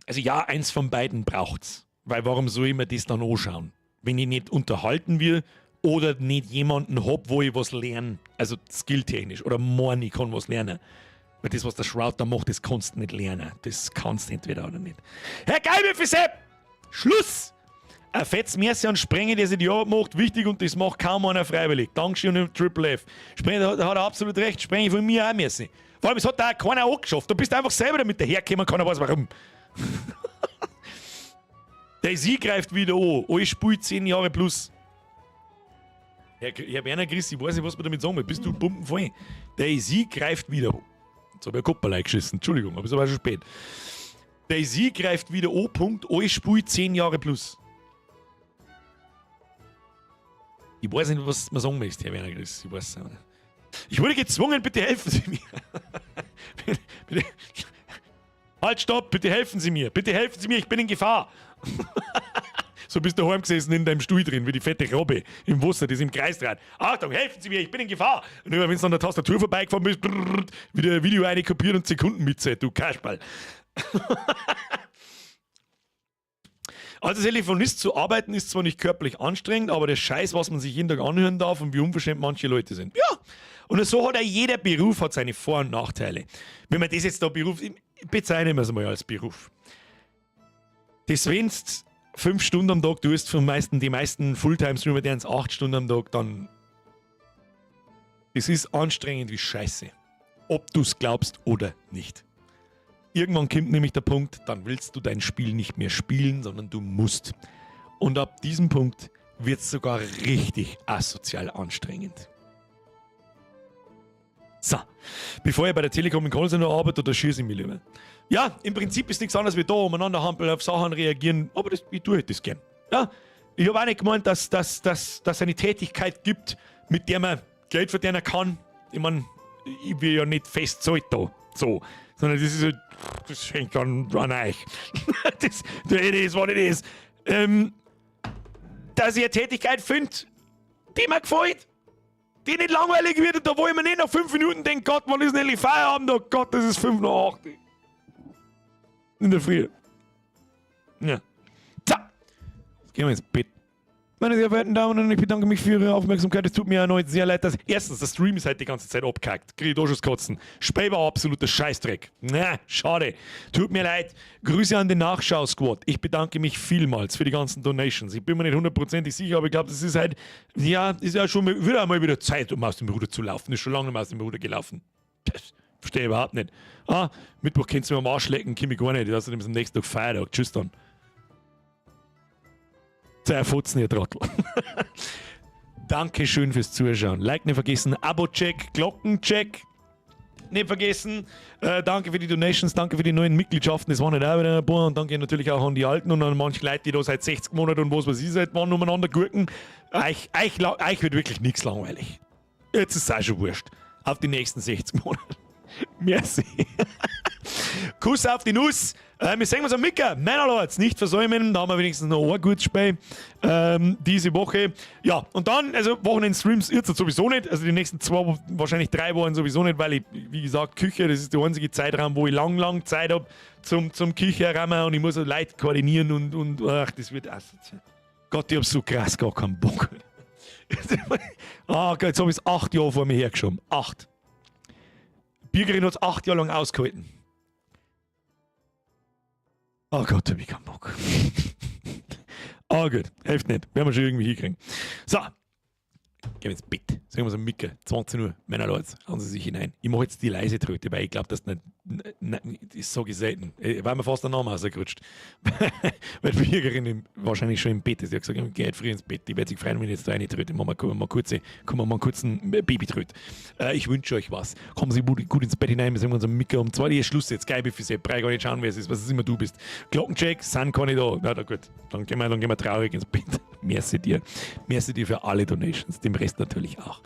also ja, eins von beiden braucht's. Weil warum soll ich mir das dann anschauen? Wenn ich nicht unterhalten will oder nicht jemanden hab, wo ich was lerne, also skilltechnisch, oder morgen ich kann was lernen. Weil das, was der Shroud da macht, das kannst du nicht lernen. Das kannst du entweder oder nicht. Herr Geilwürfel Schluss! Ein fettes Merci an Sprenge, der sich die Arbeit macht, wichtig und das macht kaum einer freiwillig. Dankeschön und Triple F. Sprenge, da hat er absolut recht. Sprenge von mir auch Merci. Vor allem, es hat da auch keiner angeschafft. Du bist einfach selber damit dahergekommen, keiner weiß warum. DayZ greift wieder an. Alles spielt 10 Jahre plus. Herr Werner Chris, ich weiß nicht, was man damit sagen will. Bist du pumpenvoll? DayZ greift wieder an. Jetzt habe ich ein Kopperlei geschissen. Entschuldigung, aber es ist aber schon spät. DayZ greift wieder an, Punkt. Alles spielt 10 Jahre plus. Ich weiß nicht, was man sagen möchte, Herr Werner Chris. Ich weiß es nicht. Ich wurde gezwungen, bitte helfen Sie mir. Bitte, bitte. Halt, stopp, bitte helfen Sie mir. Bitte helfen Sie mir, ich bin in Gefahr. So bist du daheim gesessen in deinem Stuhl drin, wie die fette Robbe im Wasser, das im Kreis dreht. Achtung, helfen Sie mir, ich bin in Gefahr. Und immer wenn du an der Tastatur vorbeigefahren bist, brrr, wieder ein Video eine kopiert und Sekunden mitzählt, du Kasperl. Als Telefonist zu arbeiten ist zwar nicht körperlich anstrengend, aber der Scheiß, was man sich jeden Tag anhören darf und wie unverschämt manche Leute sind. Ja, und so hat ja jeder Beruf hat seine Vor- und Nachteile. Wenn man das jetzt da Beruf, Bezeichnen wir es mal als Beruf. Das, wenn 5 Stunden am Tag tust, von meisten, die meisten Fulltime-Streamer, die 8 Stunden am Tag, dann. Das ist anstrengend wie Scheiße. Ob du es glaubst oder nicht. Irgendwann kommt nämlich der Punkt, dann willst du dein Spiel nicht mehr spielen, sondern du musst. Und ab diesem Punkt wird es sogar richtig asozial anstrengend. So, bevor ich bei der Telekom im Callcenter arbeite, da schieße ich mich lieber. Ja, im Prinzip ist nichts anderes wie da, umeinander hampeln, auf Sachen reagieren, aber das, ich tue halt das gern. Ja, ich habe auch nicht gemeint, dass es eine Tätigkeit gibt, mit der man Geld verdienen kann. Ich meine, ich will ja nicht fest zahlt da. So. Sondern das ist halt, das hängt an euch. Das, it is what it is. Dass ich eine Tätigkeit finde, die mir gefällt, die nicht langweilig wird und da wo ich mir nicht nach 5 Minuten denke, Gott, wann ist denn endlich Feierabend? Oh Gott, das ist 5 nach 8. In der Früh. Ja. So. Jetzt gehen wir ins Bett. Meine sehr verehrten Damen und Herren, ich bedanke mich für Ihre Aufmerksamkeit. Es tut mir erneut sehr leid, dass. Erstens, der Stream ist halt die ganze Zeit abgekackt. Krieg ich da schon das Kotzen. Spiel war absoluter Scheißdreck. Na, schade. Tut mir leid. Grüße an den Nachschau-Squad. Ich bedanke mich vielmals für die ganzen Donations. Ich bin mir nicht hundertprozentig sicher, aber ich glaube, das ist halt. Ja, ist ja schon wieder einmal wieder Zeit, um aus dem Ruder zu laufen. Ist schon lange nicht mehr aus dem Ruder gelaufen. Das verstehe ich überhaupt nicht. Ah, Mittwoch könnt's mir am Arsch lecken, komm ich gar nicht. Außerdem ist am nächsten Tag Feiertag. Tschüss dann. Sehr Fotzen, ihr Trottel. Dankeschön fürs Zuschauen. Like nicht vergessen, Abo-Check, Glockencheck nicht vergessen. Danke für die Donations, danke für die neuen Mitgliedschaften. Das waren nicht auch wieder ein paar. Und danke natürlich auch an die Alten und an manche Leute, die da seit 60 Monaten und was weiß ich seit wann umeinander gurken. Euch wird wirklich nichts langweilig. Jetzt ist es auch schon wurscht. Auf die nächsten 60 Monate. Merci. Kuss auf die Nuss. Wir sehen uns am Micker. Manor Lords, nicht versäumen. Da haben wir wenigstens noch ein gutes Spiel diese Woche. Ja, und dann, also Wochenend-Streams jetzt sowieso nicht. Also die nächsten 2, wahrscheinlich 3 Wochen sowieso nicht, weil ich, wie gesagt, Küche, das ist der einzige Zeitraum, wo ich lang, lang Zeit habe zum Küche räumen und ich muss Leute koordinieren und ach, das wird asozial. Gott, ich hab so krass gar keinen Bock. Ah, Gott, jetzt habe ich es 8 Jahre vor mir hergeschoben. 8. Birgerin hat es 8 Jahre lang ausgehalten. Oh Gott, hab ich keinen Bock. Oh gut, hilft nicht. Werden wir schon irgendwie hinkriegen. So, gehen wir ins Bett. Sagen wir so, Micke, 20 Uhr, Männer, Leute, hauen Sie sich hinein. Ich mache jetzt die leise Tröte, weil ich glaube, das nicht, ne, das sage ich selten. Weil mir fast der Name rausgerutscht. Weil die Birgerin wahrscheinlich schon im Bett ist. Ich habe gesagt, ich gehe früh ins Bett. Die wird sich freuen, wenn ich jetzt da eine tröte. Machen wir mal, kurze, kommen wir mal einen kurzen Babytröt. Ich wünsche euch was. Kommen Sie gut, gut ins Bett hinein. Wir sehen uns am Micke um 2 Uhr. Schluss jetzt. Geil, für Sie. Brauch gar nicht schauen, wer es ist, was es immer du bist. Glockencheck, sind keine da. Na gut, dann gehen wir traurig ins Bett. Merci dir. Merci dir für alle Donations. Dem Rest natürlich auch.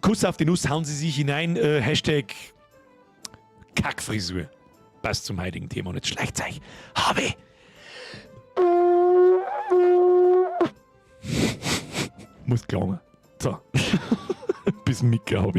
Kuss auf die Nuss, hauen Sie sich hinein. Hashtag Kackfrisur. Passt zum heutigen Thema. Und jetzt schleicht euch. Habe! Muss klangen. So. Bis Mika, hab ich.